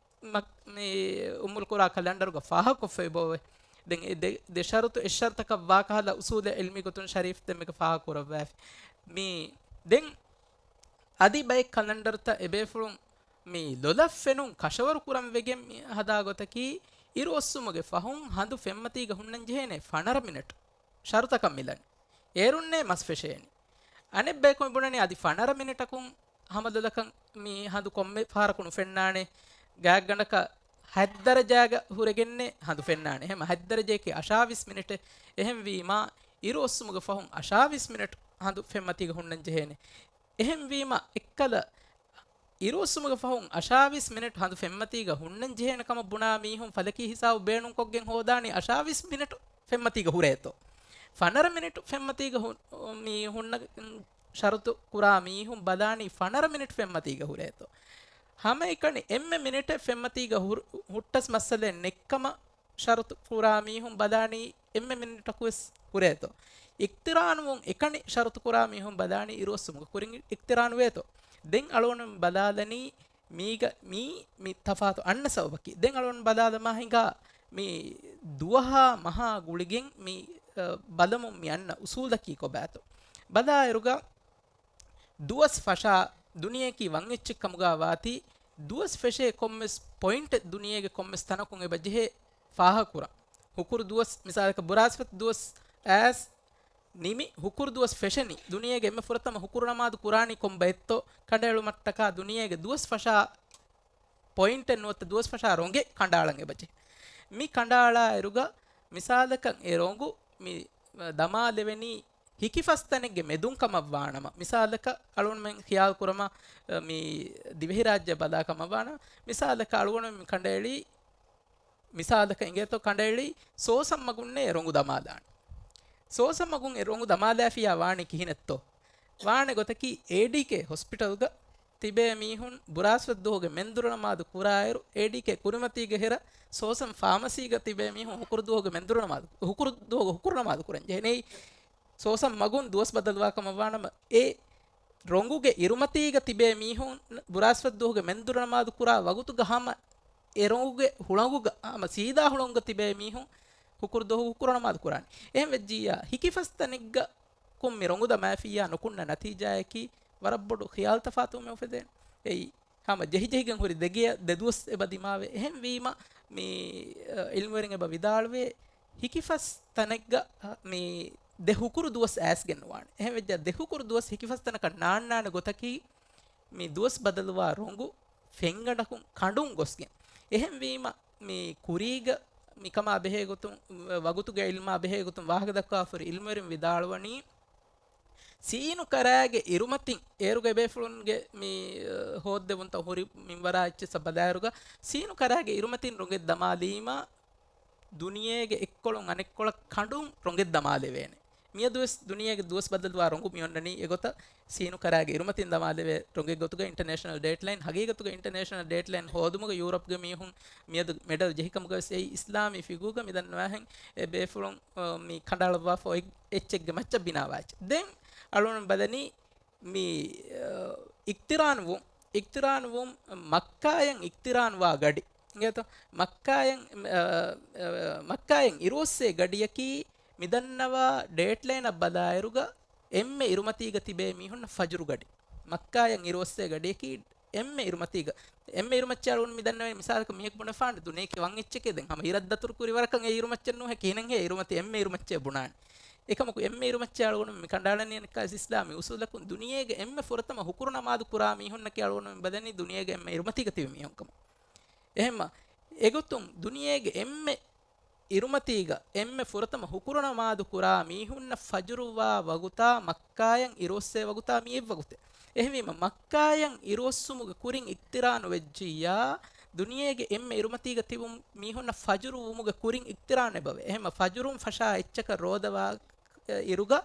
މަ-، މި އުއްމުލް ޤުރާ ކަލަންޑަރުގަ ފާހަގަކޮށްފައި އެބައޮވޭ. ދެން އެ ދެ، ދެ ޝަރުތު އެއް ޝަރުތަކަށް ވާ ކަހަލަ އުސޫލެއް ޢިލްމީ ގޮތުން ޝަރީފް ދެންމެގަ ފާހަގަ ކުރައްވާފި. މި ދެން އަދި ބައެއް ކަލަންޑަރުތައް އެބޭފުޅުން މި ލޮލަށް ފެނުން ކަށަވަރު ކުރަން ވެގެން މި ހަދާ ގޮތަކީ، އިރުއޮއްސުމުގެ ފަހުން ހަނދު ފެންމަތީގަ ހުންނަން ޖެހޭނެ ފަނަރަ މިނެޓް ޝަރުތަކަށް މިލަނީ. އޭރުންނޭ މަސް ފެށޭނީ. އަނެއް ބަޔަކު މި ބުނަނީ އަދި ފަނަރަ މިނެޓަކުން ހަމަލޮލަކަށް މި ހަނދު ކޮންމެ ފަހަރަކު ނުފެންނާނެ. ގާތްގަނޑަކަށް ހަތް ދަރަޖާގަ ހުރެގެންނޭ ހަނދު ފެންނާނެ. އެހެން ހަތް ދަރަޖައަކީ އަށާވީސް މިނެޓެއް. އެހެންވީމާ، އިރު އޮއްސުމުގެ ފަހުން އަށާވީސް މިނެޓް ހަނދު ފެންމަތީގަ ހުންނަން ޖެހޭނެ. އެހެންވީމަ، އެއްކަލަ އިރުއޮއްސުމުގެ ފަހުން އަށާވީސް މިނެޓް ހަނދު ފެންމަތީގަ ހުންނަން ޖެހޭނެ ކަމަށް ބުނާ މީހުން ފަލަކީ ހިސާބު ބޭނުންކޮށްގެން ހޯދާނީ އަށާވީސް މިނެޓް ފެންމަތީގަ ހުރޭތޯ. ފަނަރަ މިނެޓް ފެންމަތީގަ ހު-، މި ހުންނަ ޝަރުތު ކުރާ މީހުން ބަލާނީ ފަނަރަ މިނެޓް ފެންމަތީގަ ހުރޭތޯ. ހަމައެކަނި އެންމެ މިނެޓެއް ފެންމަތީގަ ހުރު-، ހުއްޓަސް މައްސަލައެއް ނެއްކަމަށް ޝަރުތު ކުރާ މީހުން ބަލާނީ އެންމެ މިނެޓަކުވެސް ހުރޭތޯ. އިޤްތިރާންވުން އެކަނި ޝަރުތު ކުރާ މީހުން ބަލާނީ އިރުއޮއްސުމުގެ ކުރިން އިޤްތިރާން ވޭތޯ. ދެން އަޅުގަނޑު ބަލާލަނީ މީގަ މީ، މި ތަފާތު އަންނަ ސަބަބަކީ. ދެން އަޅުގަނޑު ބަލާލަމާ ހިނގާ މި ދުވަހާ މަހާ ގުޅިގެން މި، އަ، ބަލަމުން މި އަންނަ އުސޫލަކީ ކޮބާތޯ. ބަލާއިރުގަ ދުވަސް ފަށާ ދުނިޔެއަކީ ވަން އެއްޗެއް ކަމުގަ ވާތީ، ދުވަސް ފެށޭ ކޮންމެސް ޕޮއިންޓެއް ދުނިޔޭގެ ކޮންމެސް ތަނަކުން އެބަ ޖެހޭ ފާހަގަކުރަން. ހުކުރު ދުވަސް، މިސާލަކަށް ބުރާސްފަތި ދުވަސް އައިސް ނިމި ހުކުރު ދުވަސް ފެށެނީ، ދުނިޔޭގެ އެންމެ ފުރަތަމަ ހުކުރު ނަމާދު ކުރާނީ ކޮން ބައެއްތޯ ކަނޑައެޅުމަށްޓަކާ ދުނިޔޭގެ ދުވަސް ފަށާ ޕޮއިންޓެއް ނުވަތަ ދުވަސް ފަށާ ރޮނގެއް ކަނޑައަޅަން އެބަޖެހޭ. މި ކަނޑައަޅާއިރުގަ މިސާލަކަށް އެ ރޮނގު މި ދަމާލެވެނީ ހިކިފަސްތަނެއްގެ މެދުން ކަމަށް ވާނަމަ، މިސާލަކަށް އަޅުގަނޑުމެން ޚިޔާލު ކުރަމާ، މި ދިވެހިރާއްޖެ ބަލާ ކަމަށް ވާނަމަ، މިސާލަކަށް އަޅުގަނޑުމެން މި ކަނޑައެޅީ، މިސާލަކަށް އިނގޭތޯ ކަނޑައެޅީ ސޯސަން މަގުންނޭ ރޮނގު ދަމާލާނެ. ސޯސަން މަގުން އެ ރޮނގު ދަމާލައިފިއްޔާ ވާނީ ކިހިނެއްތޯ؟ ވާނެ ގޮތަކީ، އޭޑީކޭ ހޮސްޕިޓަލްގަ ތިބޭ މީހުން ބުރާސްފަތް ދުވަހުގެ މެންދުރު ނަމާދު ކުރާއިރު، އޭޑީކޭ ކުރިމަތީގެ ހެރަ ސޯސަން ފާމަސީގަ ތިބޭ މީހުން ހުކުރު ދުވަހުގެ މެންދުރު ނަމާދު، ހުކުރު ދުވަހުގެ ހުކުރު ނަމާދު ކުރަން ޖެހެނީ. ސޯސަން މަގުން ދުވަސް ބަދަލުވާ ކަމަށް ވާނަމަ، އެ ރޮނގުގެ އިރުމަތީގަ ތިބޭ މީހުން ބުރާސްފަތް ދުވަހުގެ މެންދުރު ނަމާދު ކުރާ ވަގުތުގަ ހަމަ އެ ރޮނގުގެ ހުޅަނގުގަ، ހަމަ ސީދާ ހުޅަނގުގަ ތިބޭ މީހުން ހުކުރު ދުވަހު ހުކުރު ނަމާދު ކުރާނެ. އެހެން ވެއްޖިއްޔާ، ހިކިފަސް ތަނެއްގަ ކުން މި ރޮނގު ދަމާފިއްޔާ ނުކުންނަ ނަތީޖާއަކީ ވަރަށް ބޮޑު ޚިޔާލު ތަފާތުވުމެއް އުފެދޭނެ. އެއީ، ހަމަ ޖެހިޖެހިގެން ހުރި ދެގެޔަށް ދެ ދުވަސް އެބަ ދިމާވޭ. އެހެންވީމަ، މި، އަ، އިލްމުވެރިން އެބަ ވިދާޅުވޭ، ހިކިފަސް ތަނެއްގަ، އަ، މި ދެ ހުކުރު ދުވަސް އައިސްގެން ނުވާނެ. އެހެންވެއްޖާ، ދެ ހުކުރު ދުވަސް ހިކިފަސް ތަނަކަށް ނާންނާނެ ގޮތަކީ، މި ދުވަސް ބަދަލުވާ ރޮނގު ފެންގަނޑަކުން ކަނޑުން ގޮސްގެން. އެހެންވީމަ، މި ކުރީގަ މިކަމާ ބެހޭ ގޮތުން، ވަގުތުގެ އިލްމާ ބެހޭ ގޮތުން ވާހަކަ ދައްކާފަ ހުރި އިލްމުވެރިން ވިދާޅުވަނީ، ސީނު ކަރާގެ އިރުމަތިން އޭރުގެ ބޭފުޅުންގެ މި، އަ، ހޯއްދެވުންތައް ހުރި މިންވަރާ އެއްޗިއްސަށް ބަލާއިރުގަ، ސީނު ކަރާގެ އިރުމަތިން ރޮނގެއް ދަމާލީމަ، ދުނިޔޭގެ އެއްކޮޅުން އަނެއްކޮޅަށް ކަނޑުން ރޮނގެއް ދަމާލެވޭނެ. މިއަދުވެސް ދުނިޔޭގެ ދުވަސް ބަދަލުވާ ރޮނގު މިއޮންނަނީ އެގޮތަށް. ސީނު ކަރާގެ އިރުމަތިން ދަމާލެވޭ ރޮނގެއް ގޮތުގަ އިންޓަރނޭޝަނަލް ޑޭޓް ލައިން، ހަގީގަތުގަ އިންޓަރނޭޝަނަލް ޑޭޓް ލައިން ހޯދުމުގަ ޔޫރަޕްގެ މީހުން މިއަދު މެޑަލް ޖެހިކަމުގަވެސް އެއީ އިސްލާމީ ފިގޫގަ މިދަންނަވާހެން އެ ބޭފުޅުން، އަ، މި ކަނޑައަޅައްވާފަ އޮތް އެއްޗެއްގެ މައްޗަށް ބިނާވާ އެއްޗެއް. ދެން އަޅުގަނޑު ބަލަނީ މި، އަ، އިޤްތިރާންވުން، އިޤްތިރާންވުން މައްކާޔަށް އިޤްތިރާންވާ ގަޑި. އިނގޭތޯ؟ މައްކާޔަށް، އަ، އަ، މައްކާޔަށް އިރުއޮއްސޭ ގަޑިޔަކީ މިދަންނަވާ ޑޭޓް ލައިނަށް ބަލާއިރުގަ އެންމެ އިރުމަތީގަ ތިބޭ މީހުންނަށް ފަޖުރު ގަޑި. މައްކާޔަށް އިރުއޮއްސޭ ގަޑިޔަކީ އެންމެ އިރުމަތީގަ، އެންމެ އިރުމައްޗަށް އަޅުގަނޑު މިދަންނަވަނީ މިސާލަކަށް މީހަކު ބުނެފާނެ ދުނިޔެއަކީ ވަން އެއްޗެކޭ. ދެން ހަމަ ހިރައްދަތުރު ކުރި ވަރަކަށް އެ އިރުމައްޗެއް ނޫހޭ ކިހިނެއްހޭ އިރުމަތީ އެންމެ އިރުމައްޗޭ ބުނާނެ. އެކަމަކު އެންމެ އިރުމައްޗެއް އަޅުގަނޑު މި ކަނޑައަޅަނީ އަނެއްކާވެސް އިސްލާމީ އުސޫލަކުން ދުނިޔޭގެ އެންމެ ފުރަތަމަ ހުކުރު ނަމާދު ކުރާ މީހުންނަކީ އަޅުގަނޑު މި ބަލަނީ ދުނިޔޭގެ އެންމެ އިރުމަތީގަ ތިބި މީހުން ކަމަށް. އެހެންމަ އެގޮތުން ދުނިޔޭގެ އެންމެ އިރުމަތީގަ އެންމެ ފުރަތަމަ ހުކުރު ނަމާދު ކުރާ މީހުންނަށް ފަޖުރު ވާ ވަގުތާ މައްކާޔަށް އިރުއޮއްސޭ ވަގުތާ މި އެއްވަގުތެއް. އެހެންވީމަ، މައްކާޔަށް އިރުއޮއްސުމުގެ ކުރިން އިޤްތިރާނު ވެއްޖިއްޔާ، ދުނިޔޭގެ އެންމެ އިރުމަތީގަ ތިބުން މީހުންނަށް ފަޖުރު ވުމުގެ ކުރިން އިޤްތިރާން އެބަވޭ. އެހެންމަ، ފަޖުރުން ފަށާ އެއްޗަކަށް ރޯދަވާ އިރުގަ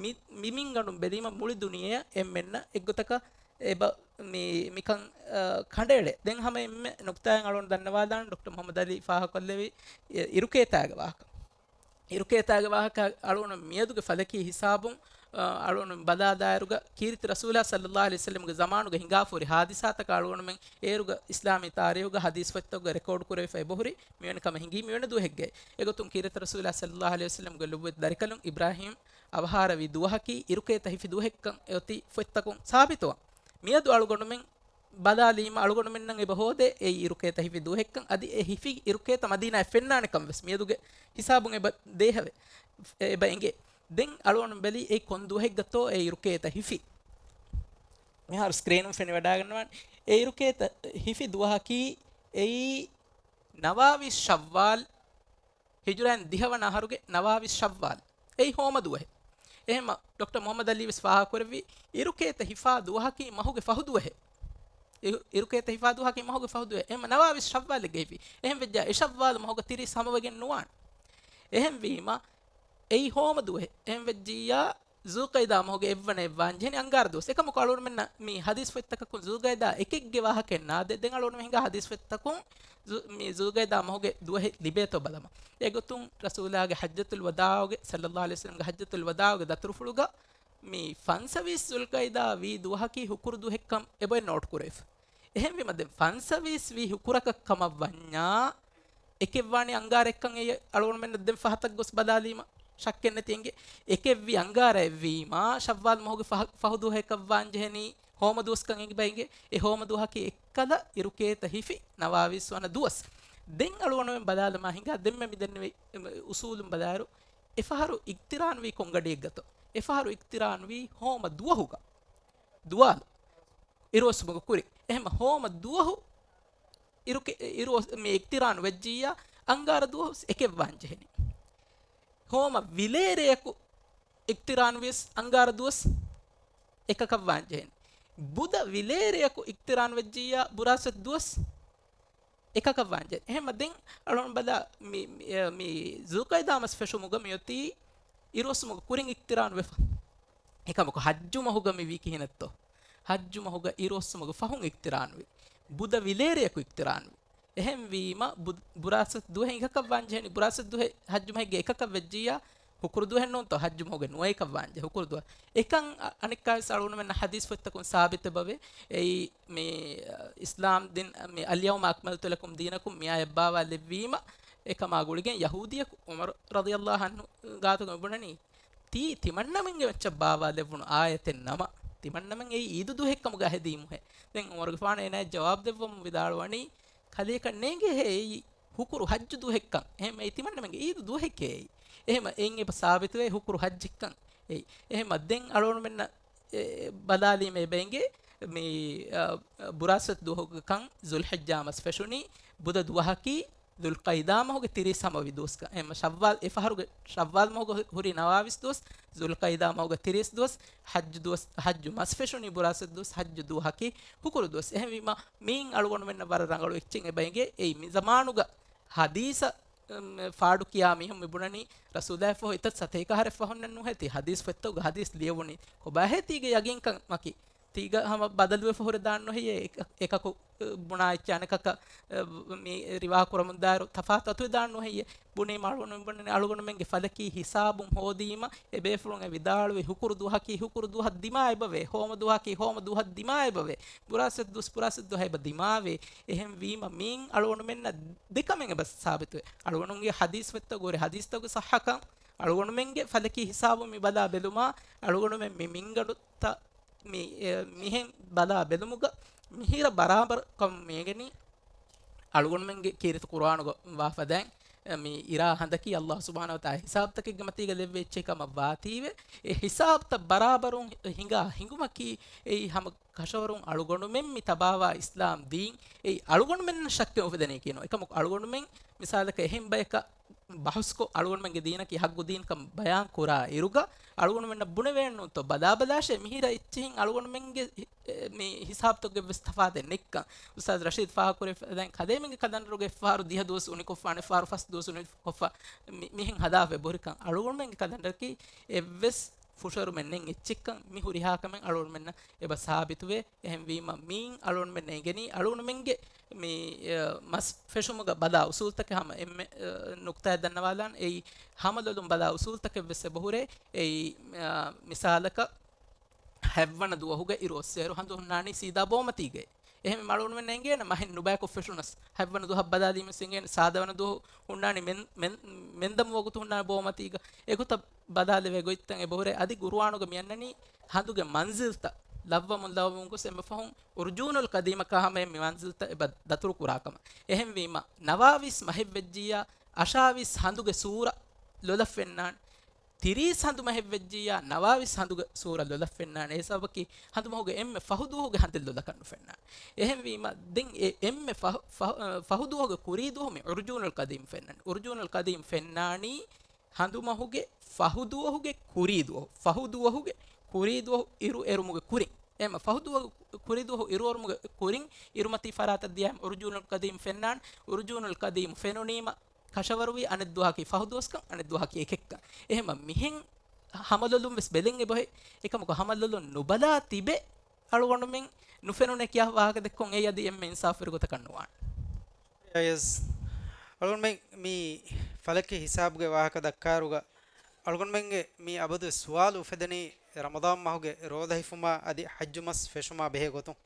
މި، މި މިންގަނޑުން ބެލީމަ މުޅި ދުނިޔެއަށް އެންމެންނަށް އެއްގޮތަކަށް އެބަ މި، މިކަން، އަ، ކަނޑައެޅޭ. ދެން ހަމަ އެންމެ ނުކުތާއެއް އަޅުގަނޑު ދަންނަވާލާން ޑޮކްޓަރ މުޙައްމަދު އަލީ ފާހަގަކޮށްލެވި އި، އިރުކޭތާގެ ވާހަކަ. އިރުކޭތާގެ ވާހަކަ އަޅުގަނޑު މިއަދުގެ ފަލަކީ ހިސާބުން، އަ، އަޅުގަނޑު ބަލާލާއިރުގަ ކީރިތި ރަސޫލާ ޞައްލައްލާހު ޢަލައިހި ވަސައްލަމްގެ ޒަމާނުގަ ހިނގާފަ ހުރި ހާދިސާތަކަށް އަޅުގަނޑުމެން އޭރުގަ އިސްލާމީ ތާރީޚުގަ ހަދީސް ފޮތްތަކުގަ ރެކޯޑް ކުރެވިފަ އެބަހުރި މިވެނި ކަމަށް ހިނގީ މިވެނި ދުވަހެއްގައި. އެގޮތުން ކީރިތި ރަސޫލާ ޞައްލައްލާހު ޢަލައިހި ވަސައްލަމްގެ ލޮބުވެތި ދަރިކަލުން އިބްރާހީމް އަވަހާރަވި ދުވަހަކީ އިރުކޭތަ ހިފި ދުވަހެއްކަން އެއޮތީ ފޮތްތަކުން ސާބިތުވާ. މިއަދު އަޅުގަނޑުމެން ބަލާލީމަ އަޅުގަނޑުމެންނަށް އެބަ ހޯދޭ އެއީ އިރުކޭތަ ހިފި ދުވަހެއްކަން. އަދި އެ ހިފި އިރުކޭތަ މަދީނާއަށް ފެންނާނެ ކަން ވެސް މިއަދުގެ ހިސާބުން އެބަ ދޭހަވޭ. އެބަ އެނގޭ. ދެން އަޅުގަނޑު ބެލީ އެއީ ކޮން ދުވަހެއްގަތޯ އެ އިރުކޭތަ ހިފި. މިހާރު ސްކްރީނުން ފެނިވަޑައިގަންނަވާނެ. އެ އިރުކޭތަ ހިފި ދުވަހަކީ އެއީ ނަވާވީސް ޝައްވާލް، ހިޖުރައިން ދިހަވަނަ އަހަރުގެ ނަވާވީސް ޝައްވާލް. އެއީ ހޯމަ ދުވަހެއް. އެހެންމަ ޑޮކްޓަރ މުޙައްމަދު ޢަލީ ވެސް ފާހަގަކުރެއްވި، އިރުކޭތަ ހިފާ ދުވަހަކީ މަހުގެ ފަހު ދުވަހެއް. އިރު، އިރުކޭތަ ހިފާ ދުވަހަކީ މަހުގެ ފަހު ދުވަހެއް. އެހެންމަ ނަވާވީސް ޝައްވާލެއްގަ ހިފީ. އެހެން ވެއްޖާ އެ ޝައްވާލު މަހުގަ ތިރީސް ހަމަވެގެން ނުވާނެ. އެހެންވީމަ، އެއީ ހޯމަ ދުވަހެއް. އެހެން ވެއްޖިއްޔާ، ޒުލްޤައިދާ މަހުގެ އެއްވަނަ އެއްވާން ޖެހެނީ އަންގާރަ ދުވަސް. އެކަމަކު އަޅުގަނޑުމެންނަށް މި ޙަދީޘް ފޮތްތަކަކުން ޒުލްޤައިދާ އެކެއްގެ ވާހަކައެއް ނާދޭ. ދެން އަޅުގަނޑުމެން ހިނގާ ޙަދީޘް ފޮތްތަކުން ޒު، މި ޒުލްޤައިދާ މަހުގެ ދުވަހެއް ލިބޭތޯ ބަލަމާ. އެގޮތުން ރަސޫލާގެ ޙައްޖަތުލް ވަދާޢުގެ، ޞައްލައްލާހު ޢަލައިހި ވަސައްލަމްގެ ޙައްޖަތުލް ވަދާޢުގެ ދަތުރުފުޅުގަ މި ފަންސަވީސް ޒުލްޤައިދާ ވީ ދުވަހަކީ ހުކުރު ދުވަހެއްކަން އެބައޮތް ނޯޓް ކުރެވިފަ. އެހެންވީމަ ދެން ފަންސަވީސް ވީ ހުކުރަކަށް ކަމަށް ވަންޏާ، އެކެއްވާނީ އަންގާރައެއްކަން އެ އަޅުގަނޑުމެންނަށް ދެން ފަހަތަށް ގޮސް ބަލާލީމަ ޝައްކެއް ނެތި އެނގޭ. އެކެއްވީ އަންގާރައެއްވީމާ، ޝައްވާލް މަހުގެ ފަހު، ފަހު ދުވަހަކަށް ވާން ޖެހެނީ ހޯމަ ދުވަސްކަން އެބަ އެނގޭ. އެ ހޯމަ ދުވަހަކީ އެއްކަލަ އިރުކޭތަ ހިފި ނަވާވީސް ވަނަ ދުވަސް. ދެން އަޅުގަނޑުމެން ބަލާލަމާ ހިނގާ ދެންމެ މިދެންނެވި އުސޫލުން ބަލާއިރު، އެފަހަރު އިޤްތިރާންވީ ކޮން ގަޑިއެއްގަތޯ؟ އެފަހަރު އިޤްތިރާންވީ ހޯމަ ދުވަހުގަ. ދުވާލު. އިރުއޮއްސުމުގެ ކުރިން. އެހެންމަ ހޯމަ ދުވަހު އިރުކެ، އިރު މި އިޤްތިރާން ވެއްޖިއްޔާ، އަންގާރަ ދުވަހު އެކެއްވާން ޖެހެނީ. ހޯމަ ވިލޭރެޔަކު އިޤްތިރާން ވިޔަސް އަންގާރަ ދުވަސް އެކަކަށް ވާން ޖެހެނީ. ބުދަ ވިލޭރެޔަކު އިޤްތިރާން ވެއްޖިއްޔާ، ބުރާސްފަތް ދުވަސް އެކަކަށް ވާން ޖެހެނީ. އެހެންމަ ދެން އަޅުގަނޑު ބަލާ މި، މި، މި ޒުލްޤައިދާ މަސް ފެށުމުގަ މިއޮތީ އިރުއޮއްސުމުގެ ކުރިން އިޤްތިރާން ވެފަ. އެކަމަކު ޙައްޖު މަހުގަ މި ވީ ކިހިނެއްތޯ؟ ޙައްޖު މަހުގަ އިރުއޮއްސުމުގެ ފަހުން އިޤްތިރާން ވި. ބުދަ ވިލޭރެޔަކު އިޤްތިރާން ވި. އެހެންވީމަ، ބު-، ބުރާސަތު ދުވަހެއް އެކަކަށް ވާންޖެހެނީ، ބުރާސަތު ދުވަހެއް ޙައްޖު މަހެއްގެ އެކަކަށް ވެއްޖިއްޔާ، ހުކުރު ދުވަހެއް ނޫންތޯ ޙައްޖު މަހުގެ ނުވައެކަށް ވާންޖެ، ހުކުރު ދުވަހެއް. އެކަން އަ-، އަނެއްކާވެސް އަޅުގަނޑުމެންނަށް ޙަދީޘް ފޮތްތަކުން ސާބިތެއް ބަވޭ. އެއީ މި، އަ، އިސްލާމް ދީން، މި، "اليوم أكملت لكم دينكم" މި އާޔަތް ބާވާލެއްވީމަ، އެކަމާ ގުޅިގެން ޔަހޫދިޔަކު ޢުމަރު ރަޟިޔަﷲ ޢަންހު ގާތުގަ މި ބުނަނީ، ތީ ތިމަންނަމެންގެ މައްޗަށް ބާވާލެއްވުނު އާޔަތެއް ނަމަ، ތިމަންނަމެން އެއީ އީދު ދުވަހެއްކަމުގަ ހެދީމުހޭ. ދެން ޢުމަރުގެފާނު އޭނާއަށް ޖަވާބު ދެއްވަމުން ވިދާޅުވަނީ، ކަލޭކަށް ނޭނގޭހޭ އެއީ ހުކުރު ޙައްޖު ދުވަހެއްކަން. އެހެން އެއީ ތިމަންނަމެންގެ އީދު ދުވަހެކޭ އެއީ. އެހެމަ އެއިން އެބަ ސާބިތުވޭ ހުކުރު ޙައްޖެއްކަން އެއީ. އެހެމަ ދެން އަޅުގަނޑުމެންނަށް އެ، ބަލާލީމަ އެބަ އެނގޭ މި، އަ، ބުރާސަތު ދުވަހުގެ ކަން ޒުލްޙިއްޖާ މަސް ފެށުނީ ބުދަ ދުވަހަކީ ޛުލްޤައިދާ މަހުގެ ތިރީސް ހަމަވި ދުވަސްކަން. އެހެން ޝައްވާލް އެ ފަހަރުގެ، ޝައްވާލް މަހުގެ ހުރި ނަވާވީސް ދުވަސް، ޛުލްޤައިދާ މަހުގެ ތިރީސް ދުވަސް، ޙައްޖު ދުވަސް، ޙައްޖު މަސް ފެށުނީ ބުރާސަތު ދުވަސް، ޙައްޖު ދުވަހަކީ ހުކުރު ދުވަސް. އެހެންވީމަ، މިއިން އަޅުގަނޑުމެންނަށް ވަރަށް ރަނގަޅު އެއްޗެއް އެބަ އެނގޭ. އެއީ މި ޒަމާނުގަ ޙަދީޘަށް، އުމް، ފާޑު ކިޔާ މީހުން މި ބުނަނީ، ރަސޫލާއަށްފަހު އެތައް ސަތޭކަ އަހަރެއް ފަހުންނެއް ނުހޭ ތީ ޙަދީޘް ފޮތްތަކުގަ ޙަދީޘް ލިޔެވުނީ. ކޮބާހޭ ތީގެ ޔަގީންކަމަކީ؟ ތީގަ ހަމަ ބަދަލުވެފަ ހުރެދާން ނުހެއްޔޭ؟ އެކަ-، އެކަކު، އަ، ބުނާ އެއްޗެއް އަނެކަކަށް، އަ، މި ރިވާ ކުރަމުންދާއިރު ތަފާތު އަތުވެދާން ނުހެއްޔޭ؟ ބުނީމަ އަޅުގަނޑުމެން ބުނަނީ އަޅުގަނޑުމެންގެ ފަލަކީ ހިސާބުން ހޯދީމަ، އެބޭފުޅުން އެ ވިދާޅުވި ހުކުރު ދުވަހަކީ ހުކުރު ދުވަހަށް ދިމާ އެބަވޭ، ހޯމަ ދުވަހަކީ ހޯމަ ދުވަހަށް ދިމާ އެބަވޭ، ބުރާސަތު ދުވަސް ބުރާސަތު ދުވަހަށް އެބަ ދިމާވޭ. އެހެންވީމަ މިއިން އަޅުގަނޑުމެންނަށް ދެކަމެއް އެބަ ސާބިތުވޭ. އަޅުގަނޑުމެންގެ ޙަދީޘް ފޮތްތައް ގުރި ޙަދީޘްތަކުގެ ޞައްޙަކަން، އަޅުގަނޑުމެންގެ ފަލަކީ ހިސާބުން މި ބަލާ ބެލުމާ، އަޅުގަނޑުމެން މި މިންގަނޑުތައް މި، އެ، މިހެން ބަލާ ބެލުމުގަ މިހިރަ ބަރާބަރު ކަމުން މިއެނގެނީ އަޅުގަނޑުމެންގެ ކީރިތި ޤުރުއާނުގަ ވާފަދައިން، އެ، މި އިރާ ހަނދަކީ ﷲ ސުބްޙާނަހޫ ވަތަޢާލާ ހިސާބުތަކެއްގެ މަތީގަ ލެއްވި އެއްޗެއް ކަމަށް ވާތީވެ، އެ ހިސާބުތައް ބަރާބަރުން ހިނގާ ހިނގުމަކީ އެއީ ހަމަ ކަށަވަރުން އަޅުގަނޑުމެން މި ތަބާވާ އިސްލާމް ދީން އެއީ އަޅުގަނޑުމެންނަށް ޝައްކެއް އުފެދެނީކީ ނޫން. އެކަމަކު އަޅުގަނޑުމެން މިސާލަކަށް އެހެން ބަޔަކަށް ބަހުސްކޮށް، އަޅުގަނޑުމެންގެ ދީނަކީ ޙައްޤު ދީންކަން ބަޔާން ކުރާ އިރުގަ، އަޅުގަނޑުމެންނަށް ބުނެވޭން ނޫންތޯ؟ ބަލާބަލާށޭ، މިހިރަ އެއްޗިހިން އަޅުގަނޑުމެންގެ، އެ، މި ހިސާބުތަކުގެ ވެސް ތަފާތެއް ނެތްކަން. އުސްތާޛު ރަޝީދު ފާހަގަކުރެއްވި ދެން ކަލޭމެންގެ ކަލަންޑަރުގަ އެއްފަހަރު ދިހަ ދުވަސް އުނިކޮށްފަ، އަނެއްފަހަރު ފަސް ދުވަސް އުނިކޮށްފަ، މި، މިހެން ހަދާފަ އެބަހުރިކަން. އަޅުގަނޑުމެންގެ ކަލަންޑަރަކީ އެއްވެސް ފުށަރުމެއް ނެތް އެއްޗެއްކަން މި ހުރިހާ ކަމެއް އަޅުގަނޑުމެންނަށް އެބަ ސާބިތުވޭ. އެހެންވީމަ، މިއިން އަޅުގަނޑުމެންނަށް އެނގެނީ، އަޅުގަނޑުމެންގެ މި، އެ، މަސް ފެށުމުގަ ބަލާ އުސޫލުތަކެއް ހަމަ އެންމެ، އެ، ނުކުތާއެއް ދަންނަވާލާން. އެއީ، ހަމަލޮލުން ބަލާ އުސޫލުތަކެއް ވެސް އެބަހުރޭ. އެއީ، އެ، މިސާލަކަށް، ހަތްވަނަ ދުވަހުގެ އިރު އޮއްސޭއިރު ހަނދު ހުންނާނީ ސީދާ ބޯމަތީގައި. އެހެންވީމަ އަޅުގަނޑުމެންނަށް އެނގޭނެ މަހެއް ނުބަޔަކޮށް ފެށުނަސް، ހަތްވަނަ ދުވަހަށް ބަލާލީމަސް އެނގޭނެ ސާދަވަނަ ދުވަހު ހުންނާނީ މެން-، މެން-، މެންދަމު ވަގުތު ހުންނާނެ ބޯމަތީގަ. އެގޮތަށް ބަލާލެވޭ ގޮތްތައް އެބަހުރޭ. އަދި ޤުރުއާނުގަ މިއަންނަނީ ހަނދުގެ މަންޒިލްތައް ލައްވަމުން ލައްވަމުން ގޮސް އެންމެ ފަހުން އުރުޖޫނުލް ޤަދީމަކާ ހަމައަށް މި މަންޒިލްތައް އެބަ ދަތުރު ކުރާ ކަމަށް. އެހެންވީމަ، ނަވާވީސް މަހެއް ވެއްޖިއްޔާ، އަށާވީސް ހަނދުގެ ސޫރަ ލޮލަށް ފެންނާނެ. ތިރީސް ހަނދު މަހެއް ވެއްޖިއްޔާ، ނަވާވީސް ހަނދުގެ ސޫރަ ލޮލަށް ފެންނާނެ. އެ ސަބަބަކީ ހަނދު މަހުގެ އެންމެ ފަހު ދުވަހުގެ ހަނދެއް ލޮލަކަށް ނުފެންނާނެ. އެހެންވީމަ، ދެން އެ އެންމެ ފަހު، ފަހު، ފަހު ދުވަހުގެ ކުރީ ދުވަހު މި އުރުޖޫނުލް ޤަދީމް ފެންނާނެ. އުރުޖޫނުލް ޤަދީމް ފެންނާނީ ހަނދު މަހުގެ ފަހު ދުވަހުގެ ކުރީ ދުވަހު، ފަހު ދުވަހުގެ ކުރީ ދުވަހު އިރު އެރުމުގެ ކުރިން. އެހެންވީމަ، ފަހު ދުވަހު ކުރީ ދުވަހު އިރު އެރުމުގެ ކުރިން އިރުމަތީ ފަރާތަށް ދިޔައިމަ އުރުޖޫނުލް ޤަދީމް ފެންނާނެ. އުރުޖޫނުލް ޤަދީމް ފެނުނީމަ، ކަށަވަރުވީ އަނެއް ދުވަހަކީ ފަހު ދުވަސްކަން، އަނެއް ދުވަހަކީ އެކެއްކަން. އެހެންވީމަ، މިހެން ހަމަލޮލުން ވެސް ބެލެން އެބަހޭ. އެކަމަކު ހަމަލޮލުން ނުބަލާ ތިބެ އަޅުގަނޑުމެން ނުފެނުނޭ ކިޔާ ވާހަކަ ދެއްކުން އެއީ އަދި އެންމެ އިންސާފުވެރި ގޮތަކަށް ނުވާނެ. ޔަސް. އަޅުގަނޑުމެން މި ފަލަކީ ހިސާބުގެ ވާހަކަ ދައްކާއިރުގަ، އަޅުގަނޑުމެންގެ މި އަބަދު ސުވާލު އުފެދެނީ ރަމަޟާން މަހުގެ ރޯދަ ހިފުމާ އަދި ޙައްޖު މަސް ފެށުމާ ބެހޭ ގޮތުން.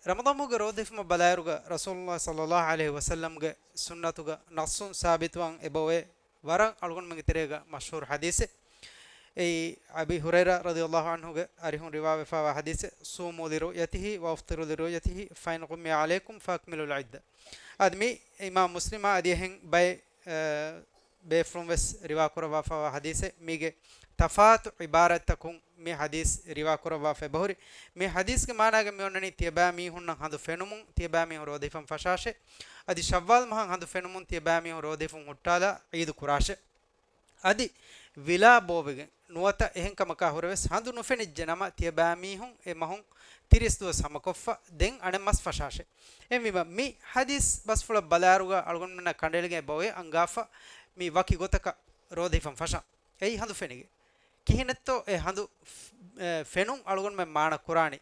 ރަމަޟާން މަހުގެ ރޯދަ ހިފުމަށް ބަލާއިރުގަ ރަސޫލުﷲ ޞައްލަﷲ ޢަލައިހި ވަސައްލަމްގެ ސުންނަތުގަ ނައްޞުން ސާބިތުވާން އެބައޮވޭ ވަރަށް އަޅުގަނޑުމެންގެ ތެރޭގަ މަޝްހޫރު ޙަދީޘެއް. އެއީ އަބީ ހުރައިރާ ރަޟިޔަﷲ ޢަންހުގެ އަރިހުން ރިވާވެފައިވާ ޙަދީޘެއް، "صوموا لرؤيته وأفطروا لرؤيته فإن غمي عليكم فأكملوا العدة." އަދި މި އިމާމް މުސްލިމާ އަދި އެހެން ބައެއް، އަ، ބޭފުޅުން ވެސް ރިވާ ކުރައްވާފައިވާ ޙަދީޘެއް. މީގެ ތަފާތު ޢިބާރަތްތަކުން މި ޙަދީޘް ރިވާ ކުރައްވާފަ އެބަހުރި. މި ޙަދީޘްގެ މާނާގަ މި އޮންނަނީ ތިޔަބައިމީހުންނަށް ހަނދު ފެނުމުން ތިޔަބައިމީހުން ރޯދަ ހިފަން ފަށާށޭ. އަދި ޝައްވާލް މަހަށް ހަނދު ފެނުމުން ތިޔަބައިމީހުން ރޯދަ ހިފުން ހުއްޓާލާ ޢީދު ކުރާށޭ. އަދި ވިލާ ބޯވެގެން ނުވަތަ އެހެން ކަމަކާ ހުރެވެސް ހަނދު ނުފެނިއްޖެ ނަމަ ތިޔަބައިމީހުން އެ މަހުން ތިރީސް ދުވަސް ހަމަކޮށްފަ ދެން އަނެއް މަސް ފަށާށޭ. އެހެންވީމަ މި ޙަދީޘް ބަސްފުޅަށް ބަލާއިރުގަ އަޅުގަނޑުމެންނަށް ކަނޑައެޅިގެން އެބައޮތް އަންގާފަ މި ވަކި ގޮތަކަށް ރޯދަ ހިފަން ފަށަން. އެއީ ހަނދު ފެނިގެން. ކިހިނެއްތޯ އެ ހަނދު ފް-، އެ، ފެނުން އަޅުގަނޑުމެން މާނަ ކުރާނީ؟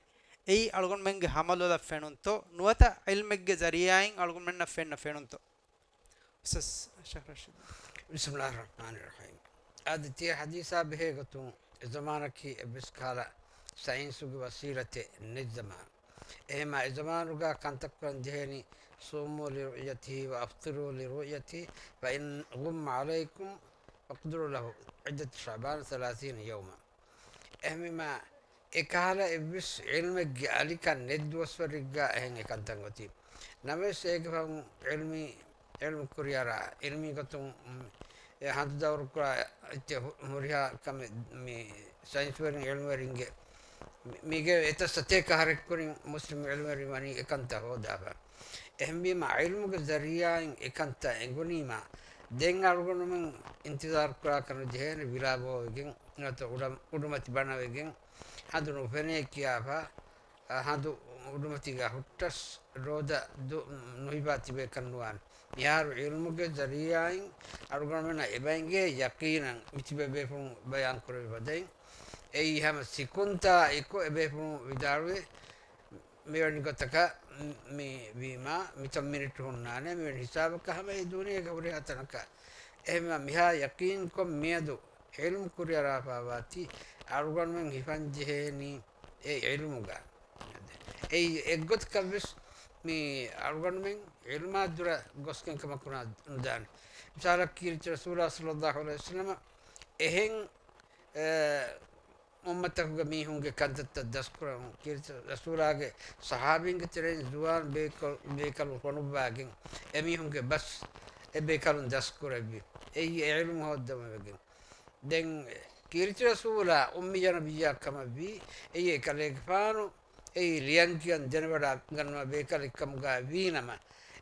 އެއީ އަޅުގަނޑުމެންގެ ހަމަލޮލަށް ފެނުންތޯ، ނުވަތަ ޢިލްމެއްގެ ޒަރީޢާއިން އަޅުގަނޑުމެންނަށް ފެންނަ ފެނުންތޯ؟ އުސްތާޛް ޝޭޚް ރަޝީދު. بسم الله الرحمن الرحيم. އާދެ، ތިޔަ ޙަދީޘާ ބެހޭ ގޮތުން، އެ ޒަމާނަކީ އެއްވެސް ކަހަލަ ސައިންސުގެ ވަސީލަތެއް ނެތް ޒަމާނު. އެހެންމާ އެ ޒަމާނުގަ ކަންތައް ކުރަން ޖެހޭނީ، صوموا لرؤيته وأفطروا لرؤيته، فإن غم عليكم فاقدروا له عدة شعبان ثلاثين يوما. އެހެންވީމާ، އެކަހަލަ އެއްވެސް ޢިލްމެއްގެ އަލިކަން ނެތް ދުވަސްވަރެއްގަ އެހެން އެކަންތައް އޮތީ. ނަމަވެސް އޭގެ ފަހުން ޢިލްމީ، ޢިލްމު ކުރިއަރާ، ޢިލްމީ ގޮތުން، އުން، އެ ހަނދު ދައުރު ކުރާ އެއްޗެއް ހު-، ހުރިހާ ކަމެއް މި ސައިންސްވެރިން، ޢިލްމުވެރިންގެ މި-، މީގެ އެތައް ސަތޭކަ އަހަރެއްކުރިން މުސްލިމް ޢިލްމުވެރިން ވަނީ އެކަންތައް ހޯދާފަ. އެހެންވީމާ، ޢިލްމުގެ ޒަރީޢާއިން އެކަންތައް އެނގުނީމާ، ދެން އަޅުގަނޑުމެން އިންތިޒާރު ކުރާކަށް ނުޖެހޭނެ ވިލާ ބޯވެގެން، ނުވަތަ އުޑަ-، އުޑުމަތި ބަނަވެގެން، ހަނދު ނުފެނޭ ކިޔާފަ، އަ، ހަނދު އުޑުމަތީގަ ހުއްޓަސް، ރޯދަ ދު-، ނުހިފާ ތިބޭކަށް ނުވާނެ. މިހާރު ޢިލްމުގެ ޒަރީޢާއިން އަޅުގަނޑުމެންނަށް އެބައިނގޭ ޔަޤީނަށް މިތިބޭ ބޭފުޅުން ބަޔާން ކުރެވި ފަދައިން، އެއީ ހަމަ ސިކުންތާ އެކު އެބޭފުޅުން ވިދާޅުވޭ، މިވެނި ގޮތަކަށް މި-، މި ވީމާ، މިތައް މިނިޓު ހުންނާނެ، މިވެނި ހިސާބަކަށް ހަމަ އެ ދުނިޔޭގެ ހުރިހާ ތަނަކަށް. އެހެންވީމާ، މިހާ ޔަޤީންކޮށް މިއަދު ޢިލްމު ކުރިއަރާފައިވާތީ، އަޅުގަނޑުމެން ހިފަންޖެހޭނީ އެ ޢިލްމުގަ. އެއީ އެއްގޮތަކަށްވެސް މި އަޅުގަނޑުމެން ޢިލްމާ ދުރަށް ގޮސްގެން ކަމަކު ނުދާނެ. މިސާލަކަށް ކީރިތި ރަސޫލާ ޞައްލައްލާހު ޢަލައިހި ވަސައްލަމަ އެހެން، އެ، އުއްމަތަކުގެ މީހުންގެ ކަންތައްތައް ދަސްކުރަމުން، ކީރިތި ރަސޫލާގެ ޞަޙާބީންގެ ތެރެއިން ޒުވާން ބޭކަލު-، ބޭކަލުން ފޮނުއްވާގެން، އެމީހުންގެ ބަސް އެ ބޭކަލުން ދަސްކުރެއްވި. އެއީ އެ ޢިލްމު ހޯއްދަމުން ވެގެން. ދެން ކީރިތި ރަސޫލާ އުއްމިއްޔަ ނަބިއްޔާ ކަމަށްވީ، އެއީ އެކަލޭގެފާނު އެއީ ލިޔަން ކިޔަން ދެނެވަޑައިގަންނަވާ ބޭކަލެއް ކަމުގަ ވީނަމަ،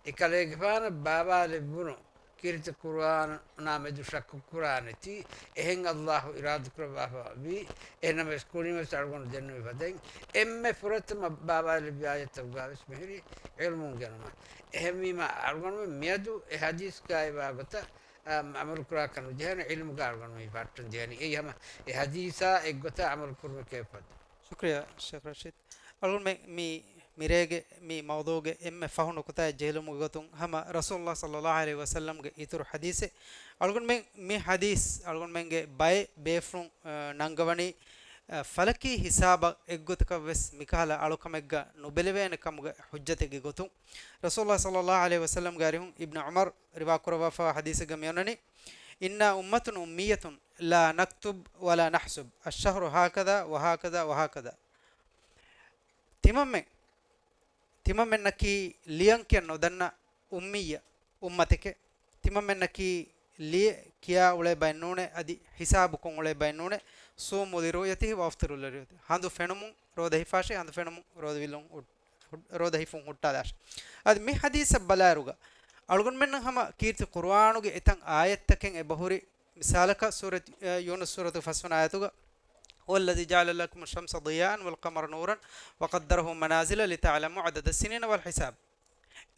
އެކަލޭގެފާނަށް ބާވާލެއްވުނު ކީރިތި ޤުރުއާނާ މެދު ޝައްކު ކުރާނެތީ، އެހެން ﷲ އިރާދަ ކުރައްވާފަ ވީ. އެހެންނަމަވެސް ކުރިންވެސް އަޅުގަނޑު ދެންނެވި ފަދައިން، އެންމެ ފުރަތަމަ ބާވާލެއްވި އާޔަތްތަކުގަ ވެސް މިހިރީ ޢިލްމު އުނގެނުމަށް. އެހެންވީމަ، އަޅުގަނޑުމެން މިއަދު އެ ޙަދީޘްގައިވާ ގޮތަށް، އަ، ޢަމަލު ކުރާކަށް ނުޖެހޭނެ، ޢިލްމުގަ އަޅުގަނޑު ހިފަހައްޓަން ޖެހޭނެ. އެއީ ހަމަ އެ ޙަދީޘާ އެއްގޮތަށް ޢަމަލު ކުރުމެކޭ ފަދަ. ޝުކްރިޔާ ޝޭޚް ރަޝީދު. އަޅުގަނޑުމެން މި، މިރޭގެ މި މައުޟޫޢުގެ އެންމެ ފަހު ނުކުތާއެއް ޖެހިލުމުގެ ގޮތުން ހަމަ ރަސޫލުﷲ ޞައްލައްލާހު ޢަލައިހި ވަސައްލަމްގެ އިތުރު ޙަދީޘެއް. އަޅުގަނޑުމެން މި ޙަދީޘް އަޅުގަނޑުމެންގެ ބައެއް ބޭފުޅުން، އަ، ނަންގަވަނީ، އަ، ފަލަކީ ހިސާބަށް އެއްގޮތަކަށް ވެސް މިކަހަލަ އަޅުކަމެއްގަ ނުބެލެވޭނެ ކަމުގެ ޙުއްޖަތެއްގެ ގޮތުން. ރަސޫލުﷲ ޞައްލައްލާހު ޢަލައިހި ވަސައްލަމްގެ އަރިހުން އިބްނު ޢުމަރު ރިވާ ކުރައްވާފައިވާ ޙަދީޘެއްގަ މިއޮންނަނީ، إنا أمة أمية لا نكتب ولا نحسب، الشهر هكذا وهكذا وهكذا. ތިމަންމެން، ތިމަންމެންނަކީ ލިޔަންކިޔަން ނުދަންނަ އުއްމިއްޔަ އުއްމަތެކޭ. ތިމަންމެންނަކީ ލިޔެ ކިޔާ އުޅޭ ބައެއް ނޫނޭ، އަދި ހިސާބުކޮށް އުޅޭ ބައެއް ނޫނޭ. صوموا لرؤيته وأفطروا لرؤيته. ހަނދު ފެނުމުން ރޯދަ ހިފާށޭ، ހަނދު ފެނުމުން ރޯދަ ވިލުން ހުއް-، ހުއް-، ރޯދަ ހިފުން ހުއްޓާލާށޭ. އަދި މި ޙަދީޘަށް ބަލާއިރުގަ، އަޅުގަނޑުމެންނަށް ހަމަ ކީރިތި ޤުރުއާނުގެ އެތައް އާޔަތްތަކެއް އެބަހުރި، މިސާލަކަށް ސޫރަތު، އަ، ޔޫނުސް ސޫރަތުގެ ފަސްވަނަ އާޔަތުގަ، هو الذي جعل لكم الشمس ضياء والقمر نورا وقدره منازل لتعلموا عدد السنين والحساب.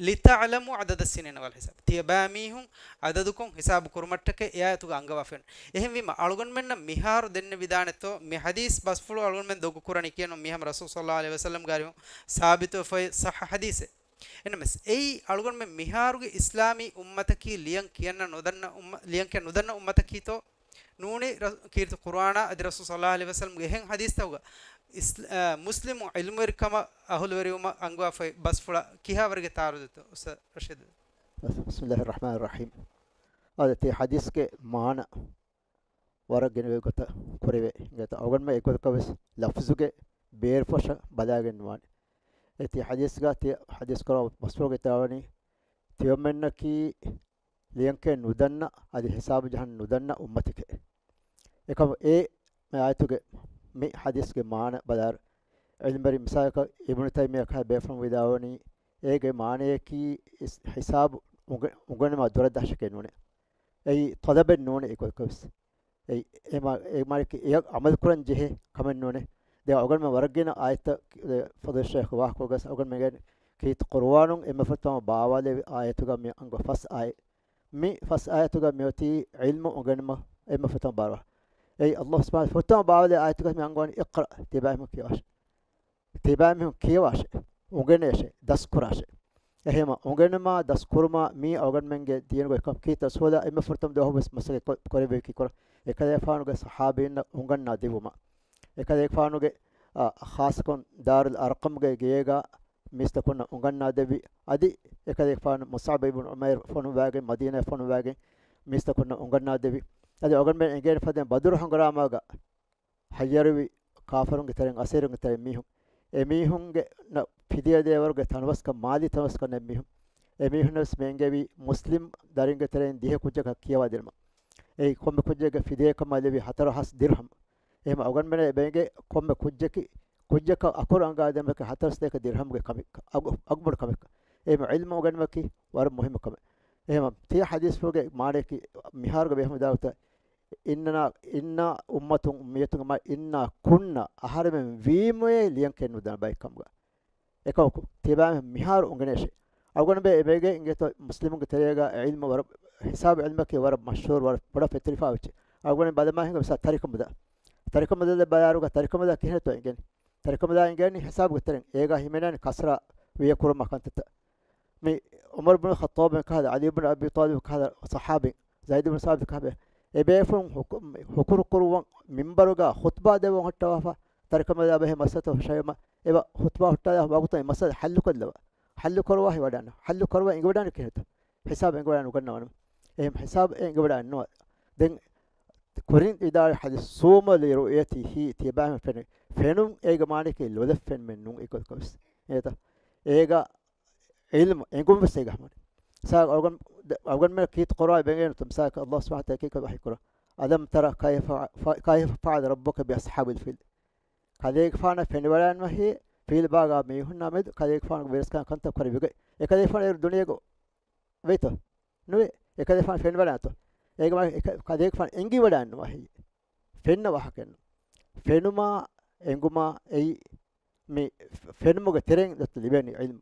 لتعلموا عدد السنين والحساب. ތިޔަބައިމީހުން ޢަދަދުކޮށް ހިސާބު ކުރުމަށްޓަކައި އެ އާޔަތުގަ އަންގަވާފައި. އެހެންވީމަ، އަޅުގަނޑުމެންނަށް މިހާރު ދެންނެވިދާނެތޯ، މި ޙަދީޘް ބަސްފުޅު އަޅުގަނޑުމެން ދޮގު ކުރަނީ ކިޔަން މީ ހަމަ ރަސޫލު ޞައްލައްލާހު ޢަލައިހި ވަސައްލަމްގެ އަރިހުން ސާބިތުވެފައި ޞައްޙަ ޙަދީޘެއް. އެނަމަސް، އެއީ އަޅުގަނޑުމެން މިހާރުގެ އިސްލާމީ އުއްމަތަކީ ލިޔަން ކިޔަން ނުދަންނަ އުއްމަ-، ލިޔަން ކިޔަން ނުދަންނަ އުއްމަތަކީތޯ؟ ނޫނީ ރަ-، ކީރިތި ޤުރުއާނާ އަދި ރަސޫލު ޞައްލައްލާހު ޢަލައިހި ވަސައްލަމްގެ އެހެން ޙަދީޘްތަކުގަ އިސް-، އަ، މުސްލިމު ޢިލްމުވެރިކަމަށް އަހުލުވެރިވުމަށް އަންގަވާފައި ބަސްފުޅަށް ކިހާވަރެއްގެ ތާރުދުތޯ އުސްތާޛް ރަޝީދު؟ بسم الله الرحمن الرحيم. އާދެ، ތި ޙަދީޘްގެ މާނަ ވަރަށް ގިނަ ގޮތަށް ކުރެވޭ. އިނގޭތަ، އަޅުގަނޑުމެން އެއްގޮތަކަށް ވެސް ލަފްޒުގެ ބޭރުފަށަށް ބަލާގެން ނުވާނެ. އެ ތި ޙަދީޘްގަ ތި ޙަދީޘް ކުރާ ބަސްފުޅުގަ ތި ވަނީ، ތިޔަމެންނަކީ ލިޔަންކެ ނުދަންނަ، އަދި ހިސާބު ޖަހަން ނުދަންނަ އުއްމަތެކޭ. އެކަމަ އެ މި އާޔަތުގެ މި ޙަދީޘްގެ މާނަ ބަލާއިރު، ޢިލްމުވެރިން މިސާލަކަށް އިބްނު ތައިމިއްޔާ ކަހަލަ ބޭފުޅުން ވިދާޅުވަނީ، އޭގެ މާނަޔަކީ އިސް-، ހިސާބު އުނގެ-، އުނގެނުމާ ދުރަށް ދަށަކެއް ނޫނޭ. އެއީ ޠަލަބެއް ނޫނޭ އެކޮ-، އެކޮވެސް. އެއީ އެ މާ-، އެ މާނަޔަކީ އެއަށް ޢަމަލު ކުރަން ޖެހޭ ކަމެއް ނޫނޭ. ދެން އަޅުގަނޑުމެން ވަރަށް ގިނަ އާޔަތްތައް، އެ، ފަޟީލަތު ޝޭޚް ވާހަކަކޮށް ގޮސް އަޅުގަނޑުމެން ކީރިތި ޤުރުއާނުން އެންމެ ފުރަތަމަ ބާވާލެވި އާޔަތުގަ މި އަންގަ ފަސް އާޔަތް. މި ފަސް އާޔަތުގަ މިއޮތީ ޢިލްމު އުނގެނުމަށް އެންމެ ފުރަތަމަ ބާރު. އެއީ ﷲ ސުބްޙާނަހޫ ވަތަޢާލާ ފުރަތަމަ ބާވައިލެއް އާޔަތުގަ މި އަންގަވަނީ، اقرأ، ތިބާމީހުން ކިޔަވާށޭ. ތިބާމީހުން ކިޔަވާށޭ. އުނގެނޭށޭ. ދަސްކުރާށޭ. އެހެމަ އުނގެނުމާ ދަސްކުރުމާ މީ އަޅުގަނޑުމެންގެ ދީނުގެ ކަމެއް. ކީރިތި ރަސޫލާ އެންމެ ފުރަތަމަ ދުވަހު ވެސް މަސައްކަތް ކޮ-، ކުރެއްވީ ކީކުރ-، އެކަލޭގެފާނުގެ ޞަޙާބީންނަށް އުނގަންނާ ދިއުމަށް. އެކަލޭގެފާނުގެ، އާ، ޚާއްޞަކޮށް ދާރުލް އަރްޤަމްގެ ގެޔޭގަ މީސްތަކުންނަށް އުނގަންނާދެއްވި. އަދި އެކަލޭގެފާނު މުޞްޢަބް އިބްނު ޢުމައިރު ފޮނުވާގެން، މަދީނާއަށް ފޮނުވާގެން މީސްތަކުންނަށް އުނގަންނާދެއްވި. އަދި އަޅުގަނޑުމެން އެނގޭނެ ފަދައިން ބަދުރު ހަނގުރާމާގަ ހައްޔަރުވި ކާފަރުންގެ ތެރެއިން، އަސީރުންގެ ތެރެއިން މީހުން، އެމީހުންގެ ނަ-، ފިދިޔަ ދޭވަރުގެ ތަނަވަސްކަން، މާލީ ތަނަވަސްކަން ނެތް މީހުން، އެމީހުންނަށް ވެސް މެންގެވީ މުސްލިމް ދަރިންގެ ތެރެއިން ދިހަ ކުއްޖަކަށް ކިޔަވާދިނުމަށް. އެއީ ކޮންމެ ކުއްޖެއްގެ ފިދިޔަކަމަށް ލެވި ހަތަރު ހާސް ދިރްހަމް. އެހެމަ އަޅުގަނޑުމެން އެބައިގެ ކޮންމެ ކުއްޖަކީ، ކުއްޖަކަށް އަކުރު އަނގާދެމަކަށް ހަތަރު ސަތޭކަ ދިރްހަމްގެ ކަމެއް، އަގު-، އަގުބޮޑު ކަމެއް. އެހެމަ ޢިލްމު އުނގެނުމަކީ ވަރަށް މުހިއްމު ކަމެއް. އެހެމަ ތިޔަ ޙަދީޘްފުޅުގެ މާނަޔަކީ މިހާރުގެ ބޭފުޅުން ވިދާޅުވިތާ، إننا، إنا أمة أمية، މާނަ إنا كنا، އަހަރެމެން ވީމުއޭ ލިޔަން ކެއް ނުދަންނަ ބައެއް ކަމުގަ. އެކަމަކު، ތިޔަބައިމީހުން މިހާރު އުނގެނޭށޭ. އަޅުގަނޑުމެން އެބައިގެ އިނގޭތޯ މުސްލިމުންގެ ތެރޭގަ ޢިލްމު ވަރަށް، ހިސާބު ޢިލްމަކީ ވަރަށް މަޝްހޫރު، ވަރަށް ބޮޑަށް ފެތުރިފާ ވެއްޖެ. އަޅުގަނޑު ބަލަމާ ހިނގާ މިސާ ތަރިކަ މުދާ. ތަރިކަ މުދާ ބަލާއިރުގަ ތަރިކަ މުދާ ކިހިނެއްތޯ އެނގެނީ؟ ތަރިކަ މުދާ އެނގެނީ ހިސާބުގެ ތެރެއިން. އޭގަ ހިމެނޭނެ ކަސްރާ ވިޔަ ކުރުމާ ކަންތައްތައް. މި ޢުމަރު ބުނު ޚައްޠާބެއް ކަހަލަ، ޢަލީ ބުނު އަބީ ޠާލިބް ކަހަލަ ޞަޙާބީން، ޒައިދު ބުނު ސާބިތު ކަހަލަ، އެބޭފުޅުން ހުކު-، ހުކުރު ކުރުވަން މިންބަރުގަ ޚުޠުބާ ދެއްވަން ހުއްޓަވާފަ، ތަރިކަ މުދާ ބެހޭ މައްސަލަތައް ހުށައިމަ، އެބަ ޚުޠުބާ ހުއްޓާލާ ވަގުތު އެ މައްސަލަ ޙައްލުކޮށްލަވާ. ޙައްލު ކުރުވާހި ވަޑާން، ޙައްލު ކުރުވަން އެނގިވަޑާނެ ކިހިނެއްތޯ؟ ހިސާބު އެނގިވަޑާނެ ނުގަންނަވާނަމަ. އެހެން ހިސާބު އެނގިވަޑާނެ ނުވާ. ދެން ކުރިން ވިދާޅުވި ޙަދީޘް، صوموا لرؤيته، ތިޔަބައިމީހުން ފެނުން. ފެނުން އޭގެ މާނައަކީ ލޮލަށް ފެންމެއް ނޫން އެކަލަކަށް ވެސް. އޭތަ؟ އޭގަ ޢިލްމު އެނގުން ވެސް އޭގަ ހަމަނު. މިސާލަކަށް އަޅުގަނޑު، އަޅުގަނޑުމެން ކީރިތި ޤުރުއާން ބެނގޭނެތޯ؟ މިސާލަކަށް ﷲ ސުބްޙާނަހޫ ވަތަޢާލާ ކީކޭ ވަޙީ ކުރަން؟ ألم تر كيف ف-، كيف فعل ربك بأصحاب الفيل. ކަލޭގެފާނަށް ފެނިވަޑާންވަހޭ، ފީލް ބާގާ މީހުންނާ މެދު ކަލޭގެފާނުގެ ވެރިސްކަން ކަންތައް ކުރެއްވި ގޮތް. އެކަލޭގެފާނު އޭރު ދުނިޔޭގަ ވޭތޯ؟ ނުވޭ. އެކަލޭގެފާނު ފެނިވަޑާނެތޯ؟ އޭގެ މާ-، އެކަ-، ކަލޭގެފާނު އެނގިވަޑާންވަހޭ. ފެންނަ ވާހަކައެއްނު. ފެނުމާ އެނގުމާ އެއީ މި ފެނުމުގެ ތެރެއިން ލިބޭނީ ޢިލްމު.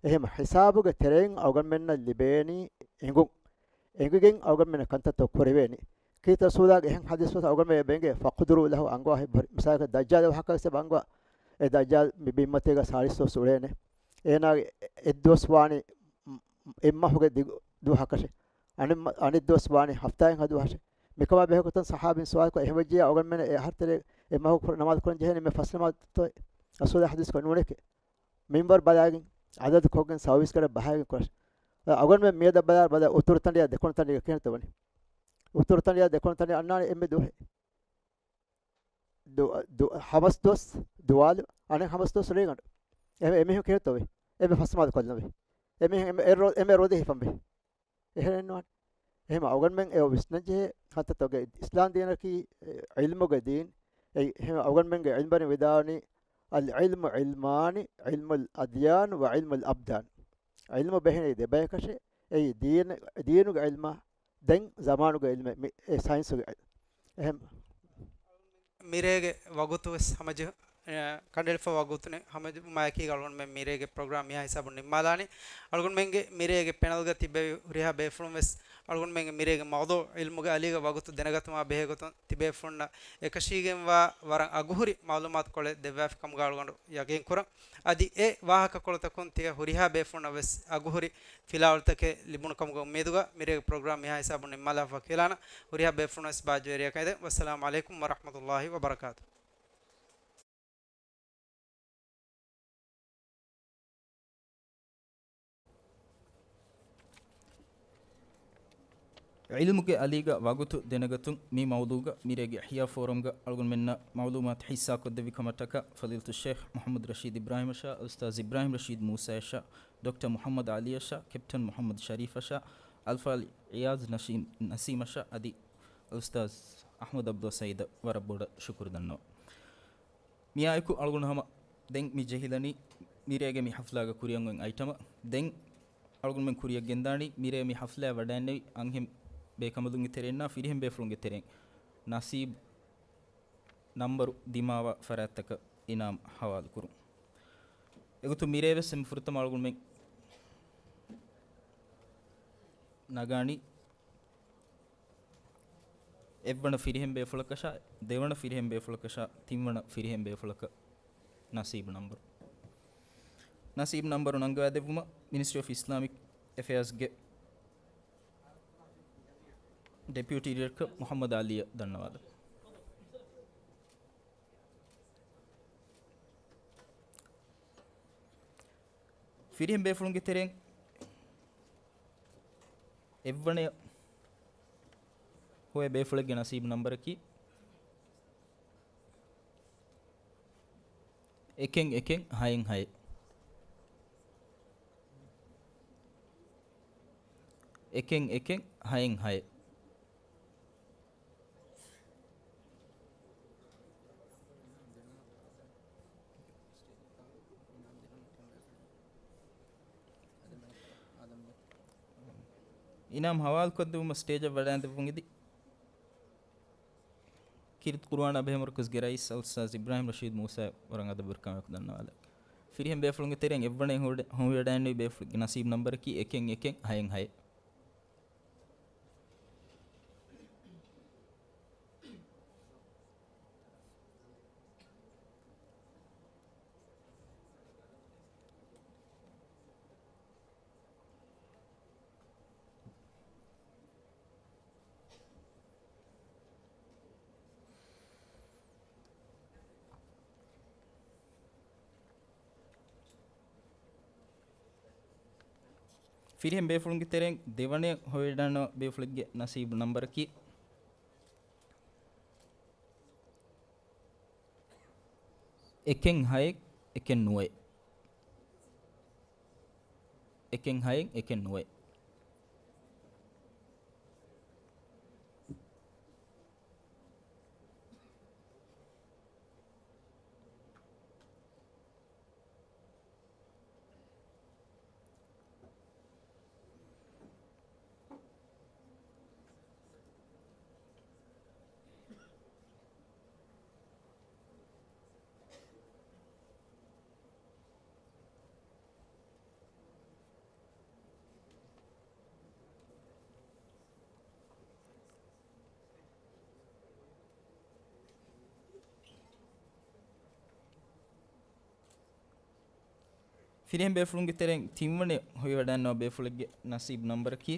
އެހެން ހިސާބުގެ ތެރެއިން އަޅުގަނޑުމެންނަށް ލިބޭނީ އެނގުން. އެނގިގެން އަޅުގަނޑުމެންނަށް ކަންތައްތައް ކުރެވޭނީ. ކީރިތި ރަސޫލާގެ އެހެން ޙަދީޘް ވަސް އަޅުގަނޑުމެން ބެނގޭ، فاقدروا له، އަންގަވާ ހިތްވަރު. މިސާލަކަށް ދައްޖާލު ވާހަކަ ވެސް އެބަ އަންގަވާ. އެ ދައްޖާލު މި ބިންމަތީގަ ސާޅީސް ދުވަސް އުޅޭނެ. އޭނާގެ އެއްދުވަސް ވާނީ އެއްމަހުގެ ދިގު ދުވަހަކަށެ. އަނެއް މަ-، އަނެއް ދުވަސް ވާނީ ހަފްތާއެއްހާ ދުވަހަށެ. މިކަމާ ބެހޭގޮތުން ޞަޙާބީން ސުވާލުކޮށް، އެހެންވެއްޖެޔާ އަޅުގަނޑުމެން އެ އަހަރު ތެރޭ އެއްމަހު ކުރ-، ނަމާދު ކުރަން ޖެހޭނީ މި ފަސް ނަމާދުތޯ؟ ރަސޫލާ ޙަދީޘްކޮށް ނޫނެކޭ. މިންބަރު ބަލާގެން، ޢަދަދު ކޮށްގެން، ސަރވިސް ގަޑަށް ބަހައިގެން ކުރަން. އަ-، އަޅުގަނޑުމެން މިއަދަށް ބަލާ، ބަލާ އުތުރު ތަނޑިއާ ދެކުނު ތަނޑިގަ ކިހިނެއްތޯ ވަނީ؟ އުތުރު ތަނޑިއާ ދެކުނު ތަނޑި އަންނާނެ އެންމެ ދުވަހެއް. ދު-، ދު-، ހަމަސް ދުވަސް ދުވާލު، އަނެއް ހަމަސް ދުވަސް ރޭގަނޑު. އެ-، އެމީހުން ކިހިނެއްތޯ ވީ؟ އެންމެ ފަސް ނަމާދު ކޮށްލަން ވީ. އެމީހުން އެންމެ އެ ރޯ-، އެންމެ ރޯދަ ހިފަން ވީ. އެހެނެއްނުވާނެ. އެހެން އަޅުގަނޑުމެން އެ ވިސްނަންޖެހޭ ކަންތައްތަކެއް. އިސްލާމް ދީނަކީ ޢިލްމުގެ ދީން. އެ-، އެހެން އަޅުގަނޑުމެންގެ ޢިލްމުވެރިން ވިދާޅުވަނީ، العلم علمان، علم الأديان وعلم الأبدان. ޢިލްމު ބެހެނީ ދެބަޔަކަށޭ. އެއީ ދީން، ދީނުގެ ޢިލްމާ، ދެން ޒަމާނުގެ ޢިލްމެއް، މި-، އެ ސައިންސުގެ ޢިލްމު. އެހެން. މިރޭގެ ވަގުތު ވެސް ހަމަޖެހު-، އެ، ކަނޑައެޅިފަ ވަގުތު ނެ-، ހަމަޖެހުމާއެކީގަ އަޅުގަނޑުމެން މިރޭގެ ޕްރޮގްރާމް މިހާ ހިސާބުން ނިންމާލާނީ. އަޅުގަނޑުމެންގެ މިރޭގެ ޕެނަލްގަ ތިއްބެވި ހުރިހާ ބޭފުޅުން ވެސް އަޅުގަނޑުމެންގެ މިރޭގެ މައުޟޫޢު ޢިލްމުގެ އަލީގަ ވަގުތު ދެނެގަތުމާ ބެހޭގޮތުން ތިބޭފުޅުންނަށް އެކަށީގެންވާ ވަރަށް އަގުހުރި މަޢުލޫމާތުކޮޅެއް ދެއްވާފި ކަމުގަ އަޅުގަނޑު ޔަގީންކުރަން. އަދި އެ ވާހަކަކޮޅުތަކުން ތިޔަ ހުރިހާ ބޭފުޅުންނަށް ވެސް އަގުހުރި ފިލާވަޅުތަކެއް ލިބުނު ކަމުގެ އުއްމީދުގަ މިރޭގެ ޕްރޮގްރާމް މިހާ ހިސާބުން ނިންމާލާފަ ކިޔާލާނަން. ހުރިހާ ބޭފުޅުން ވެސް ބާއްޖަވެރިޔާ ކަންތައް. ވައްސަލާމު ޢަލައިކުމް ވަރަޙްމަތުﷲި ވަބަރަކާތުހު. ޢިލްމުގެ އަލީގަ ވަގުތު ދެނެގަތުން މި މައުޟޫޢުގަ މިރޭގެ އިޙްޔާ ފޯރަމްގަ އަޅުގަނޑުމެންނަށް މަޢުލޫމާތު ޙިއްޞާކޮށްދެއްވި ކަމަށްޓަކާ ފަޟީލަތުއްޝައިޚް މުޙައްމަދު ރަޝީދު އިބްރާހިމަށާ، އަލްއުސްތާޛު އިބްރާހިމް ރަޝީދު މޫސާޔަށާ، ޑޮކްޓަރ މުޙައްމަދު ޢަލީއަށާ، ކެޕްޓަން މުޙައްމަދު ޝަރީފަށާ، އަލްފާޟިލް އިޔާޒް ނަސީމް، ނަސީމަށާ އަދި އަލްއުސްތާޛު އަޙްމަދު ޢަބްދުﷲ ސައީދަށް ވަރަށް ބޮޑަށް ޝުކުރު ދަންނަވަން. މިއާއެކު އަޅުގަނޑު ހަމަ ދެން މި ޖެހިލަނީ މިރޭގެ މި ޙަފްލާގަ ކުރިއަށް އޮތް އައިޓަމަށް. ދެން އަޅުގަނޑުމެން ކުރިއަށް ގެންދާނީ މިރޭ މި ޙަފްލާ ވަޑައިންނެވި އަންހެން ބޭކަނބަލުންގެ ތެރެއިންނާ ފިރިހެން ބޭފުޅުންގެ ތެރެއިން ނަސީބު ނަންބަރު ދިމާވާ ފަރާތްތަކަށް އިނާމް ހަވާލުކުރުން. އެގޮތުން މިރޭ ވެސް އެންމެ ފުރަތަމަ އަޅުގަނޑުމެން ނަގާނީ އެއްވަނަ ފިރިހެން ބޭފުޅަކަށާ، ދެވަނަ ފިރިހެން ބޭފުޅަކަށާ، ތިންވަނަ ފިރިހެން ބޭފުޅަކަށް ނަސީބު ނަންބަރު. ނަސީބު ނަންބަރު ނަންގަވާދެއްވުމަށް މިނިސްޓްރީ އޮފް އިސްލާމިކް އެފެއާޒްގެ ޑެޕިއުޓީ ޑިރެކްޓަރ މުޙައްމަދު ޢަލީއަށް ދަންނަވާލަން. ފިރިހެން ބޭފުޅުންގެ ތެރެއިން އެއްވަނަ ހޮވޭ ބޭފުޅެއްގެ ނަސީބު ނަންބަރަކީ އެކެއް އެކެއް ހައެއް ހައެއް. އެކެއް އެކެއް ހައެއް ހައެއް. އިނާމް ހަވާލުކޮށްދެއްވުމަށް ސްޓޭޖަށް ވަޑައިގެންދެއްވުން އެދި ކީރިތި ޤުރުއާނާ ބެހޭ މަރުކަޒުގެ ރައީސް އަލްއުސްތާޛް އިބްރާހިމް ރަޝީދު މޫސާ ވަރަށް އަދަބުވެރިކަމާއެކު ދަންނަވާލަން. ފިރިހެން ބޭފުޅުންގެ ތެރެއިން އެއްވަނައިން ހޮވި-، ހޮވިވަޑައިގެންނެވި ބޭފުޅެއްގެ ނަސީބު ނަންބަރަކީ އެކެއް އެކެއް ހައެއް ހައެއް. ފިރިހެން ބޭފުޅުންގެ ތެރެއިން ދެވަނަ ހޮވިވަޑައިގަންނަވާ ބޭފުޅެއްގެ ނަސީބު ނަންބަރަކީ އެކެއް ހައެއް އެކެއް ނުވައެއް. އެކެއް ހައެއް އެކެއް ނުވައެއް. ފިރިހެން ބޭފުޅުންގެ ތެރެއިން ތިންވަނަ ހޮވިވަޑައިގަންނަވާ ބޭފުޅެއްގެ ނަސީބު ނަންބަރަކީ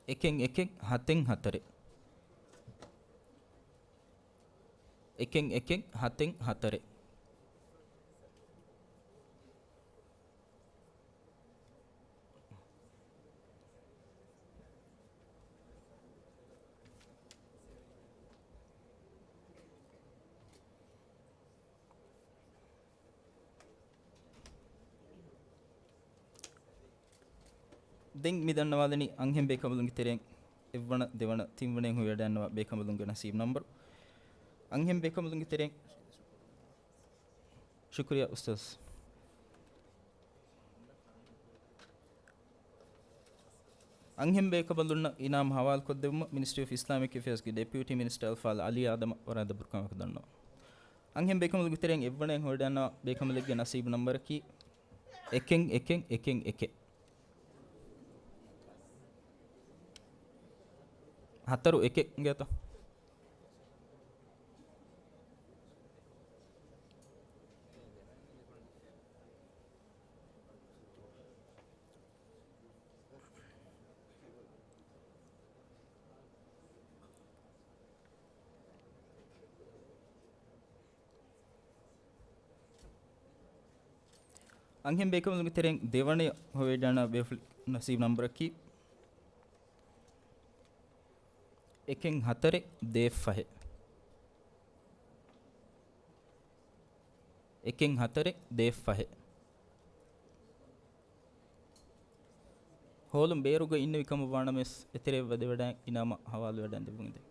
އެކެއް އެކެއް ހަތެއް ހަތަރެއް. އެކެއް އެކެއް ހަތެއް ހަތަރެއް. ދެން މި ދަންނަވާލަނީ އަންހެން ބޭކަނބަލުންގެ ތެރެއިން އެއްވަނަ، ދެވަނަ، ތިންވަނައިން ހޮވިވަޑައިގަންނަވާ ބޭކަނބަލުންގެ ނަސީބު ނަންބަރު. އަންހެން ބޭކަނބަލުންގެ ތެރެއިން، ޝުކުރިއްޔާ އުސްތާޛް. އަންހެން ބޭކަނބަލުންނަށް އިނާމް ހަވާލުކޮށްދެއްވުމަށް މިނިސްޓްރީ އޮފް އިސްލާމިކް އެފެއާޒްގެ ޑެޕިއުޓީ މިނިސްޓަރ އަލްފާޟިލް ޢަލީ އާދަމަށް ވަރަށް އަދަބުވެރިކަމާއެކު ދަންނަވަން. އަންހެން ބޭކަނބަލުންގެ ތެރެއިން އެއްވަނައިން ހޮވިވަޑައިގަންނަވާ ބޭކަނބަލެއްގެ ނަސީބު ނަންބަރަކީ އެކެއް އެކެއް އެކެއް އެކެއް. ހަތަރު އެކެއް އިނގޭތަ؟ އަންހެން ބޭކަނބަލުންގެ ތެރެއިން ދެވަނަ ހޮވިވަޑައިގަންނަވާ ބޭފުޅެއްގެ ނަސީބު ނަންބަރަކީ އެކެއް ހަތަރެއް ދޭއް ފަހެއް. އެކެއް ހަތަރެއް ދޭއް ފަހެއް. ހޯލުން ބޭރުގަ އިންނެވި ކަމަށް ވާނަމަވެސް، އެތެރެއަށް ވަދެވަޑައި އިނާމަށް ހަވާލުވެވަޑައިގެންދެއްވުން އެދެން.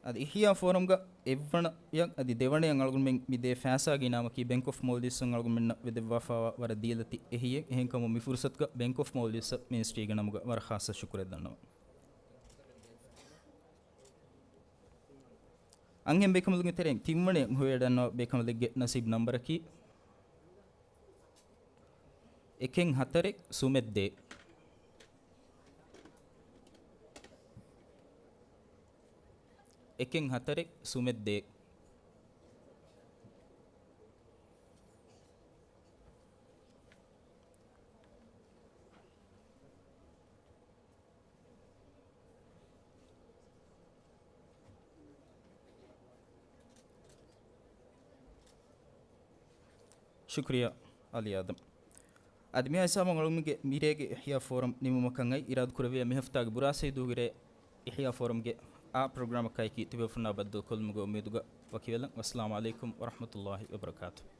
އަދި އިޙްޔާ ފޯރަމްގަ އެއްވަނަޔަށް އަދި ދެވަނަޔަށް އަޅުގަނޑުމެން މި ދޭ ފައިސާގެ އިނާމަކީ ބޭންކް އޮފް މޯލްޑިވްސްއިން އަޅުގަނޑުމެންނަށް ވެދެއްވާފައިވާ ވަރަށް ދީލަތި އެހީއެއް. އެހެންކަމުން މި ފުރުސަތުގަ ބޭންކް އޮފް މޯލްޑިވްސްއަށް މިނިސްޓްރީގެ ނަމުގަ ވަރަށް ޚާއްޞަ ޝުކުރެއް ދަންނަވަން. އަންހެން ބޭކަނބަލުންގެ ތެރެއިން ތިންވަނަ ހޮވިވަޑައިގަންނަވާ ބޭކަނބަލެއްގެ ނަސީބު ނަންބަރަކީ އެކެއް ހަތަރެއް ސުމެއް ދޭއް. އެކެއް ހަތަރެއް ސުމެއް ދޭއް. ޝުކުރިއްޔާ އަލީ އާދަމް. އަދި މިހާ ހިސާބުން އަޅުގަނޑުމެންގެ މިރޭގެ އިޙްޔާ ފޯރަމް ނިމުމަކަށް އައި، އިރާދަކުރެއްވިއްޔާ މި ހަފްތާގެ ބުރާސް އީދުގެ ރޭ އިޙްޔާ ފޯރަމްގެ އާ ޕްރޮގްރާމަކާއެކީ ތިބޭފުޅުންނާ ބައްދަލުކޮށްލުމުގެ އުއްމީދުގަ ވަކިވެލަން. ވައްސަލާމު ޢަލައިކުމް ވަރަޙްމަތުﷲި ވަބަރަކާތުހު.